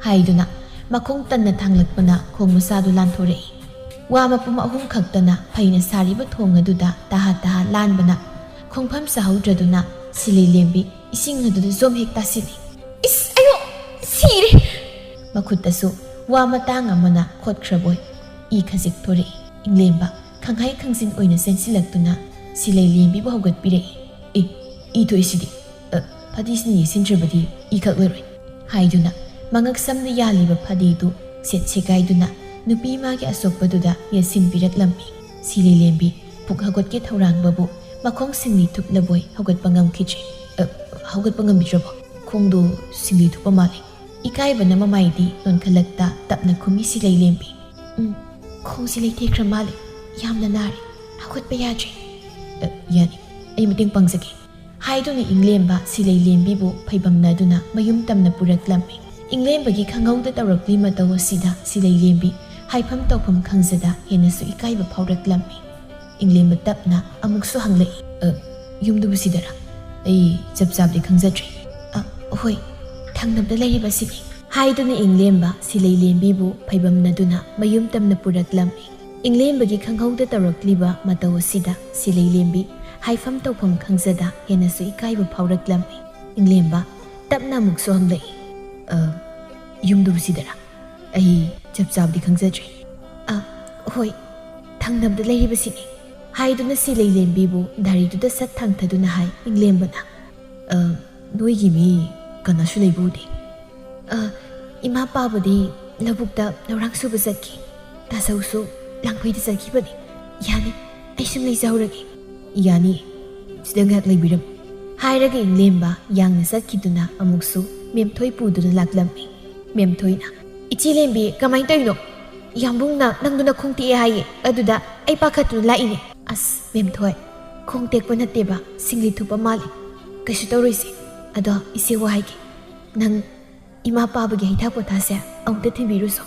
ꯍꯥꯏꯗꯨꯅ ꯃꯈꯣꯡ ꯇꯟꯅ ꯊꯥꯡꯂꯛꯄꯅ ꯈꯣꯡ ꯃꯆꯥꯗꯨ ꯂꯥꯟꯊꯣꯔꯛꯏ꯫ ꯋꯥ ꯃꯄꯨꯝ ꯑꯍꯨꯝ ꯈꯛꯇꯅ ꯐꯩꯅ ꯁꯥꯔꯤꯕ ꯊꯣꯡ ꯑꯗꯨꯗ ꯇꯍꯥ ꯇꯍꯥ ꯂꯥꯟꯕꯅ ꯈꯣꯡꯐꯝ ꯆꯥꯍꯧꯗ꯭ꯔꯗꯨꯅ ꯁꯤꯂꯩ ꯂꯦꯝꯕꯤ ꯏꯁꯤꯡ ꯑꯗꯨꯗ ꯖꯣꯝ ꯍꯦꯛ ꯇꯥꯁꯤꯜꯂꯤ꯫ "ꯏꯁ, ꯑꯌꯣ! ꯁꯤꯔꯦ!" ꯃꯈꯨꯠꯇꯁꯨ ꯋꯥ ꯃꯇꯥꯡ ꯑꯃꯅ ꯈꯣꯠꯈ꯭ꯔꯕꯣꯏ ꯏ ꯈꯖꯤꯛ ꯊꯣꯔꯛꯏ꯫ ꯏꯪꯂꯦꯝꯕ ꯈꯪꯍꯥꯏ ꯈꯪꯖꯤꯟ ꯑꯣꯏꯅ ꯆꯦꯟꯁꯤꯜꯂꯛꯇꯨꯅ ꯁꯤꯂꯩ ꯂꯦꯝꯕꯤꯕꯨ ꯍꯧꯒꯠꯄꯤꯔꯛꯏ꯫ "ꯑꯦ, ꯏ ꯊꯣꯛꯏꯁꯤꯗꯤ꯫ ꯑ, ꯐꯗꯤꯁꯤꯅ ꯌꯦꯠꯁꯤꯟꯗ꯭ꯔꯕꯗꯤ ꯏ ꯀꯛꯂꯔꯣꯏ꯫" ꯍꯥꯏꯗꯨꯅ ꯃꯉꯛꯁꯝꯗ ꯌꯥꯜꯂꯤꯕ ꯐꯗꯤꯗꯨ ꯁꯦꯠ ꯁꯦꯒꯥꯏꯗꯨꯅ ꯅꯨꯄꯤ ꯃꯥꯒꯤ ꯑꯁꯣꯛꯄꯗꯨꯗ ꯌꯦꯠꯁꯤꯟꯕꯤꯔꯛꯂꯝꯃꯤ꯫ ꯁꯤꯂꯩꯂꯦꯝꯕꯤ ꯄꯨꯛ ꯍꯧꯒꯠꯀꯦ ꯊꯧꯔꯥꯡꯕꯕꯨ ꯃꯈꯣꯡ ꯁꯤꯡꯂꯤ ꯊꯨꯞꯂꯕꯣꯏ ꯍꯧꯒꯠꯄ ꯉꯝꯈꯤꯗ꯭ꯔꯦ꯫ "ꯑ, ꯍꯧꯒꯠꯄ ꯉꯝꯕꯤꯗ꯭ꯔꯕꯣ? ꯈꯣꯡꯗꯣ ꯁꯤꯡꯂꯤ ꯊꯨꯞꯄ ꯃꯥꯜꯂꯦ꯫" ꯏꯀꯥꯏꯕꯅ ꯃꯃꯥꯏꯗꯤ ꯅꯣꯟꯈꯠꯂꯛꯇ ꯇꯞꯅ ꯈꯨꯝꯃꯤ ꯁꯤꯂꯩꯂꯦꯝꯕꯤ꯫ "ꯎꯝ, ꯈꯣꯡꯁꯤ ꯂꯩꯊꯦꯛꯈ꯭ꯔ ꯃꯥꯜꯂꯦ꯫ ꯌꯥꯝꯅ ꯅꯥꯔꯦ꯫ ꯍꯧꯒꯠꯄ ꯌꯥꯗ꯭ꯔꯦ꯫" "ꯑ, ꯌꯥꯅꯤ, ꯑꯩ ꯃꯇꯦꯡ ꯄꯥꯡꯖꯒꯦ꯫" ꯍꯥꯏꯗꯨꯅ ꯏꯪꯂꯦꯝꯕ ꯁꯤꯂꯩꯂꯦꯝꯕꯤꯕꯨ ꯐꯩꯕꯝꯅꯗꯨꯅ ꯃꯌꯨꯝ ꯇꯝꯅ ꯄꯨꯔꯛꯂꯝꯃꯤ꯫ ꯏꯪꯂꯦꯝꯕꯒꯤ ꯈꯪꯍꯧꯗ ꯇꯧꯔꯛꯂꯤ ꯃꯇꯧ ꯑꯁꯤꯗ ꯁꯤꯂꯩꯂꯦꯝꯕꯤ ꯍꯥꯏꯐꯝ ꯇꯧꯐꯝ ꯈꯪꯖꯗ ꯍꯦꯟꯅꯁꯨ ꯏꯀꯥꯏꯕ ꯐꯥꯎꯔꯛꯂꯝꯃꯤ꯫ ꯏꯪꯂꯦꯝꯕ ꯇꯞꯅ ꯑꯃꯨꯛꯁꯨ ꯍꯪꯂꯛꯏ, "ꯑ, ꯌꯨꯝꯗꯨꯕꯨ ꯁꯤꯗꯔꯥ? ꯑꯩ ꯆꯞ ꯆꯥꯕꯗꯤ ꯈꯪꯖꯗ꯭ꯔꯦ꯫" "ꯑ, ꯍꯣꯏ, ꯊꯪꯅꯕꯗ ꯂꯩꯔꯤꯕꯁꯤꯅꯤ꯫" ꯍꯥꯏꯗꯨꯅ ꯏꯪꯂꯦꯝꯕ ꯁꯤꯂꯩꯂꯦꯝꯕꯤꯕꯨ ꯐꯩꯕꯝꯅꯗꯨꯅ ꯃꯌꯨꯝ ꯇꯝꯅ ꯄꯨꯔꯛꯂꯝꯃꯤ꯫ ꯏꯪꯂꯦꯝꯕꯒꯤ ꯈꯪꯍꯧꯗ ꯇꯧꯔꯛꯂꯤꯕ ꯃꯇꯧ ꯑꯁꯤꯗ ꯁꯤꯂꯩꯂꯦꯝꯕꯤ ꯍꯥꯏꯐꯝ ꯇꯧꯐꯝ ꯈꯪꯖꯗ ꯍꯦꯟꯅꯁꯨ ꯏꯀꯥꯏꯕ ꯐꯥꯎꯔꯛꯂꯝꯃꯤ꯫ ꯏꯪꯂꯦꯝꯕ ꯇꯞꯅ ꯑꯃꯨꯛꯁꯨ ꯍꯪꯂꯛꯏ, "ꯑ, ꯌꯨꯝꯗꯨꯕꯨ ꯁꯤꯗꯔꯥ? ꯑꯩ ꯆꯞ ꯆꯥꯕꯗꯤ ꯈꯪꯖꯗ꯭ꯔꯦ꯫" "ꯑ, ꯍꯣꯏ, ꯊꯪꯅꯕꯗ ꯂꯩꯔꯤꯕꯁꯤꯅꯤ꯫" ꯍꯥꯏꯗꯨꯅ ꯁꯤꯂꯩꯂꯦꯝꯕꯤꯕꯨ ꯗꯥꯔꯤꯗꯨꯗ ꯁꯠ ꯊꯥꯡꯊꯗꯨꯅ ꯍꯥꯏ ꯏꯪꯂꯦꯝꯕꯅ, "ꯑ, ꯅꯣꯏꯒꯤ ꯃꯤ ꯀꯅꯥꯁꯨ ꯂꯩꯕ ꯎꯗꯦ꯫" "ꯑ, ꯏꯃꯥ ꯄꯥꯕꯗꯤ ꯂꯧꯕꯨꯛꯇ ꯂꯧꯔꯥꯡ ꯁꯨꯕ ꯆꯠꯈꯤ꯫ ꯇꯥꯆꯧꯁꯨ ꯂꯥꯡꯐꯩꯗ ꯆꯠꯈꯤꯕꯅꯤ꯫ ꯌꯥꯅꯤ, ꯑꯩ ꯁꯨꯝ ꯂꯩꯖꯍꯧꯔꯒꯦ꯫" "ꯌꯥꯅꯤ, ꯁꯤꯗ ꯉꯥꯏꯍꯥꯛ ꯂꯩꯕꯤꯔꯝꯃꯨ꯫" ꯍꯥꯏꯔꯒ ꯏꯪꯂꯦꯝꯕ ꯌꯥꯡꯅ ꯆꯠꯈꯤꯗꯨꯅ ꯑꯃꯨꯛꯁꯨ ꯃꯦꯝꯊꯣꯏ ꯄꯨꯗꯨꯅ ꯂꯥꯛꯂꯝꯃꯤ꯫ ꯃꯦꯝꯊꯣꯏꯅ, "ꯏꯆꯦ ꯂꯦꯝꯕꯤ, ꯀꯃꯥꯏꯅ ꯇꯧꯔꯤꯅꯣ? ꯌꯥꯝꯕꯨꯡꯅ ꯅꯪꯗꯨꯅ ꯈꯣꯡ ꯇꯦꯛꯑꯦ ꯍꯥꯏꯌꯦ, ꯑꯗꯨꯗ ꯑꯩ ꯄꯥꯈꯠꯇꯨꯅ ꯂꯥꯛꯏꯅꯦ꯫" "ꯑꯁ, ꯃꯦꯝꯊꯣꯏ, ꯈꯣꯡ ꯇꯦꯛꯄ ꯅꯠꯇꯦꯕ, ꯁꯤꯡꯂꯤ ꯊꯨꯞꯄ ꯃꯥꯜꯂꯦ꯫ ꯀꯩꯁꯨ ꯇꯧꯔꯣꯏꯁꯦ꯫ ꯑꯗꯣ ꯏꯆꯦ ꯋꯥ ꯍꯥꯏꯒꯦ, ꯅꯪ ꯏꯃꯥ ꯄꯥꯕꯒꯤ ꯍꯩꯊꯥ ꯄꯣꯊꯥꯁꯦ ꯑꯃꯨꯛꯇ ꯊꯤꯟꯕꯤꯔꯨꯁꯣ꯫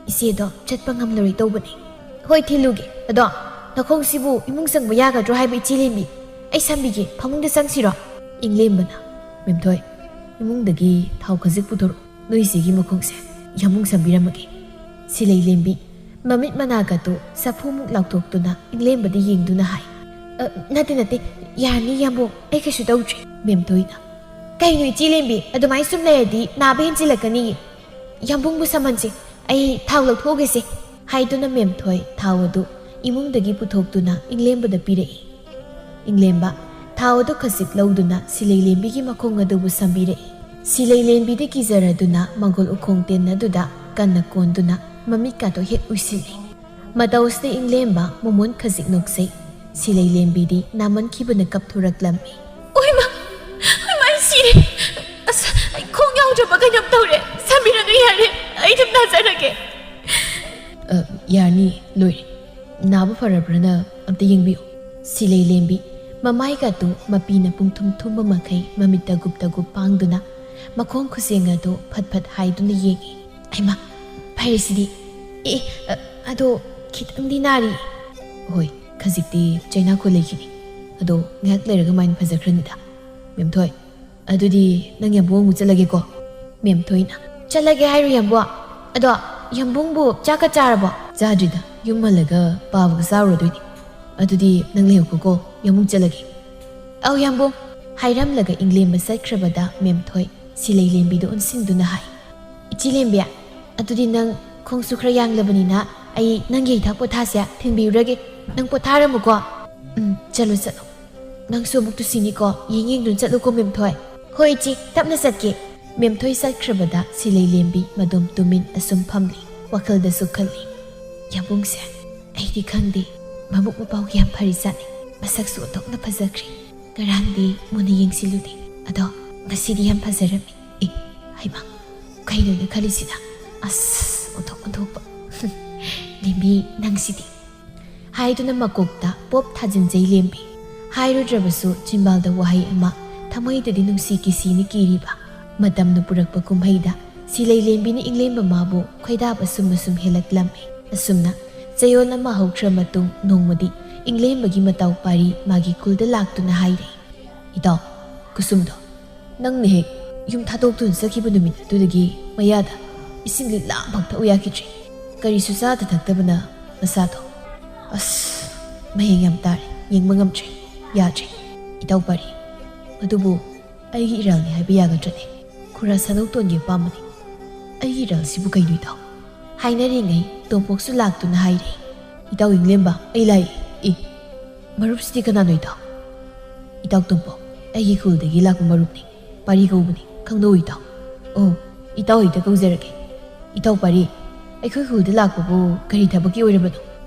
ꯏꯆꯦꯗꯣ ꯆꯠꯄ ꯉꯝꯂꯔꯣꯏ ꯇꯧꯕꯅꯦ꯫" "ꯍꯣꯏ, ꯊꯤꯜꯂꯨꯒꯦ꯫ ꯑꯗꯣ ꯅꯈꯣꯡꯁꯤꯕꯨ ꯏꯃꯨꯡ ꯆꯪꯕ ꯌꯥꯒꯗ꯭ꯔꯣ ꯍꯥꯏꯕ, ꯏꯆꯦ ꯂꯦꯝꯕꯤ? ꯑꯩ ꯁꯝꯕꯤꯒꯦ, ꯐꯃꯨꯡꯗ ꯆꯪꯁꯤꯔꯣ?" ꯏꯪꯂꯦꯝꯕꯅ, "ꯃꯦꯝꯊꯣꯏ, ꯏꯃꯨꯡꯗꯒꯤ ꯊꯥꯎ ꯈꯖꯤꯛ ꯄꯨꯊꯣꯔꯛꯎ꯫ ꯅꯣꯏ ꯏꯆꯦꯒꯤ ꯃꯈꯣꯡꯁꯦ ꯌꯥꯝꯕꯨꯡ ꯁꯝꯕꯤꯔꯝꯃꯒꯦ꯫" ꯁꯤꯂꯩ ꯂꯦꯝꯕꯤ ꯃꯃꯤꯠ ꯃꯅꯥꯒꯗꯨ ꯁꯥꯐꯨꯃꯨꯛ ꯂꯥꯎꯊꯣꯛꯇꯨꯅ ꯏꯪꯂꯦꯝꯕꯗ ꯌꯦꯡꯗꯨꯅ ꯍꯥꯏ, "ꯑ, ꯅꯠꯇꯦ, ꯅꯠꯇꯦ, ꯌꯥꯔꯅꯤ ꯌꯥꯝꯕꯨꯡ, ꯑꯩ ꯀꯩꯁꯨ ꯇꯧꯗ꯭ꯔꯦ꯫" ꯃꯦꯝꯊꯣꯏꯅ, "ꯀꯩꯅꯣ ꯏꯆꯦ ꯂꯦꯝꯕꯤ, ꯑꯗꯨꯃꯥꯏꯅ ꯁꯨꯝ ꯂꯩꯔꯗꯤ ꯅꯥꯕ ꯍꯦꯟꯖꯤꯜꯂꯛꯀꯅꯤꯌꯦ꯫ ꯌꯥꯝꯕꯨꯡꯕꯨ ꯁꯝꯍꯟꯁꯦ, ꯑꯩ ꯊꯥꯎ ꯂꯧꯊꯣꯛꯎꯒꯦꯁꯦ꯫" ꯍꯥꯏꯗꯨꯅ ꯃꯦꯝꯊꯣꯏ ꯊꯥꯎ ꯑꯗꯨ ꯏꯃꯨꯡꯗꯒꯤ ꯄꯨꯊꯣꯛꯇꯨꯅ ꯏꯪꯂꯦꯝꯕꯗ ꯄꯤꯔꯛꯏ꯫ ꯏꯪꯂꯦꯝꯕ ꯊꯥꯎ ꯑꯗꯨ ꯈꯖꯤꯛ ꯂꯧꯗꯨꯅ ꯁꯤꯂꯩ ꯂꯦꯝꯕꯤꯒꯤ ꯃꯈꯣꯡ ꯑꯗꯨꯕꯨ ꯁꯝꯕꯤꯔꯛꯏ꯫ ꯁꯤꯂꯩ ꯂꯦꯝꯕꯤꯗꯤ ꯀꯤꯖꯔꯗꯨꯅ ꯃꯪꯒꯣꯜ ꯎꯈꯣꯡ ꯇꯦꯟ ꯑꯗꯨꯗ ꯀꯟꯅ ꯀꯣꯟꯗꯨꯅ ꯃꯃꯤꯠꯀꯥꯗꯣ ꯍꯦꯛ ꯎꯏꯁꯤꯜꯂꯤ꯫ ꯃꯇꯧꯁꯤꯗ ꯏꯪꯂꯦꯝꯕ ꯃꯃꯣꯟ ꯈꯖꯤꯛ ꯅꯣꯛꯆꯩ꯫ ꯁꯤꯂꯩ ꯂꯦꯝꯕꯤꯗꯤ ꯅꯥꯃꯟꯈꯤꯕꯅ ꯀꯞꯊꯣꯔꯛꯂꯝꯃꯤ꯫ ꯑꯣꯏꯃ! ꯑꯣꯏꯃ, ꯑꯩ ꯁꯤꯔꯦ! ꯑꯁ, ꯑꯩ ꯈꯣꯡ ꯌꯥꯎꯗ꯭ꯔꯕ ꯀꯩꯅꯣꯝ ꯇꯧꯔꯦ꯫ ꯁꯥꯃꯤꯔꯥꯗꯨ ꯌꯥꯔꯦ, ꯑꯩ ꯑꯗꯨꯝ ꯅꯥꯖꯔꯒꯦ꯫ "ꯑ, ꯌꯥꯔꯅꯤ, ꯂꯣꯏꯔꯦ꯫ ꯅꯥꯕ ꯐꯔꯕ꯭ꯔꯅ ꯑꯝꯇ ꯌꯦꯡꯕꯤꯌꯨ꯫" ꯁꯤꯂꯩ ꯂꯦꯝꯕꯤ ꯃꯃꯥꯏꯒꯗꯨ ꯃꯄꯤꯅ ꯄꯨꯡꯊꯨꯝ ꯊꯨꯝꯕ ꯃꯈꯩ ꯃꯃꯤꯠ ꯇꯒꯨꯞ ꯇꯒꯨꯞ ꯄꯥꯡꯗꯨꯅ ꯃꯈꯣꯡ ꯈꯨꯖꯦꯡ ꯑꯗꯨ ꯐꯠ ꯐꯠ ꯍꯥꯏꯗꯨꯅ ꯌꯦꯡꯏ꯫ "ꯑꯩꯃ, ꯐꯔꯦꯁꯤꯗꯤ꯫ ꯑꯦ, ꯑ, ꯑꯗꯣ ꯈꯤꯇꯪꯗꯤ ꯅꯥꯔꯤ꯫" "ꯍꯣꯏ, ꯈꯖꯤꯛꯇꯤ ꯆꯩꯅꯥꯈꯣ ꯂꯩꯈꯤꯅꯤ꯫ ꯑꯗꯣ ꯉꯥꯏꯍꯥꯛ ꯂꯩꯔꯒ ꯃꯥꯏꯅ ꯐꯖꯈ꯭ꯔꯅꯤꯗ꯫ ꯃꯦꯝꯊꯣꯏ, ꯑꯗꯨꯗꯤ ꯅꯪ ꯌꯥꯝꯕꯨꯡ ꯑꯃꯨꯛ ꯆꯠꯂꯒꯦꯀꯣ꯫" ꯃꯦꯝꯊꯣꯏꯅ, "ꯆꯠꯂꯒꯦ ꯍꯥꯏꯔꯣ ꯌꯥꯝꯕꯨꯡ? ꯑꯗꯣ ꯌꯥꯝꯕꯨꯡꯕꯨ ꯆꯥꯛꯀ ꯆꯥꯔꯕꯣ?" "ꯆꯥꯗ꯭ꯔꯤꯗ, ꯌꯨꯝ ꯍꯜꯂꯒ ꯄꯥꯕꯒ ꯆꯥꯔꯨꯔꯗꯣꯏꯅꯤ꯫ ꯑꯗꯨꯗꯤ ꯅꯪ ꯂꯩꯍꯧꯈꯣꯀꯣ, ꯌꯥꯝꯕꯨꯡ ꯆꯠꯂꯒꯦ꯫" "ꯑꯧ ꯌꯥꯝꯕꯨꯡ꯫" ꯍꯥꯏꯔꯝꯂꯒ ꯏꯪꯂꯦꯝꯕ ꯆꯠꯈ꯭ꯔꯕꯗ ꯃꯦꯝꯊꯣꯏ ꯁꯤꯂꯩ ꯂꯦꯝꯕꯤꯗ ꯑꯣꯟꯁꯤꯟꯗꯨꯅ ꯍꯥꯏ, "ꯏꯆꯦ ꯂꯦꯝꯕꯤ, ꯑꯗꯨꯗꯤ ꯅꯪ ꯈꯣꯡꯁꯨ ꯈꯔ ꯌꯥꯡꯂꯕꯅꯤꯅ ꯑꯩ ꯅꯪꯒꯤ ꯍꯤꯗꯥꯛ ꯄꯣꯊꯥꯁꯦ ꯊꯤꯟꯕꯤꯔꯨꯔꯒꯦ꯫ ꯅꯪ ꯄꯣꯊꯥꯔꯝꯃꯨꯀꯣ꯫" "ꯎꯝ, ꯆꯠꯂꯣ, ꯆꯠꯂꯣ꯫ ꯅꯪꯁꯨ ꯑꯃꯨꯛ ꯇꯨꯁꯤꯅꯤꯀꯣ, ꯌꯦꯡ ꯌꯦꯡꯗꯨꯅ ꯆꯠꯂꯨꯀꯣ ꯃꯦꯝꯊꯣꯏ꯫" "ꯍꯣꯏ ꯏꯆꯦ, ꯇꯞꯅ ꯆꯠꯀꯦ꯫" ꯃꯦꯝꯊꯣꯏ ꯆꯠꯈ꯭ꯔꯕꯗ ꯁꯤꯂꯩ ꯂꯦꯝꯕꯤ ꯃꯗꯣꯝ ꯇꯨꯃꯤꯟ ꯑꯁꯨꯝ ꯐꯝꯂꯤ, ꯋꯥꯈꯜꯗꯁꯨ ꯈꯜꯂꯤ, "ꯌꯥꯝꯕꯨꯡꯁꯦ, ꯑꯩꯗꯤ ꯈꯪꯗꯦ, ꯃꯕꯨꯛ ꯃꯄꯥꯎ ꯌꯥꯝ ꯐꯔꯤꯖꯥꯠꯅꯤ꯫ ꯃꯁꯛꯁꯨ ꯑꯣꯟꯊꯣꯛꯅ ꯐꯖꯈ꯭ꯔꯦ꯫ ꯉꯔꯥꯡꯗꯤ ꯃꯨꯟꯅ ꯌꯦꯡꯁꯤꯜꯂꯨꯗꯦ, ꯑꯗꯣ ꯉꯁꯤꯗꯤ ꯌꯥꯝ ꯐꯖꯔꯝꯃꯤ꯫ ꯑꯦ, ꯍꯩꯃꯥ, ꯀꯩꯅꯣꯅꯦ ꯈꯜꯂꯤꯁꯤꯅ? ꯑꯁ, ꯑꯣꯟꯊꯣꯛ ꯑꯣꯟꯊꯣꯛꯄ꯫ ꯂꯦꯝꯕꯤ, ꯅꯪꯁꯤꯗꯤ꯫" ꯍꯥꯏꯗꯨꯅ ꯃꯀꯣꯛꯇ ꯄꯣꯞ ꯊꯥꯖꯤꯟꯖꯩ ꯂꯦꯝꯕꯤ꯫ ꯍꯥꯏꯔꯨꯗ꯭ꯔꯕꯁꯨ ꯆꯤꯝꯕꯥꯜꯗ ꯋꯥꯍꯩ ꯑꯃ, ꯊꯃꯣꯏꯗꯗꯤ ꯅꯨꯡꯁꯤ ꯀꯤꯁꯤꯅ ꯀꯤꯔꯤꯕ꯫ ꯃꯇꯝꯅ ꯄꯨꯔꯛꯄ ꯀꯨꯝꯍꯩꯗ ꯁꯤꯂꯩ ꯂꯦꯝꯕꯤꯅ ꯏꯪꯂꯦꯝꯕ ꯃꯥꯕꯨ ꯈꯣꯏꯗꯥꯕ ꯁꯨꯝ ꯑꯁꯨꯝ ꯍꯦꯜꯂꯛꯂꯝꯃꯤ꯫ ꯑꯁꯨꯝꯅ ꯆꯌꯣꯜ ꯑꯃ ꯍꯧꯈ꯭ꯔ ꯃꯇꯨꯡ ꯅꯣꯡꯃꯗꯤ ꯏꯪꯂꯦꯝꯕꯒꯤ ꯃꯇꯥꯎ ꯄꯥꯔꯤ ꯃꯥꯒꯤ ꯈꯨꯜꯗ ꯂꯥꯛꯇꯨꯅ ꯍꯥꯏꯔꯦ, "ꯏꯇꯥꯎ, ꯀꯨꯁꯨꯝꯗꯣ, ꯅꯪꯅ ꯍꯦꯛ ꯌꯨꯝ ꯊꯥꯗꯣꯛꯇꯨꯅ ꯆꯠꯈꯤꯕ ꯅꯨꯃꯤꯠ ꯑꯗꯨꯗꯒꯤ ꯃꯌꯥꯗ ꯏꯁꯤꯡ ꯂꯤꯛꯂꯥ ꯑꯃꯐꯥꯎ ꯊꯛꯎ ꯌꯥꯈꯤꯗ꯭ꯔꯦ꯫ ꯀꯔꯤꯁꯨ ꯆꯥꯗ ꯊꯛꯇꯕꯅ ꯃꯁꯥꯗꯣ꯫ ꯑꯁ, ꯃꯍꯦꯡ ꯌꯥꯝ ꯇꯥꯔꯦ, ꯌꯦꯡꯕ ꯉꯝꯗ꯭ꯔꯦ, ꯌꯥꯗ꯭ꯔꯦ꯫ ꯏꯇꯥꯎ ꯄꯥꯔꯤ, ꯑꯗꯨꯕꯨ ꯑꯩꯒꯤ ꯏꯔꯥꯜꯅꯤ ꯍꯥꯏꯕ ꯌꯥꯒꯗ꯭ꯔꯅꯦ? ꯈꯨꯔꯥ ꯁꯥꯗꯧꯇꯣꯟꯒꯤ ꯑꯄꯥꯝꯕꯅꯤ꯫ ꯑꯩꯒꯤ ꯏꯔꯥꯜꯁꯤꯕꯨ ꯀꯩꯅꯣ ꯏꯇꯥꯎ?" ꯍꯥꯏꯅꯔꯤꯉꯩ ꯇꯣꯝꯄꯣꯛꯁꯨ ꯂꯥꯛꯇꯨꯅ ꯍꯥꯏꯔꯦ, "ꯏꯇꯥꯎ ꯏꯪꯂꯦꯝꯕ, ꯑꯩ ꯂꯥꯛꯏ꯫ ꯑꯦ, ꯃꯔꯨꯞꯁꯤꯗꯤ ꯀꯅꯥꯅꯣ ꯏꯇꯥꯎ?" "ꯏꯇꯥꯎ ꯇꯣꯝꯄꯣꯛ, ꯑꯩꯒꯤ ꯈꯨꯜꯗꯒꯤ ꯂꯥꯛꯄ ꯃꯔꯨꯞꯅꯤ꯫ ꯄꯥꯔꯤ ꯀꯧꯕꯅꯤ, ꯈꯪꯅꯧ ꯏꯇꯥꯎ꯫ ꯑꯣ, ꯏꯇꯥꯎ ꯍꯦꯛꯇ ꯀꯧꯖꯔꯒꯦ꯫ ꯏꯇꯥꯎ ꯄꯥꯔꯤ, ꯑꯩꯈꯣꯏ ꯈꯨꯜꯗ ꯂꯥꯛꯄꯕꯨ ꯀꯔꯤ ꯊꯕꯛꯀꯤ ꯑꯣꯏꯔꯕꯅꯣ?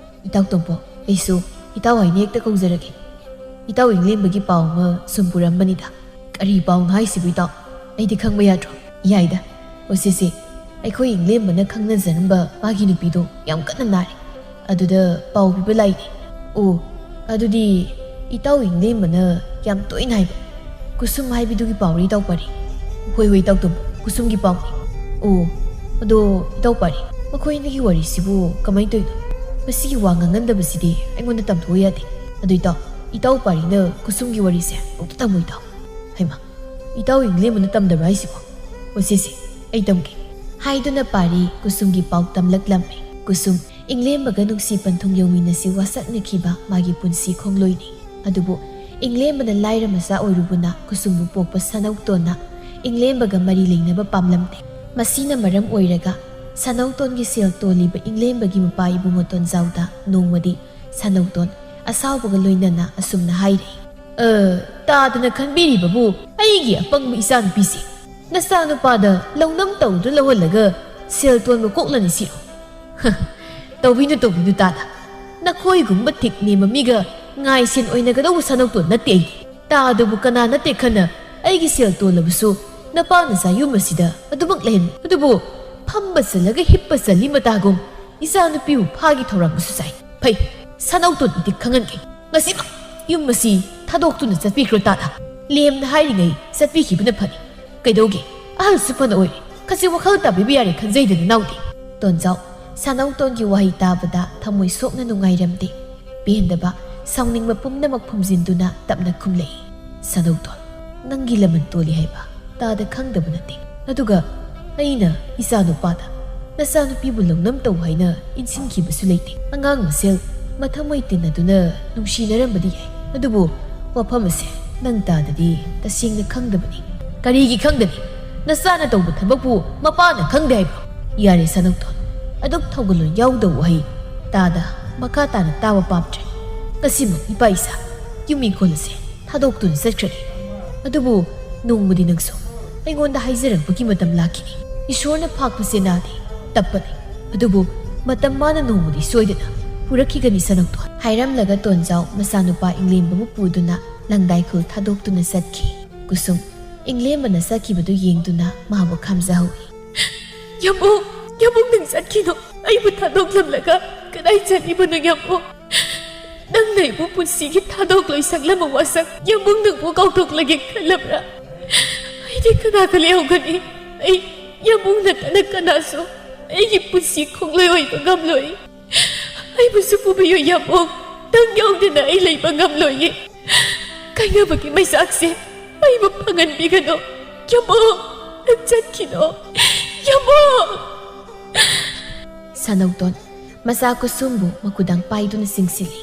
ꯏꯇꯥꯎ ꯇꯣꯝꯄꯣꯛ, ꯑꯩꯁꯨ ꯏꯇꯥꯎ ꯍꯥꯏꯅ ꯍꯦꯛꯇ ꯀꯧꯖꯔꯒꯦ꯫ ꯏꯇꯥꯎ ꯏꯪꯂꯦꯝꯕꯒꯤ ꯄꯥꯎ ꯑꯃ ꯁꯨꯝ ꯄꯨꯔꯝꯕꯅꯤꯗ꯫ ꯀꯔꯤ ꯄꯥꯎꯅꯣ ꯍꯥꯏꯁꯤꯕꯨ ꯏꯇꯥꯎ? ꯑꯩꯗꯤ ꯈꯪꯕ ꯌꯥꯗ꯭ꯔꯣ? ꯌꯥꯏꯗ꯫ ꯑꯣ ꯁꯦ ꯁꯦ, ꯑꯩꯈꯣꯏ ꯏꯪꯂꯦꯝꯕꯅ ꯈꯪꯅꯖꯔꯝꯕ ꯃꯥꯒꯤ ꯅꯨꯄꯤꯗꯣ ꯌꯥꯝ ꯀꯟꯅ ꯅꯥꯔꯦ꯫ ꯑꯗꯨꯗ ꯄꯥꯎ ꯄꯤꯕ ꯂꯥꯛꯏꯅꯦ꯫ ꯑꯣ, ꯑꯗꯨꯗꯤ ꯏꯇꯥꯎ ꯏꯪꯂꯦꯝꯕꯅ ꯌꯥꯝ ꯇꯣꯏꯅ ꯍꯥꯏꯕ ꯀꯨꯁꯨꯝ ꯍꯥꯏꯕꯤꯗꯨꯒꯤ ꯄꯥꯎꯔꯤ ꯏꯇꯥꯎ ꯄꯥꯔꯤ? ꯍꯣꯏ ꯍꯣꯏ ꯏꯇꯥꯎ ꯇꯣꯝꯄꯣꯛ, ꯀꯨꯁꯨꯝꯒꯤ ꯄꯥꯎꯅꯤ꯫ ꯑꯣ, ꯑꯗꯣ ꯏꯇꯥꯎ ꯄꯥꯔꯤ, ꯃꯈꯣꯏ ꯑꯅꯤꯒꯤ ꯋꯥꯔꯤꯁꯤꯕꯨ ꯀꯃꯥꯏꯅ ꯇꯧꯔꯤꯅꯣ? ꯃꯁꯤꯒꯤ ꯋꯥ ꯉꯥꯡꯍꯟꯗꯕꯁꯤꯗꯤ ꯑꯩꯉꯣꯟꯗ ꯇꯝꯊꯣꯛꯑ ꯌꯥꯗꯦ꯫ ꯑꯗꯨ ꯏꯇꯥꯎ, ꯏꯇꯥꯎ ꯄꯥꯔꯤꯅ ꯀꯨꯁꯨꯝꯒꯤ ꯋꯥꯔꯤꯁꯦ ꯑꯝꯇ ꯇꯝꯃꯨ ꯏꯇꯥꯎ꯫ ꯍꯩꯃꯥ, ꯏꯇꯥꯎ ꯏꯪꯂꯦꯝꯕꯅ ꯇꯝꯗꯕ꯭ꯔꯥ ꯍꯥꯏꯁꯤꯕꯣ? ꯑꯣ ꯁꯦ ꯁꯦ, ꯑꯩ ꯇꯝꯒꯦ꯫ ꯍꯥꯏꯗꯨꯅ ꯄꯥꯔꯤ ꯀꯨꯁꯨꯝꯒꯤ ꯄꯥꯎ ꯇꯝꯂꯛꯂꯝꯃꯤ꯫ ꯀꯨꯁꯨꯝ, ꯏꯪꯂꯦꯝꯕꯒ ꯅꯨꯡꯁꯤ ꯄꯟꯊꯨꯡ ꯌꯧꯃꯤꯟꯅꯁꯤ ꯋꯥꯁꯛꯅꯈꯤꯕ ꯃꯥꯒꯤ ꯄꯨꯟꯁꯤ ꯈꯣꯡꯂꯣꯏꯅꯤ꯫ ꯑꯗꯨꯕꯨ ꯏꯪꯂꯦꯝꯕꯅ ꯂꯥꯏꯔ ꯃꯆꯥ ꯑꯣꯏꯔꯨꯕꯅ ꯀꯨꯁꯨꯝꯕꯨ ꯄꯣꯛꯄ ꯁꯅꯧꯇꯣꯟꯅ ꯏꯪꯂꯦꯝꯕꯒ ꯃꯔꯤ ꯂꯩꯅꯕ ꯄꯥꯝꯂꯝꯗꯦ꯫ ꯃꯁꯤꯅ ꯃꯔꯝ ꯑꯣꯏꯔꯒ ꯁꯅꯧꯇꯣꯟꯒꯤ ꯁꯦꯜ ꯇꯣꯜꯂꯤꯕ ꯏꯪꯂꯦꯝꯕꯒꯤ ꯃꯄꯥ ꯏꯕꯨꯡꯉꯣ ꯇꯣꯟꯖꯥꯎꯗ ꯅꯣꯡꯃꯗꯤ ꯁꯅꯧꯇꯣꯟ ꯑꯁꯥꯎꯕꯒ ꯂꯣꯏꯅꯅ ꯑꯁꯨꯝꯅ ꯍꯥꯏꯔꯦ꯫ "ꯑ, ꯇꯥꯗꯅ ꯈꯟꯕꯤꯔꯤꯕꯕꯨ ꯑꯩꯒꯤ ꯑꯄꯪꯕ ꯏꯆꯥꯅꯨꯄꯤꯁꯤ ꯅꯆꯥꯅꯨꯄꯥꯗ ꯂꯧꯅꯝ ꯇꯧꯗꯨꯅ ꯂꯧꯍꯜꯂꯒ ꯁꯦꯜ ꯇꯣꯟꯕ ꯀꯣꯛꯂꯅꯤ ꯁꯤꯔꯣ?" "ꯍ, ꯇꯧꯕꯤꯅꯨ, ꯇꯧꯕꯤꯅꯨ ꯇꯥꯗ꯫ ꯅꯈꯣꯏꯒꯨꯝꯕ ꯊꯤꯛ ꯅꯦꯝꯕ ꯃꯤꯒ ꯉꯥꯏꯁꯦꯟ ꯑꯣꯏꯅꯒꯗꯧꯕ ꯁꯅꯧꯇꯣꯟ ꯅꯠꯇꯦ ꯑꯩꯗꯤ꯫ ꯇꯥꯗꯕꯨ ꯀꯅꯥ ꯅꯠꯇꯦ ꯈꯟꯅ ꯑꯩꯒꯤ ꯁꯦꯜ ꯇꯣꯜꯂꯕꯁꯨ ꯅꯄꯥ ꯅꯆꯥ ꯌꯨꯝ ꯑꯁꯤꯗ ꯑꯗꯨꯃꯛ ꯂꯩꯍꯟ꯫ ꯑꯗꯨꯕꯨ ꯐꯝꯕ ꯆꯜꯂꯒ ꯍꯤꯞꯄ ꯆꯜꯂꯤ ꯃꯇꯥꯒꯨꯝ ꯏꯆꯥꯅꯨꯄꯤꯕꯨ ꯐꯥꯒꯤ ꯊꯧꯔꯥꯡꯕꯁꯨ ꯆꯥꯏ꯫ ꯐꯩ, ꯁꯅꯧꯇꯣꯟ ꯏꯗꯤ ꯈꯪꯍꯟꯒꯦ꯫ ꯉꯁꯤꯃꯛ ꯌꯨꯝ ꯑꯁꯤ ꯊꯥꯗꯣꯛꯇꯨꯅ ꯆꯠꯄꯤꯈ꯭ꯔꯣ ꯇꯥꯗ꯫ ꯂꯦꯝꯅ ꯍꯥꯏꯔꯤꯉꯩ ꯆꯠꯄꯤꯈꯤꯕꯅ ꯐꯅꯤ꯫ ꯀꯩꯗꯧꯒꯦ? ꯑꯍꯜꯁꯨ ꯐꯅ ꯑꯣꯏꯔꯦ꯫ ꯈꯖꯤꯛ ꯋꯥꯈꯜ ꯇꯥꯕꯤꯕ ꯌꯥꯔꯦ ꯈꯟꯖꯩꯗꯅ ꯅꯅꯥꯎꯗꯤ꯫" ꯇꯣꯟꯖꯥꯎ, ꯁꯅꯧꯇꯣꯟꯒꯤ ꯋꯥꯍꯩ ꯇꯥꯕꯗ ꯊꯃꯣꯏ ꯁꯣꯛꯅ ꯅꯨꯡꯉꯥꯏꯔꯝꯗꯦ꯫ ꯄꯦꯟꯗꯕ, ꯁꯥꯎꯅꯤꯡꯕ ꯄꯨꯝꯅꯃꯛ ꯐꯨꯝꯖꯤꯟꯗꯨꯅ ꯇꯞꯅ ꯈꯨꯝꯂꯛꯏ꯫ "ꯁꯅꯧꯇꯣꯟ, ꯅꯪꯒꯤ ꯂꯃꯟ ꯇꯣꯜꯂꯤ ꯍꯥꯏꯕ ꯇꯥꯗ ꯈꯪꯗꯕ ꯅꯠꯇꯦ꯫ ꯑꯗꯨꯒ ꯑꯩꯅ ꯏꯆꯥꯅꯨꯄꯥꯗ ꯅꯆꯥꯅꯨꯄꯤꯕꯨ ꯂꯧꯅꯝ ꯇꯧ ꯍꯥꯏꯅ ꯏꯟꯁꯤꯟꯈꯤꯕꯁꯨ ꯂꯩꯇꯦ꯫ ꯑꯉꯥꯡ ꯃꯁꯦꯜ ꯃꯊꯃꯣꯏ ꯇꯤꯟꯅꯗꯨꯅ ꯅꯨꯡꯁꯤꯅꯔꯝꯕꯗꯤ ꯌꯥꯏ꯫ ꯑꯗꯨꯕꯨ ꯋꯥꯐꯝ ꯑꯁꯦ ꯅꯪ ꯇꯥꯗꯗꯤ ꯇꯁꯦꯡꯅ ꯈꯪꯗꯕꯅꯤ꯫" "ꯀꯔꯤꯒꯤ ꯈꯪꯗꯅꯤ? ꯅꯆꯥꯅ ꯇꯧꯕ ꯊꯕꯛꯄꯨ ꯃꯄꯥꯅ ꯈꯪꯗꯦ ꯍꯥꯏꯕ꯭ꯔꯣ?" "ꯌꯥꯔꯦ ꯁꯅꯧꯇꯣꯟ, ꯑꯗꯨꯛ ꯊꯧꯒꯜꯂꯣꯟ ꯌꯥꯎꯗꯕ ꯋꯥꯍꯩ ꯇꯥꯗ ꯃꯈꯥ ꯇꯥꯅ ꯇꯥꯕ ꯄꯥꯝꯗ꯭ꯔꯦ꯫ ꯉꯁꯤꯃꯛ ꯏꯄꯥ ꯏꯆꯥ ꯌꯨꯝ ꯏꯪꯈꯣꯜ ꯑꯁꯦ ꯊꯥꯗꯣꯛꯇꯨꯅ ꯆꯠꯈ꯭ꯔꯒꯦ꯫ ꯑꯗꯨꯕꯨ ꯅꯣꯡꯃꯗꯤ ꯅꯪꯁꯨ ꯑꯩꯉꯣꯟꯗ ꯍꯥꯏꯖꯔꯛꯄꯒꯤ ꯃꯇꯝ ꯂꯥꯛꯈꯤꯅꯤ꯫ ꯏꯁꯣꯔꯅ ꯐꯥꯛꯄꯁꯦ ꯅꯥꯗꯦ, ꯇꯞꯄꯅꯤ꯫ ꯑꯗꯨꯕꯨ ꯃꯇꯝ ꯃꯥꯅ ꯅꯣꯡꯃꯗꯤ ꯁꯣꯏꯗꯅ ꯄꯨꯔꯛꯈꯤꯒꯅꯤ, ꯁꯅꯧꯇꯣꯟ꯫ ꯍꯥꯏꯔꯝꯂꯒ ꯇꯣꯟꯖꯥꯎ ꯃꯆꯥꯅꯨꯄꯥ ꯏꯪꯂꯦꯝꯕꯕꯨ ꯄꯨꯗꯨꯅ ꯂꯪꯗꯥꯏꯈꯨꯜ ꯊꯥꯗꯣꯛꯇꯨꯅ ꯆꯠꯈꯤ꯫ ꯀꯨꯁꯨꯝ ꯏꯪꯂꯦꯝꯕꯅ ꯆꯠꯈꯤꯕꯗꯨ ꯌꯦꯡꯗꯨꯅ ꯃꯥꯕꯨ ꯈꯥꯝꯖꯍꯧꯏ꯫ "ꯌꯥꯝꯕꯨꯡ, ꯌꯥꯝꯕꯨꯡ, ꯅꯪ ꯆꯠꯈꯤꯅꯣ꯫ ꯑꯩꯕꯨ ꯊꯥꯗꯣꯛꯂꯝꯂꯒ ꯀꯗꯥꯏ ꯆꯠꯂꯤꯕꯅꯣ ꯌꯥꯝꯕꯨꯡ? ꯅꯪꯅ ꯑꯩꯕꯨ ꯄꯨꯟꯁꯤꯒꯤ ꯊꯥꯗꯣꯛꯂꯣꯏ ꯁꯛꯂꯝꯕ ꯋꯥꯁꯛ ꯌꯥꯝꯕꯨꯡ ꯅꯪꯕꯨ ꯀꯥꯎꯊꯣꯛꯂꯒꯦ ꯈꯜꯂꯕ꯭ꯔꯥ? ꯑꯩꯗꯤ ꯀꯅꯥꯒ ꯂꯩꯍꯧꯒꯅꯤ? ꯑꯩ ꯌꯥꯝꯕꯨꯡ ꯅꯠꯇꯅ ꯀꯅꯥꯁꯨ ꯑꯩꯒꯤ ꯄꯨꯟꯁꯤ ꯈꯣꯡꯂꯣꯏ ꯑꯣꯏꯕ ꯉꯝꯂꯣꯏ꯫ ꯑꯩꯕꯨꯁꯨ ꯄꯨꯕꯤꯌꯨ ꯌꯥꯝꯕꯨꯡ, ꯅꯪ ꯌꯥꯎꯗꯅ ꯑꯩ ꯂꯩꯕ ꯉꯝꯂꯣꯏꯌꯦ꯫ ꯀꯥꯏꯅꯕꯒꯤ ꯃꯩꯆꯥꯛꯁꯦ ꯑꯩꯕꯨ ꯐꯪꯍꯟꯕꯤꯒꯅꯨ꯫ ꯌꯥꯝꯕꯨꯡ, ꯅꯪ ꯆꯠꯈꯤꯅꯣ꯫ ꯌꯥꯝꯕꯨꯡ!" ꯁꯅꯧꯇꯣꯟ ꯃꯆꯥ ꯀꯨꯁꯨꯝꯕꯨ ꯃꯈꯨꯗꯥꯡ ꯄꯥꯏꯗꯨꯅ ꯆꯤꯡꯁꯤꯜꯂꯤ꯫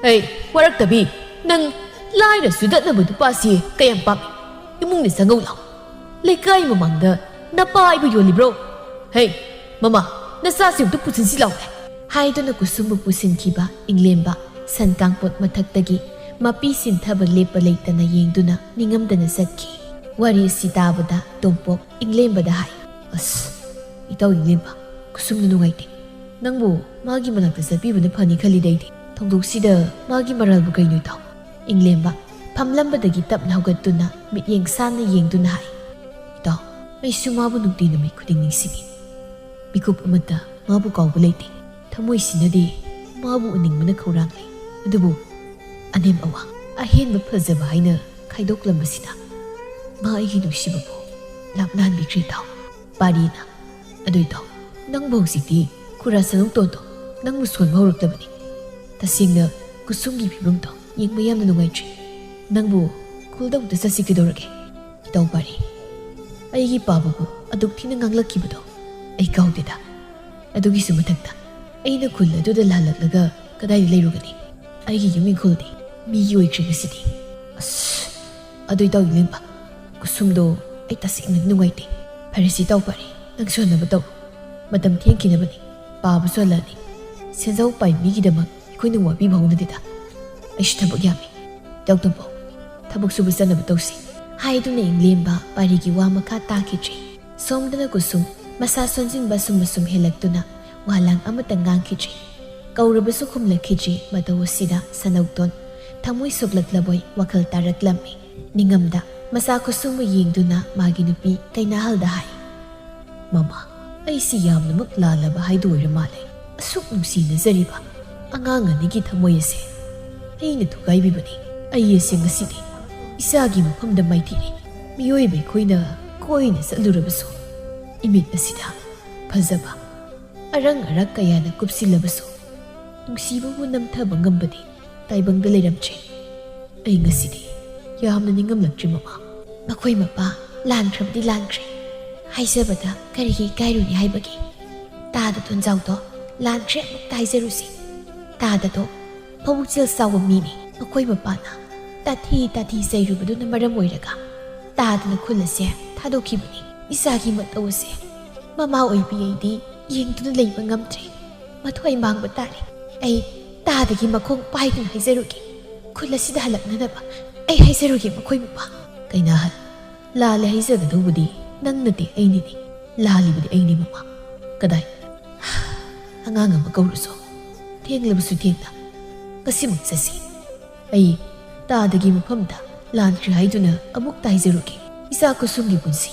"ꯍꯩ, ꯋꯥꯔꯛꯇꯕꯤ, ꯅꯪ ꯂꯥꯏꯔ ꯆꯨꯗꯠꯅꯕ ꯅꯨꯄꯥꯁꯤ ꯀꯌꯥꯝ ꯄꯥꯝꯃꯤ? ꯏꯃꯨꯡꯗ ꯆꯪꯉꯧ ꯂꯥꯎ꯫ ꯂꯩꯀꯥꯏ ꯃꯃꯥꯡꯗ ꯅꯄꯥ ꯑꯩꯕꯨ ꯌꯣꯜꯂꯤꯕ꯭ꯔꯣ? ꯍꯩ, ꯃꯃꯥ, ꯅꯆꯥꯁꯤ ꯑꯝꯇ ꯄꯨꯁꯤꯟꯁꯤ ꯂꯥꯎꯅꯦ!" ꯍꯥꯏꯗꯨꯅ ꯀꯨꯁꯨꯝꯕꯨ ꯄꯨꯁꯤꯟꯈꯤꯕ ꯏꯪꯂꯦꯝꯕ ꯁꯟ ꯀꯥꯡꯄꯣꯠ ꯃꯊꯛꯇꯒꯤ ꯃꯄꯤ ꯁꯤꯟꯊꯕ ꯂꯦꯞꯄ ꯂꯩꯇꯅ ꯌꯦꯡꯗꯨꯅ ꯅꯤꯡꯉꯝꯗꯅ ꯆꯠꯈꯤ꯫ ꯋꯥꯔꯤ ꯑꯁꯤ ꯇꯥꯕꯗ ꯇꯣꯝꯄꯣꯛ ꯏꯪꯂꯦꯝꯕꯗ ꯍꯥꯏ, "ꯑꯁ, ꯏꯇꯥꯎ ꯏꯪꯂꯦꯝꯕ, ꯀꯨꯁꯨꯝꯗꯨ ꯅꯨꯡꯉꯥꯏꯇꯦ꯫ ꯅꯪꯕꯨ ꯃꯥꯒꯤ ꯃꯅꯥꯛꯇ ꯆꯠꯄꯤꯕꯅ ꯐꯅꯤ ꯈꯜꯂꯤꯗ ꯑꯩꯗꯤ꯫ ꯊꯧꯗꯣꯛꯁꯤꯗ ꯃꯥꯒꯤ ꯃꯔꯥꯜꯕꯨ ꯀꯩꯅꯣ ꯏꯇꯥꯎ?" ꯏꯪꯂꯦꯝꯕ ꯐꯝꯂꯝꯕꯗꯒꯤ ꯇꯞꯅ ꯍꯧꯒꯠꯇꯨꯅ ꯃꯤꯠꯌꯦꯡ ꯁꯥꯟꯅ ꯌꯦꯡꯗꯨꯅ ꯍꯥꯏ, "ꯏꯇꯥꯎ, ꯑꯩꯁꯨ ꯃꯥꯕꯨ ꯅꯨꯡꯇꯤ ꯅꯨꯃꯤꯠ ꯈꯨꯗꯤꯡ ꯅꯤꯡꯁꯤꯡꯉꯤ꯫ ꯃꯤꯀꯨꯞ ꯑꯃꯠꯇ ꯃꯥꯕꯨ ꯀꯥꯎꯕ ꯂꯩꯇꯦ꯫ ꯊꯃꯣꯏꯁꯤꯅꯗꯤ ꯃꯥꯕꯨ ꯎꯅꯤꯡꯕꯅ ꯈꯧꯔꯥꯡꯂꯦ꯫ ꯑꯗꯨꯕꯨ ꯑꯅꯦꯝ ꯑꯋꯥꯡ, ꯑꯍꯦꯟꯕ ꯐꯖꯕ ꯍꯥꯏꯅ ꯈꯥꯏꯗꯣꯛꯂꯝꯕꯁꯤꯅ ꯃꯥ ꯑꯩꯒꯤ ꯅꯨꯡꯁꯤꯕꯕꯨ ꯂꯥꯞꯅꯍꯟꯕꯤꯈ꯭ꯔꯦ ꯏꯇꯥꯎ꯫" ꯄꯥꯔꯤꯅ, "ꯑꯗꯨ ꯏꯇꯥꯎ, ꯅꯪꯕꯨ ꯍꯧꯖꯤꯛꯇꯤ ꯈꯨꯔꯥ ꯁꯅꯧꯇꯣꯟꯗꯣ ꯅꯪꯕꯨ ꯁꯣꯟꯕ ꯍꯧꯔꯛꯂꯕꯅꯤ꯫ ꯇꯁꯦꯡꯅ ꯀꯨꯁꯨꯝꯒꯤ ꯐꯤꯕꯝꯗꯣ ꯌꯦꯡꯕ ꯌꯥꯝꯅ ꯅꯨꯡꯉꯥꯏꯇ꯭ꯔꯦ꯫ ꯅꯪꯕꯨ ꯈꯨꯜꯗ ꯑꯃꯨꯛꯇ ꯆꯠꯁꯤ ꯀꯩꯗꯧꯔꯒꯦ?" "ꯏꯇꯥꯎ ꯄꯥꯔꯤ, ꯑꯩꯒꯤ ꯄꯥꯕꯕꯨ ꯑꯗꯨꯛ ꯊꯤꯅ ꯉꯥꯡꯂꯛꯈꯤꯕꯗꯣ ꯑꯩ ꯀꯥꯎꯗꯦꯗ꯫ ꯑꯗꯨꯒꯤꯁꯨ ꯃꯊꯛꯇ ꯑꯩꯅ ꯈꯨꯜ ꯑꯗꯨꯗ ꯂꯥꯜꯂꯛꯂꯒ ꯀꯗꯥꯏꯗ ꯂꯩꯔꯨꯒꯅꯤ? ꯑꯩꯒꯤ ꯌꯨꯝ ꯏꯪꯈꯣꯜꯗꯤ ꯃꯤꯒꯤ ꯑꯣꯏꯈ꯭ꯔꯦ ꯉꯁꯤꯗꯤ꯫ ꯑꯁ, ꯑꯗꯨ ꯏꯇꯥꯎ ꯏꯂꯦꯝꯕ, ꯀꯨꯁꯨꯝꯗꯣ ꯑꯩ ꯇꯁꯦꯡꯅꯗꯤ ꯅꯨꯡꯉꯥꯏꯇꯦ꯫ ꯐꯔꯦꯁꯦ ꯏꯇꯥꯎ ꯄꯥꯔꯤ, ꯅꯪꯁꯨ ꯍꯟꯅꯕ ꯇꯧ꯫ ꯃꯇꯝ ꯊꯦꯡꯈꯤꯅꯕꯅꯤ, ꯄꯥꯕꯁꯨ ꯍꯜꯂꯛꯑꯅꯤ꯫ ꯁꯦꯟꯖꯥꯎ ꯄꯥꯏ ꯃꯤꯒꯤꯗꯃꯛ ꯑꯩꯈꯣꯏꯅ ꯋꯥꯕꯤꯕ ꯍꯧꯅꯗꯦꯗ꯫ ꯑꯩꯁꯨ ꯊꯕꯛ ꯌꯥꯝꯃꯤ꯫ ꯏꯇꯥꯎ ꯇꯣꯝꯄꯣꯛ, ꯊꯕꯛ ꯁꯨꯕ ꯆꯠꯅꯕ ꯇꯧꯁꯤ꯫" ꯍꯥꯏꯗꯨꯅ ꯏꯪꯂꯦꯝꯕ ꯄꯥꯔꯤꯒꯤ ꯋꯥ ꯃꯈꯥ ꯇꯥꯈꯤꯗ꯭ꯔꯦ꯫ ꯁꯣꯝꯗꯅ ꯀꯨꯁꯨꯝ ꯃꯁꯥ ꯁꯣꯟꯖꯤꯟꯕ ꯁꯨꯝ ꯁꯨꯝ ꯍꯦꯜꯂꯛꯇꯨꯅ ꯋꯥ ꯂꯥꯡ ꯑꯃꯠꯇ ꯉꯥꯡꯈꯤꯗ꯭ꯔꯦ꯫ ꯀꯧꯔꯕꯁꯨ ꯈꯨꯝꯂꯛꯈꯤꯗ꯭ꯔꯤ꯫ ꯃꯇꯧ ꯑꯁꯤꯗ ꯁꯅꯧꯇꯣꯟ ꯊꯃꯣꯏ ꯁꯣꯛꯂꯛꯂꯕꯣꯏ ꯋꯥꯈꯜ ꯇꯥꯔꯛꯂꯝꯃꯤ꯫ ꯅꯤꯡꯉꯝꯗ ꯃꯆꯥ ꯈꯨꯁꯨꯝꯕꯨ ꯌꯦꯡꯗꯨꯅ ꯃꯥꯒꯤ ꯅꯨꯄꯤ ꯀꯩꯅꯥꯍꯜꯗ ꯍꯥꯏ, "ꯃꯃꯥ, ꯑꯩꯁꯤ ꯌꯥꯝꯅꯃꯛ ꯂꯥꯜꯂꯕ ꯍꯥꯏꯗꯨ ꯑꯣꯏꯔ ꯃꯥꯜꯂꯦ꯫ ꯑꯁꯨꯛ ꯅꯨꯡꯁꯤꯅꯖꯔꯤꯕ ꯑꯉꯥꯡ ꯑꯅꯤꯒꯤ ꯊꯃꯣꯏ ꯑꯁꯦ ꯑꯩꯅ ꯊꯨꯒꯥꯏꯕꯤꯕꯅꯤ꯫ ꯑꯩ ꯑꯁꯦ ꯉꯁꯤꯗꯤ ꯏꯆꯥꯒꯤ ꯃꯐꯝꯗ ꯃꯥꯏꯊꯤꯔꯦ꯫ ꯃꯤꯑꯣꯏꯕ ꯑꯩꯈꯣꯏꯅ ꯀꯣꯏꯅ ꯆꯠꯂꯨꯔꯕꯁꯨ, ꯏꯃꯤꯠ ꯑꯁꯤꯗ ꯐꯖꯕ ꯑꯔꯪ ꯑꯔꯥꯛ ꯀꯌꯥꯅ ꯀꯨꯞꯁꯤꯜꯂꯕꯁꯨ, ꯅꯨꯡꯁꯤꯕꯕꯨ ꯅꯝꯊꯕ ꯉꯝꯕꯗꯤ ꯇꯥꯏꯕꯪꯗ ꯂꯩꯔꯝꯗ꯭ꯔꯦ꯫ ꯑꯩ ꯉꯁꯤꯗꯤ ꯌꯥꯝꯅ ꯅꯤꯡꯉꯝꯂꯛꯇ꯭ꯔꯦ, ꯃꯃꯥ꯫" ꯃꯈꯣꯏ ꯃꯄꯥ ꯂꯥꯟꯈ꯭ꯔꯕꯗꯤ ꯂꯥꯟꯈ꯭ꯔꯦ꯫ ꯍꯥꯏꯖꯕꯗ ꯀꯔꯤꯒꯤ ꯏꯀꯥꯏꯔꯨꯅꯤ ꯍꯥꯏꯕꯒꯦ? ꯇꯥꯗ ꯇꯣꯟꯖꯥꯎꯗꯣ ꯂꯥꯟꯈ꯭ꯔꯦ ꯑꯃꯨꯛꯇ ꯍꯥꯏꯖꯔꯨꯁꯤ꯫ ꯇꯥꯗꯗꯣ ꯃꯕꯨꯛꯆꯦꯜ ꯆꯥꯎꯕ ꯃꯤꯅꯤ꯫ ꯃꯈꯣꯏ ꯃꯄꯥꯅ ꯇꯥꯊꯤ ꯇꯥꯊꯤ ꯆꯩꯔꯨꯕꯗꯨꯅ ꯃꯔꯝ ꯑꯣꯏꯔꯒ ꯇꯥꯗꯅ ꯈꯨꯜ ꯑꯁꯦ ꯊꯥꯗꯣꯛꯈꯤꯕꯅꯤ꯫ ꯏꯆꯥꯒꯤ ꯃꯇꯧ ꯑꯁꯦ ꯃꯃꯥ ꯑꯣꯏꯕꯤ ꯑꯩꯗꯤ ꯌꯦꯡꯗꯨꯅ ꯂꯩꯕ ꯉꯝꯗ꯭ꯔꯦ꯫ ꯃꯊ꯭ꯋꯥꯏ ꯃꯥꯡꯕ ꯇꯥꯔꯦ꯫ ꯑꯩ ꯇꯥꯗꯒꯤ ꯃꯈꯣꯡ ꯄꯥꯏꯗꯨꯅ ꯍꯥꯏꯖꯔꯨꯒꯦ꯫ ꯈꯨꯜ ꯑꯁꯤꯗ ꯍꯜꯂꯛꯅꯅꯕ ꯑꯩ ꯍꯥꯏꯖꯔꯨꯒꯦ ꯃꯈꯣꯏ ꯃꯄꯥ꯫ ꯀꯩꯅꯥꯍꯜ, ꯂꯥꯜꯂꯦ ꯍꯥꯏꯖꯒꯗꯧꯕꯗꯤ ꯅꯪ ꯅꯠꯇꯦ, ꯑꯩꯅꯤꯅꯦ꯫ ꯂꯥꯜꯂꯤꯕꯗꯤ ꯑꯩꯅꯤ, ꯃꯃꯥ꯫ ꯀꯗꯥꯏ? ꯑꯉꯥꯡ ꯑꯃ ꯀꯧꯔꯨꯁꯣ꯫ ꯊꯦꯡꯂꯕꯁꯨ ꯊꯦꯡꯅ ꯉꯁꯤꯃꯛ ꯆꯠꯁꯤ꯫ ꯑꯩ ꯇꯥꯗꯒꯤ ꯃꯐꯝꯗ ꯂꯥꯟꯈ꯭ꯔꯦ ꯍꯥꯏꯗꯨꯅ ꯑꯃꯨꯛꯇ ꯍꯥꯏꯖꯔꯨꯒꯦ꯫ ꯏꯆꯥ ꯀꯨꯁꯨꯝꯒꯤ ꯄꯨꯟꯁꯤ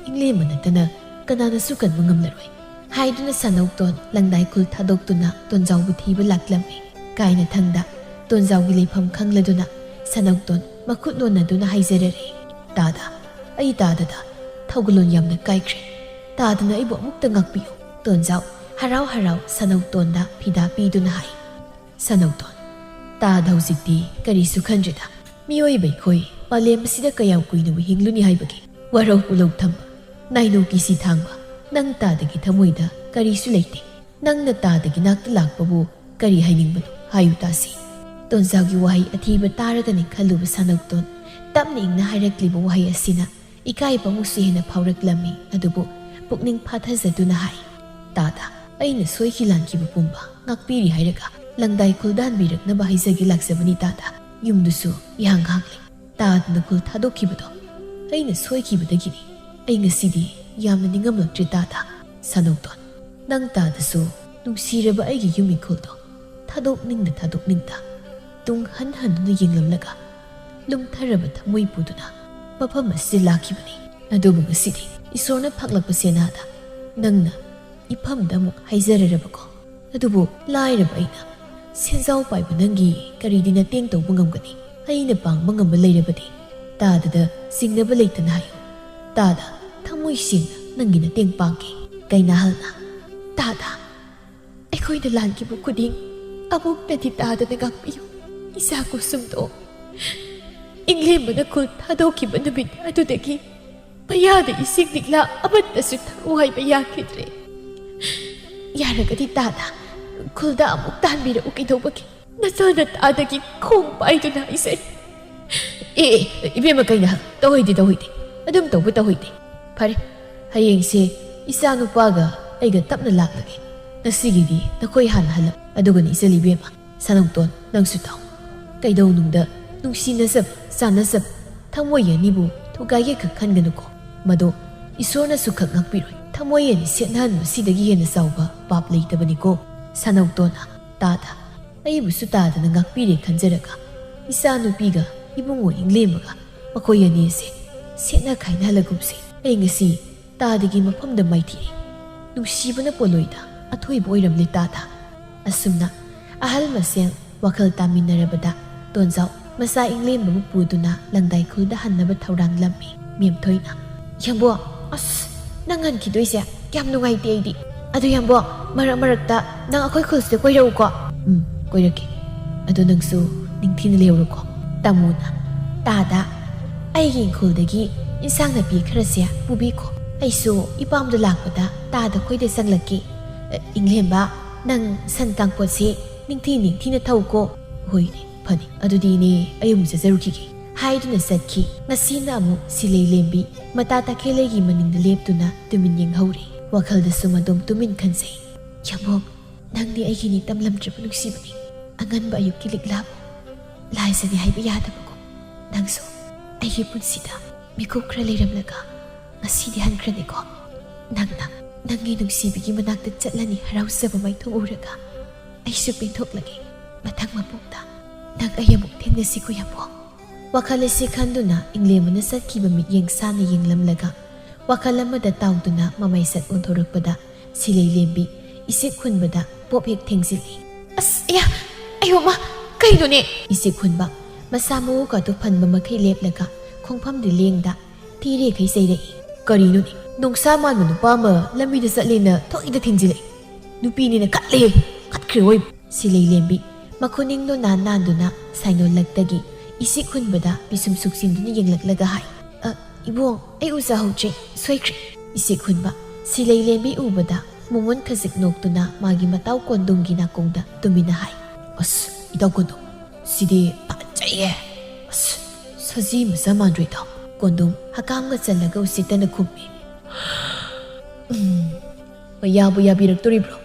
ꯏꯪꯂꯦꯝꯕ ꯅꯠꯇꯅ ꯀꯅꯥꯅꯁꯨ ꯀꯟꯕ ꯉꯝꯂꯔꯣꯏ꯫ ꯍꯥꯏꯗꯨꯅ ꯁꯅꯧꯇꯣꯟ ꯂꯪꯗꯥꯏ ꯈꯨꯜ ꯊꯥꯗꯣꯛꯇꯨꯅ ꯇꯣꯟꯖꯥꯎꯕꯨ ꯊꯤꯕ ꯂꯥꯛꯂꯝꯃꯤ꯫ ꯀꯥꯏꯅꯊꯪꯗ ꯇꯣꯟꯖꯥꯎꯒꯤ ꯂꯩꯐꯝ ꯈꯪꯂꯗꯨꯅ ꯁꯅꯧꯇꯣꯟ ꯃꯈꯨꯠ ꯅꯣꯟꯅꯗꯨꯅ ꯍꯥꯏꯖꯔꯔꯦ, "ꯇꯥꯗ, ꯑꯩ ꯇꯥꯗꯗ ꯊꯧꯒꯜꯂꯣꯟ ꯌꯥꯝꯅ ꯀꯥꯏꯈ꯭ꯔꯦ꯫ ꯇꯥꯗꯅ ꯑꯩꯕꯨ ꯑꯃꯨꯛꯇ ꯉꯥꯛꯄꯤꯌꯨ꯫" ꯇꯣꯟꯖꯥꯎ ꯍꯔꯥꯎ ꯍꯔꯥꯎ ꯁꯅꯧꯇꯣꯟꯗ ꯐꯤꯗꯥ ꯄꯤꯗꯨꯅ ꯍꯥꯏ, "ꯁꯅꯧꯇꯣꯟ, ꯇꯥꯗ ꯍꯧꯖꯤꯛꯇꯤ ꯀꯔꯤꯁꯨ ꯈꯟꯗ꯭ꯔꯦꯗ꯫ ꯃꯤꯑꯣꯏꯕ ꯑꯩꯈꯣꯏ ꯃꯥꯂꯦꯝ ꯑꯁꯤꯗ ꯀꯌꯥꯝ ꯀꯨꯏꯅꯕꯨ ꯍꯤꯡꯂꯨꯅꯤ ꯍꯥꯏꯕꯒꯦ? ꯋꯥꯔꯧ ꯄꯨꯂꯧ ꯊꯝꯕ, ꯅꯥꯏꯅꯣ ꯀꯤꯁꯤ ꯊꯥꯡꯕ, ꯅꯪ ꯇꯥꯗꯒꯤ ꯊꯃꯣꯏꯗ ꯀꯔꯤꯁꯨ ꯂꯩꯇꯦ꯫ ꯅꯪꯅ ꯇꯥꯗꯒꯤ ꯅꯥꯛꯇ ꯂꯥꯛꯄꯕꯨ ꯀꯔꯤ ꯍꯥꯏꯅꯤꯡꯕꯅꯣ ꯍꯥꯏꯌꯨ ꯇꯥꯁꯤ꯫" ꯇꯣꯟꯖꯥꯎꯒꯤ ꯋꯥꯍꯩ ꯑꯊꯤꯕ ꯇꯥꯔꯒꯅꯤ ꯈꯜꯂꯨꯕ ꯁꯅꯧꯇꯣꯟ ꯇꯞꯅ ꯏꯪꯅ ꯍꯥꯏꯔꯛꯂꯤꯕ ꯋꯥꯍꯩ ꯑꯁꯤꯅ ꯏꯀꯥꯏꯕ ꯑꯃꯨꯛꯁꯨ ꯍꯦꯟꯅ ꯐꯥꯎꯔꯛꯂꯝꯃꯤ꯫ ꯑꯗꯨꯕꯨ ꯄꯨꯛꯅꯤꯡ ꯐꯥꯊꯖꯗꯨꯅ ꯍꯥꯏ, "ꯇꯥꯗ, ꯑꯩꯅ ꯁꯣꯏꯈꯤ ꯂꯥꯟꯈꯤꯕ ꯄꯨꯝꯕ ꯉꯥꯛꯄꯤꯔꯤ ꯍꯥꯏꯔꯒ ꯂꯪꯗꯥꯏ ꯈꯨꯜꯗ ꯍꯟꯕꯤꯔꯛꯅꯕ ꯍꯥꯏꯖꯒꯦ ꯂꯥꯛꯆꯕꯅꯤ ꯇꯥꯗ꯫ ꯌꯨꯝꯗꯨꯁꯨ ꯏꯍꯥꯡ ꯍꯥꯡꯂꯦ꯫ ꯇꯥꯗꯅ ꯈꯨꯜ ꯊꯥꯗꯣꯛꯈꯤꯕꯗꯣ ꯑꯩꯅ ꯁꯣꯏꯈꯤꯕꯗꯒꯤꯅꯤ꯫ ꯑꯩ ꯉꯁꯤꯗꯤ ꯌꯥꯝꯅ ꯅꯤꯡꯉꯝꯂꯛꯇ꯭ꯔꯦ ꯇꯥꯗ꯫ ꯁꯥꯅꯧꯇꯣꯟ, ꯅꯪ ꯇꯥꯗꯁꯨ ꯅꯨꯡꯁꯤꯔꯕ ꯑꯩꯒꯤ ꯌꯨꯝ ꯏꯪꯈꯣꯜꯗꯣ ꯊꯥꯗꯣꯛꯅꯤꯡꯗ ꯊꯥꯗꯣꯛꯅꯤꯡꯗ ꯇꯨꯡ ꯍꯟ ꯍꯟꯗꯨꯅ ꯌꯦꯡꯂꯝꯂꯒ ꯂꯨꯝꯊꯔꯕ ꯊꯃꯣꯏ ꯄꯨꯗꯨꯅ ꯃꯐꯝ ꯑꯁꯤꯗ ꯂꯥꯛꯈꯤꯕꯅꯤ꯫ ꯑꯗꯨꯕꯨ ꯉꯁꯤꯗꯤ ꯏꯁꯣꯔꯅ ꯐꯥꯛꯂꯛꯄ ꯁꯦꯟꯅꯥꯗ ꯅꯪꯅ ꯏꯐꯝꯗ ꯑꯃꯨꯛ ꯍꯥꯏꯖꯔꯔꯕꯀꯣ꯫ ꯑꯗꯨꯕꯨ ꯂꯥꯏꯔꯕ ꯑꯩꯅ ꯁꯦꯟꯖꯥꯎ ꯄꯥꯏꯕ ꯅꯪꯒꯤ ꯀꯔꯤꯗꯤ ꯃꯇꯦꯡ ꯇꯧꯕ ꯉꯝꯒꯅꯤ? ꯑꯩꯅ ꯄꯥꯡꯕ ꯉꯝꯕ ꯂꯩꯔꯕꯗꯤ ꯇꯥꯗꯗ ꯆꯤꯡꯅꯕ ꯂꯩꯇꯅ ꯍꯥꯏꯌꯨ꯫ ꯇꯥꯗ ꯊꯃꯣꯏ ꯁꯦꯡꯅ ꯅꯪꯒꯤ ꯃꯇꯦꯡ ꯄꯥꯡꯒꯦ꯫ ꯀꯩꯅꯥꯍꯜꯅ, ꯇꯥꯗ, ꯑꯩꯈꯣꯏꯅ ꯂꯥꯟꯈꯤꯕ ꯈꯨꯗꯤꯡ ꯑꯃꯨꯛꯇꯗꯤ ꯇꯥꯗꯅ ꯉꯥꯛꯄꯤꯌꯨ꯫ ꯏꯆꯥ ꯀꯨꯁꯨꯝꯗꯣ ꯏꯪꯂꯦꯝꯕꯅ ꯈꯨꯜ ꯊꯥꯗꯣꯛꯈꯤꯕ ꯅꯨꯃꯤꯠ ꯑꯗꯨꯗꯒꯤ ꯃꯌꯥꯗ ꯏꯁꯤꯡ ꯂꯤꯛꯂꯥ ꯑꯃꯠꯇꯁꯨ ꯊꯛꯎ ꯍꯥꯏꯕ ꯌꯥꯈꯤꯗ꯭ꯔꯦ꯫ ꯌꯥꯔꯒꯗꯤ ꯇꯥꯗ ꯈꯨꯜꯗ ꯑꯃꯨꯛ ꯇꯥꯟꯕꯤꯔꯛꯎ ꯀꯩꯗꯧꯕꯒꯦ? ꯅꯆꯥꯅ ꯇꯥꯗꯒꯤ ꯈꯣꯡ ꯄꯥꯏꯗꯨꯅ ꯍꯥꯏꯖꯔꯤ꯫ ꯑꯦ, ꯑꯦ, ꯏꯕꯦꯝꯃ, ꯀꯩꯅꯣ? ꯇꯧꯍꯩꯗꯦ, ꯇꯧꯍꯩꯗꯦ꯫ ꯑꯗꯨꯝ ꯇꯧꯕ ꯇꯧꯍꯩꯗꯦ꯫ ꯐꯔꯦ, ꯍꯌꯦꯡꯁꯦ ꯏꯆꯥ ꯅꯨꯄꯥꯒ ꯑꯩꯒ ꯇꯞꯅ ꯂꯥꯛꯂꯒꯦ꯫ ꯉꯁꯤꯒꯤꯗꯤ ꯅꯈꯣꯏ ꯍꯥꯟꯅ ꯍꯜꯂꯛ꯫ ꯑꯗꯨꯒꯅꯤ ꯏꯆꯜ ꯏꯕꯦꯝꯃ, ꯁꯥꯅꯧꯇꯣꯟ, ꯅꯪꯁꯨ ꯇꯥꯎ꯫ ꯀꯩꯗꯧꯅꯨꯡꯗ ꯅꯨꯡꯁꯤꯅꯖꯕ, ꯆꯥꯟꯅꯖꯕ ꯊꯃꯣꯏ ꯑꯅꯤꯕꯨ ꯊꯨꯒꯥꯏꯒꯦ ꯈꯛ ꯈꯟꯒꯅꯨꯀꯣ꯫ ꯃꯗꯣ ꯏꯁꯣꯔꯅꯁꯨ ꯈꯛ ꯉꯥꯛꯄꯤꯔꯣꯏ꯫ ꯊꯃꯣꯏ ꯑꯅꯤ ꯁꯦꯠꯅꯍꯟꯕ ꯁꯤꯗꯒꯤ ꯍꯦꯟꯅ ꯆꯥꯎꯕ ꯄꯥꯞ ꯂꯩꯇꯕꯅꯤꯀꯣ꯫ ꯁꯥꯅꯧꯇꯣꯟꯅ, ꯇꯥꯗ, ꯑꯩꯕꯨꯁꯨ ꯇꯥꯗꯅ ꯉꯥꯛꯄꯤꯔꯦ ꯈꯟꯖꯔꯒ ꯏꯆꯥ ꯅꯨꯄꯤꯒ ꯏꯕꯨꯡꯉꯣ ꯏꯪꯂꯦꯝꯕꯒ ꯃꯈꯣꯏ ꯑꯅꯤ ꯑꯁꯦ ꯁꯦꯠꯅ ꯈꯥꯏꯅꯍꯜꯂꯒꯨꯝꯁꯦ꯫ ꯑꯩ ꯉꯁꯤ ꯇꯥꯗꯒꯤ ꯃꯐꯝꯗ ꯃꯥꯏꯊꯤꯔꯦ꯫ ꯅꯨꯡꯁꯤꯕꯅ ꯄꯣꯂꯣꯏꯗ ꯑꯊꯣꯏꯕ ꯑꯣꯏꯔꯝꯂꯦ ꯇꯥꯗ꯫ ꯑꯁꯨꯝꯅ ꯑꯍꯜ ꯃꯁꯦꯜ ꯋꯥꯈꯜ ꯇꯥꯃꯤꯟꯅꯔꯕꯗ ꯇꯣꯟꯖꯥꯎ ꯃꯆꯥ ꯏꯪꯂꯦꯝꯕꯕꯨ ꯄꯨꯗꯨꯅ ꯂꯪꯗꯥꯏ ꯈꯨꯜꯗ ꯍꯟꯅꯕ ꯊꯧꯔꯥꯡꯂꯝꯃꯤ꯫ ꯃꯦꯝꯊꯣꯏꯅ, ꯌꯥꯝꯕꯣ, ꯑꯁ, ꯅꯪ ꯍꯟꯈꯤꯗꯣꯏꯁꯦ ꯀꯌꯥꯝ ꯅꯨꯡꯉꯥꯏꯇꯦ ꯑꯩꯗꯤ꯫ ꯑꯗꯨ ꯌꯥꯝꯕꯣ, ꯃꯔꯛ ꯃꯔꯛꯇ ꯅꯪ ꯑꯩꯈꯣꯏ ꯈꯨꯜꯁꯤꯗ ꯀꯣꯏꯔꯛꯎꯀꯣ꯫ ꯎꯝ, ꯀꯣꯏꯔꯛꯀꯦ꯫ ꯑꯗꯣ ꯅꯪꯁꯨ ꯅꯤꯡꯊꯤꯅ ꯂꯩꯍꯧꯔꯣꯀꯣ꯫ ꯇꯥꯃꯣꯅ, ꯇꯥꯗ, ꯑꯩꯒꯤ ꯏꯪꯈꯣꯜꯗꯒꯤ ꯏꯟꯁꯥꯡ ꯅꯥꯄꯤ ꯈꯔꯁꯦ ꯄꯨꯕꯤꯈꯣ꯫ ꯑꯩꯁꯨ ꯏꯄꯥꯝꯗ ꯂꯥꯛꯄꯗ ꯇꯥꯗ ꯈꯣꯏꯗ ꯆꯪꯂꯛꯀꯦ꯫ ꯑ, ꯏꯪꯂꯦꯝꯕ, ꯅꯪ ꯁꯟ ꯀꯥꯡꯄꯣꯠꯁꯤ ꯅꯤꯡꯊꯤ ꯅꯤꯡꯊꯤꯅ ꯊꯧꯀꯣ꯫ ꯍꯣꯏꯅꯦ, ꯐꯅꯤ꯫ ꯑꯗꯨꯗꯤ ꯏꯅꯦ, ꯑꯩ ꯑꯃꯨꯛ ꯆꯠꯆꯔꯨꯈꯤꯒꯦ꯫ ꯍꯥꯏꯗꯨꯅ ꯆꯠꯈꯤ꯫ ꯉꯁꯤꯅ ꯑꯃꯨꯛ ꯁꯤꯂꯩ ꯂꯦꯝꯕꯤ ꯃꯇꯥ ꯇꯈꯦꯜꯂꯩꯒꯤ ꯃꯅꯤꯡꯗ ꯂꯦꯞꯇꯨꯅ ꯇꯨꯃꯤꯟ ꯌꯦꯡꯍꯧꯔꯦ꯫ ꯋꯥꯈꯜꯗꯁꯨ ꯃꯗꯣꯝ ꯇꯨꯃꯤꯟ ꯈꯟꯖꯩ꯫ ꯌꯥꯝꯕꯣꯛ, ꯅꯪꯗꯤ ꯑꯩꯒꯤꯅꯤ ꯇꯝꯂꯝꯗ꯭ꯔꯕ ꯅꯨꯡꯁꯤꯕꯅꯤ꯫ ꯑꯉꯟꯕ ꯑꯌꯨꯛꯀꯤ ꯂꯤꯛꯂꯥꯕꯨ ꯂꯥꯏꯖꯅꯤ ꯍꯥꯏꯕ ꯌꯥꯗꯕꯀꯣ꯫ ꯅꯪꯁꯨ ꯑꯩꯒꯤ ꯄꯨꯟꯁꯤꯗ ꯃꯤꯀꯨꯞ ꯈꯔ ꯂꯩꯔꯝꯂꯒ ꯉꯁꯤꯗꯤ ꯍꯟꯈ꯭ꯔꯅꯤꯀꯣ꯫ ꯅꯪꯅ ꯅꯪꯒꯤ ꯅꯨꯡꯁꯤꯕꯤꯒꯤ ꯃꯅꯥꯛꯇ ꯆꯠꯂꯅꯤ ꯍꯔꯥꯎꯖꯕ ꯃꯥꯏꯊꯣꯡ ꯎꯔꯒ ꯑꯩꯁꯨ ꯄꯦꯟꯊꯣꯛꯂꯒꯦ꯫ ꯃꯊꯪ ꯃꯄꯣꯛꯇ ꯅꯪ ꯑꯩ ꯑꯃꯨꯛ ꯊꯦꯡꯅꯁꯤꯀꯣ ꯌꯥꯝꯕꯣ꯫ ꯋꯥꯈꯜ ꯑꯁꯤ ꯈꯟꯗꯨꯅ ꯏꯪꯂꯦꯝꯕꯅ ꯆꯠꯈꯤꯕ ꯃꯤꯠꯌꯦꯡ ꯁꯥꯅ ꯌꯦꯡꯂꯝꯂꯒ ꯋꯥꯈꯜ ꯑꯃꯗ ꯇꯥꯎꯗꯨꯅ ꯃꯃꯩ ꯁꯠ ꯑꯣꯟꯊꯣꯔꯛꯄꯗ ꯁꯤꯂꯩ ꯂꯦꯝꯕꯤ ꯏꯁꯤꯛ ꯍꯨꯟꯕꯗ ꯄꯣꯞ ꯍꯦꯛ ꯊꯦꯡꯖꯤꯜꯂꯤ꯫ "ꯑꯁ, ꯑꯌꯥ, ꯑꯌꯣ ꯃꯥ, ꯀꯩꯅꯣꯅꯦ?" ꯏꯁꯤꯛ ꯍꯨꯟꯕ ꯃꯁꯥ ꯃꯎ ꯀꯥꯗꯨ ꯐꯟꯕ ꯃꯈꯩ ꯂꯦꯞꯂꯒ ꯈꯣꯡꯐꯝꯗꯤ ꯂꯦꯡꯗ ꯊꯤꯔꯦꯈꯩ ꯆꯩꯔꯛꯏ꯫ "ꯀꯔꯤꯅꯣꯅꯦ? ꯅꯣꯡꯁꯥ ꯃꯥꯟꯕ ꯅꯨꯄꯥ ꯑꯃ ꯂꯝꯕꯤꯗ ꯆꯠꯂꯦꯅ ꯊꯣꯛꯏꯗ ꯊꯤꯡꯖꯤꯜꯂꯛꯏ꯫ ꯅꯨꯄꯤꯅꯤꯅ ꯀꯠꯂꯦ, ꯀꯠꯈ꯭ꯔꯦ ꯑꯣꯏꯕ꯫" ꯁꯤꯂꯩ ꯂꯦꯝꯕꯤ ꯃꯈꯨꯅꯤꯡꯗꯣ ꯅꯥꯟ ꯅꯥꯟꯗꯨꯅ ꯁꯥꯏꯅꯣꯜꯂꯛꯇꯒꯤ ꯏꯁꯤꯛ ꯍꯨꯟꯕꯗ ꯄꯤꯁꯨꯝ ꯁꯨꯛꯆꯤꯟꯗꯨꯅ ꯌꯦꯡꯂꯛꯂꯒ ꯍꯥꯏ, "ꯑ, ꯏꯕꯨꯡ, ꯑꯩ ꯎꯖꯍꯧꯗ꯭ꯔꯦ, ꯁꯣꯏꯈ꯭ꯔꯦ꯫" ꯏꯁꯤꯛ ꯍꯨꯟꯕ ꯁꯤꯂꯩ ꯂꯦꯝꯕꯤ ꯎꯕꯗ ꯃꯣꯃꯣꯟ ꯈꯖꯤꯛ ꯅꯣꯛꯇꯨꯅ ꯃꯥꯒꯤ ꯃꯇꯥꯎ ꯀꯣꯟꯗꯨꯝꯒꯤ ꯅꯥꯀꯣꯡꯗ ꯇꯨꯃꯤꯟꯅ ꯍꯥꯏ, "ꯑꯁ, ꯏꯇꯥꯎ ꯀꯣꯟꯗꯨꯝ, ꯁꯤꯗꯤ ꯐꯖꯩꯌꯦ꯫ ꯑꯁ, ꯁꯖꯤ ꯃꯆꯥ ꯃꯥꯟꯗ꯭ꯔꯣ ꯏꯇꯥꯎ?" ꯀꯣꯟꯗꯨꯝ ꯍꯀꯥꯝꯒ ꯆꯜꯂꯒ ꯎꯁꯤꯠꯇꯅ ꯈꯨꯝꯃꯤ꯫ "ꯎꯝ, ꯌꯥꯕꯨ ꯌꯥꯕꯤꯔꯛꯇꯣꯔꯤꯕ꯭ꯔꯣ?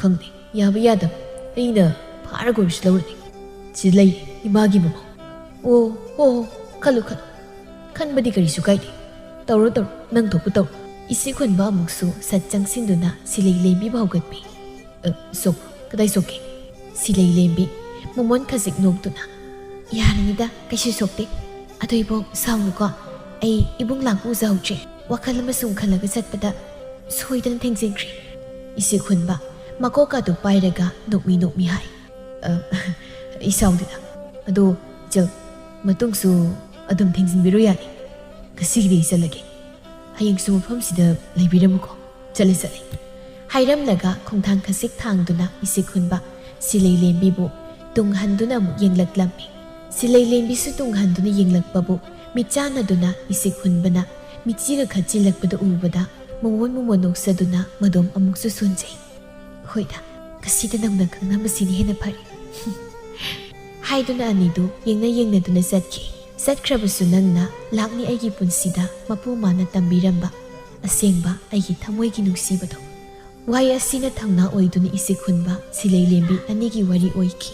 ꯈꯪꯗꯦ, ꯌꯥꯕ ꯌꯥꯗꯕ ꯑꯩꯅ ꯐꯥꯔꯒ ꯑꯣꯏꯔꯁꯨ ꯂꯧꯔꯅꯤ꯫ ꯁꯤꯗ ꯂꯩ ꯏꯃꯥꯒꯤ ꯃꯃꯧ꯫" "ꯑꯣ, ꯑꯣ, ꯈꯜꯂꯨ, ꯈꯜꯂꯨ꯫ ꯈꯟꯕꯗꯤ ꯀꯔꯤꯁꯨ ꯀꯥꯏꯗꯦ꯫ ꯇꯧꯔꯣ, ꯇꯧꯔꯣ, ꯅꯪ ꯊꯣꯛꯄ ꯇꯧꯔꯣ꯫" ꯏꯁꯤꯛ ꯍꯨꯟꯕ ꯑꯃꯨꯛꯁꯨ ꯁꯠ ꯆꯪꯁꯤꯟꯗꯨꯅ ꯁꯤꯂꯩ ꯂꯦꯝꯕꯤꯕꯨ ꯍꯧꯒꯠꯄꯤ꯫ "ꯑ, ꯁꯣꯛ, ꯀꯗꯥꯏ ꯁꯣꯛꯀꯦ?" ꯁꯤꯂꯩ ꯂꯦꯝꯕꯤ ꯃꯣꯃꯣꯟ ꯈꯖꯤꯛ ꯅꯣꯛꯇꯨꯅ, "ꯌꯥꯔꯅꯤꯗ, ꯀꯩꯁꯨ ꯁꯣꯛꯇꯦ꯫ ꯑꯗꯣ ꯏꯕꯣꯛ, ꯁꯥꯎꯅꯨꯀꯣ, ꯑꯩ ꯏꯕꯨꯡ ꯂꯥꯛꯄ ꯎꯖꯍꯧꯗ꯭ꯔꯦ꯫ ꯋꯥꯈꯜ ꯑꯃ ꯁꯨꯝ ꯈꯜꯂꯒ ꯆꯠꯄꯗ ꯁꯣꯏꯗꯅ ꯊꯦꯡꯖꯤꯟꯈ꯭ꯔꯦ꯫" ꯏꯁꯤꯛ ꯍꯨꯟꯕ ꯃꯀꯣꯛ ꯑꯗꯨ ꯄꯥꯏꯔꯒ ꯅꯣꯛꯃꯤ ꯅꯣꯛꯃꯤ ꯍꯥꯏ, "ꯑ, ꯑꯩ ꯁꯥꯎꯗꯦꯗ꯫ ꯑꯗꯣ ꯏꯆꯜ, ꯃꯇꯨꯡꯁꯨ ꯑꯗꯨꯝ ꯊꯦꯡꯖꯤꯟꯕꯤꯔꯣ ꯌꯥꯅꯤ꯫ ꯉꯁꯤꯒꯤꯗꯤ ꯑꯩ ꯆꯠꯂꯒꯦ꯫ ꯍꯌꯦꯡꯁꯨ ꯃꯐꯝꯁꯤꯗ ꯂꯩꯕꯤꯔꯝꯃꯨꯀꯣ꯫ ꯆꯠꯂꯦ, ꯆꯠꯂꯦ꯫" ꯍꯥꯏꯔꯝꯂꯒ ꯈꯣꯡꯊꯥꯡ ꯈꯖꯤꯛ ꯊꯥꯡꯗꯨꯅ ꯏꯁꯤꯛ ꯍꯨꯟꯕ ꯁꯤꯂꯩ ꯂꯦꯝꯕꯤꯕꯨ ꯇꯨꯡ ꯍꯟꯗꯨꯅ ꯑꯃꯨꯛ ꯌꯦꯡꯂꯛꯂꯝꯃꯤ꯫ ꯁꯤꯂꯩ ꯂꯦꯝꯕꯤꯁꯨ ꯇꯨꯡ ꯍꯟꯗꯨꯅ ꯌꯦꯡꯂꯛꯄꯕꯨ ꯃꯤꯠꯆꯥꯟꯅꯗꯨꯅ ꯏꯁꯤꯛ ꯍꯨꯟꯕꯅ ꯃꯤꯠꯆꯤꯒ ꯈꯠꯆꯤꯜꯂꯛꯄꯗ ꯎꯕꯗ ꯃꯣꯃꯣꯟ ꯃꯣꯃꯣꯟ ꯅꯣꯛꯆꯗꯨꯅ ꯃꯗꯣꯝ ꯑꯃꯨꯛꯁꯨ ꯁꯣꯟꯖꯩ꯫ "ꯍꯣꯏꯗ, ꯉꯁꯤꯗ ꯅꯧꯅ ꯈꯪꯅꯕꯁꯤꯅ ꯍꯦꯟꯅ ꯐꯔꯦ꯫" ꯍꯥꯏꯗꯨꯅ ꯑꯅꯤꯗꯨ ꯌꯦꯡꯅ ꯌꯦꯡꯅꯗꯨꯅ ꯆꯠꯈꯤ꯫ ꯆꯠꯈ꯭ꯔꯕꯁꯨ ꯅꯪꯅ ꯂꯥꯛꯅꯤ ꯑꯩꯒꯤ ꯄꯨꯟꯁꯤꯗ ꯃꯄꯨ ꯃꯥꯅ ꯇꯝꯕꯤꯔꯝꯕ ꯑꯁꯦꯡꯕ ꯑꯩꯒꯤ ꯊꯃꯣꯏꯒꯤ ꯅꯨꯡꯁꯤꯕꯗꯣ꯫ ꯋꯥꯍꯩ ꯑꯁꯤꯅ ꯊꯧꯅꯥ ꯑꯣꯏꯗꯨꯅ ꯏꯁꯤꯛ ꯍꯨꯟꯕ ꯁꯤꯂꯩ ꯂꯦꯝꯕꯤ ꯑꯅꯤꯒꯤ ꯋꯥꯔꯤ ꯑꯣꯏꯈꯤ꯫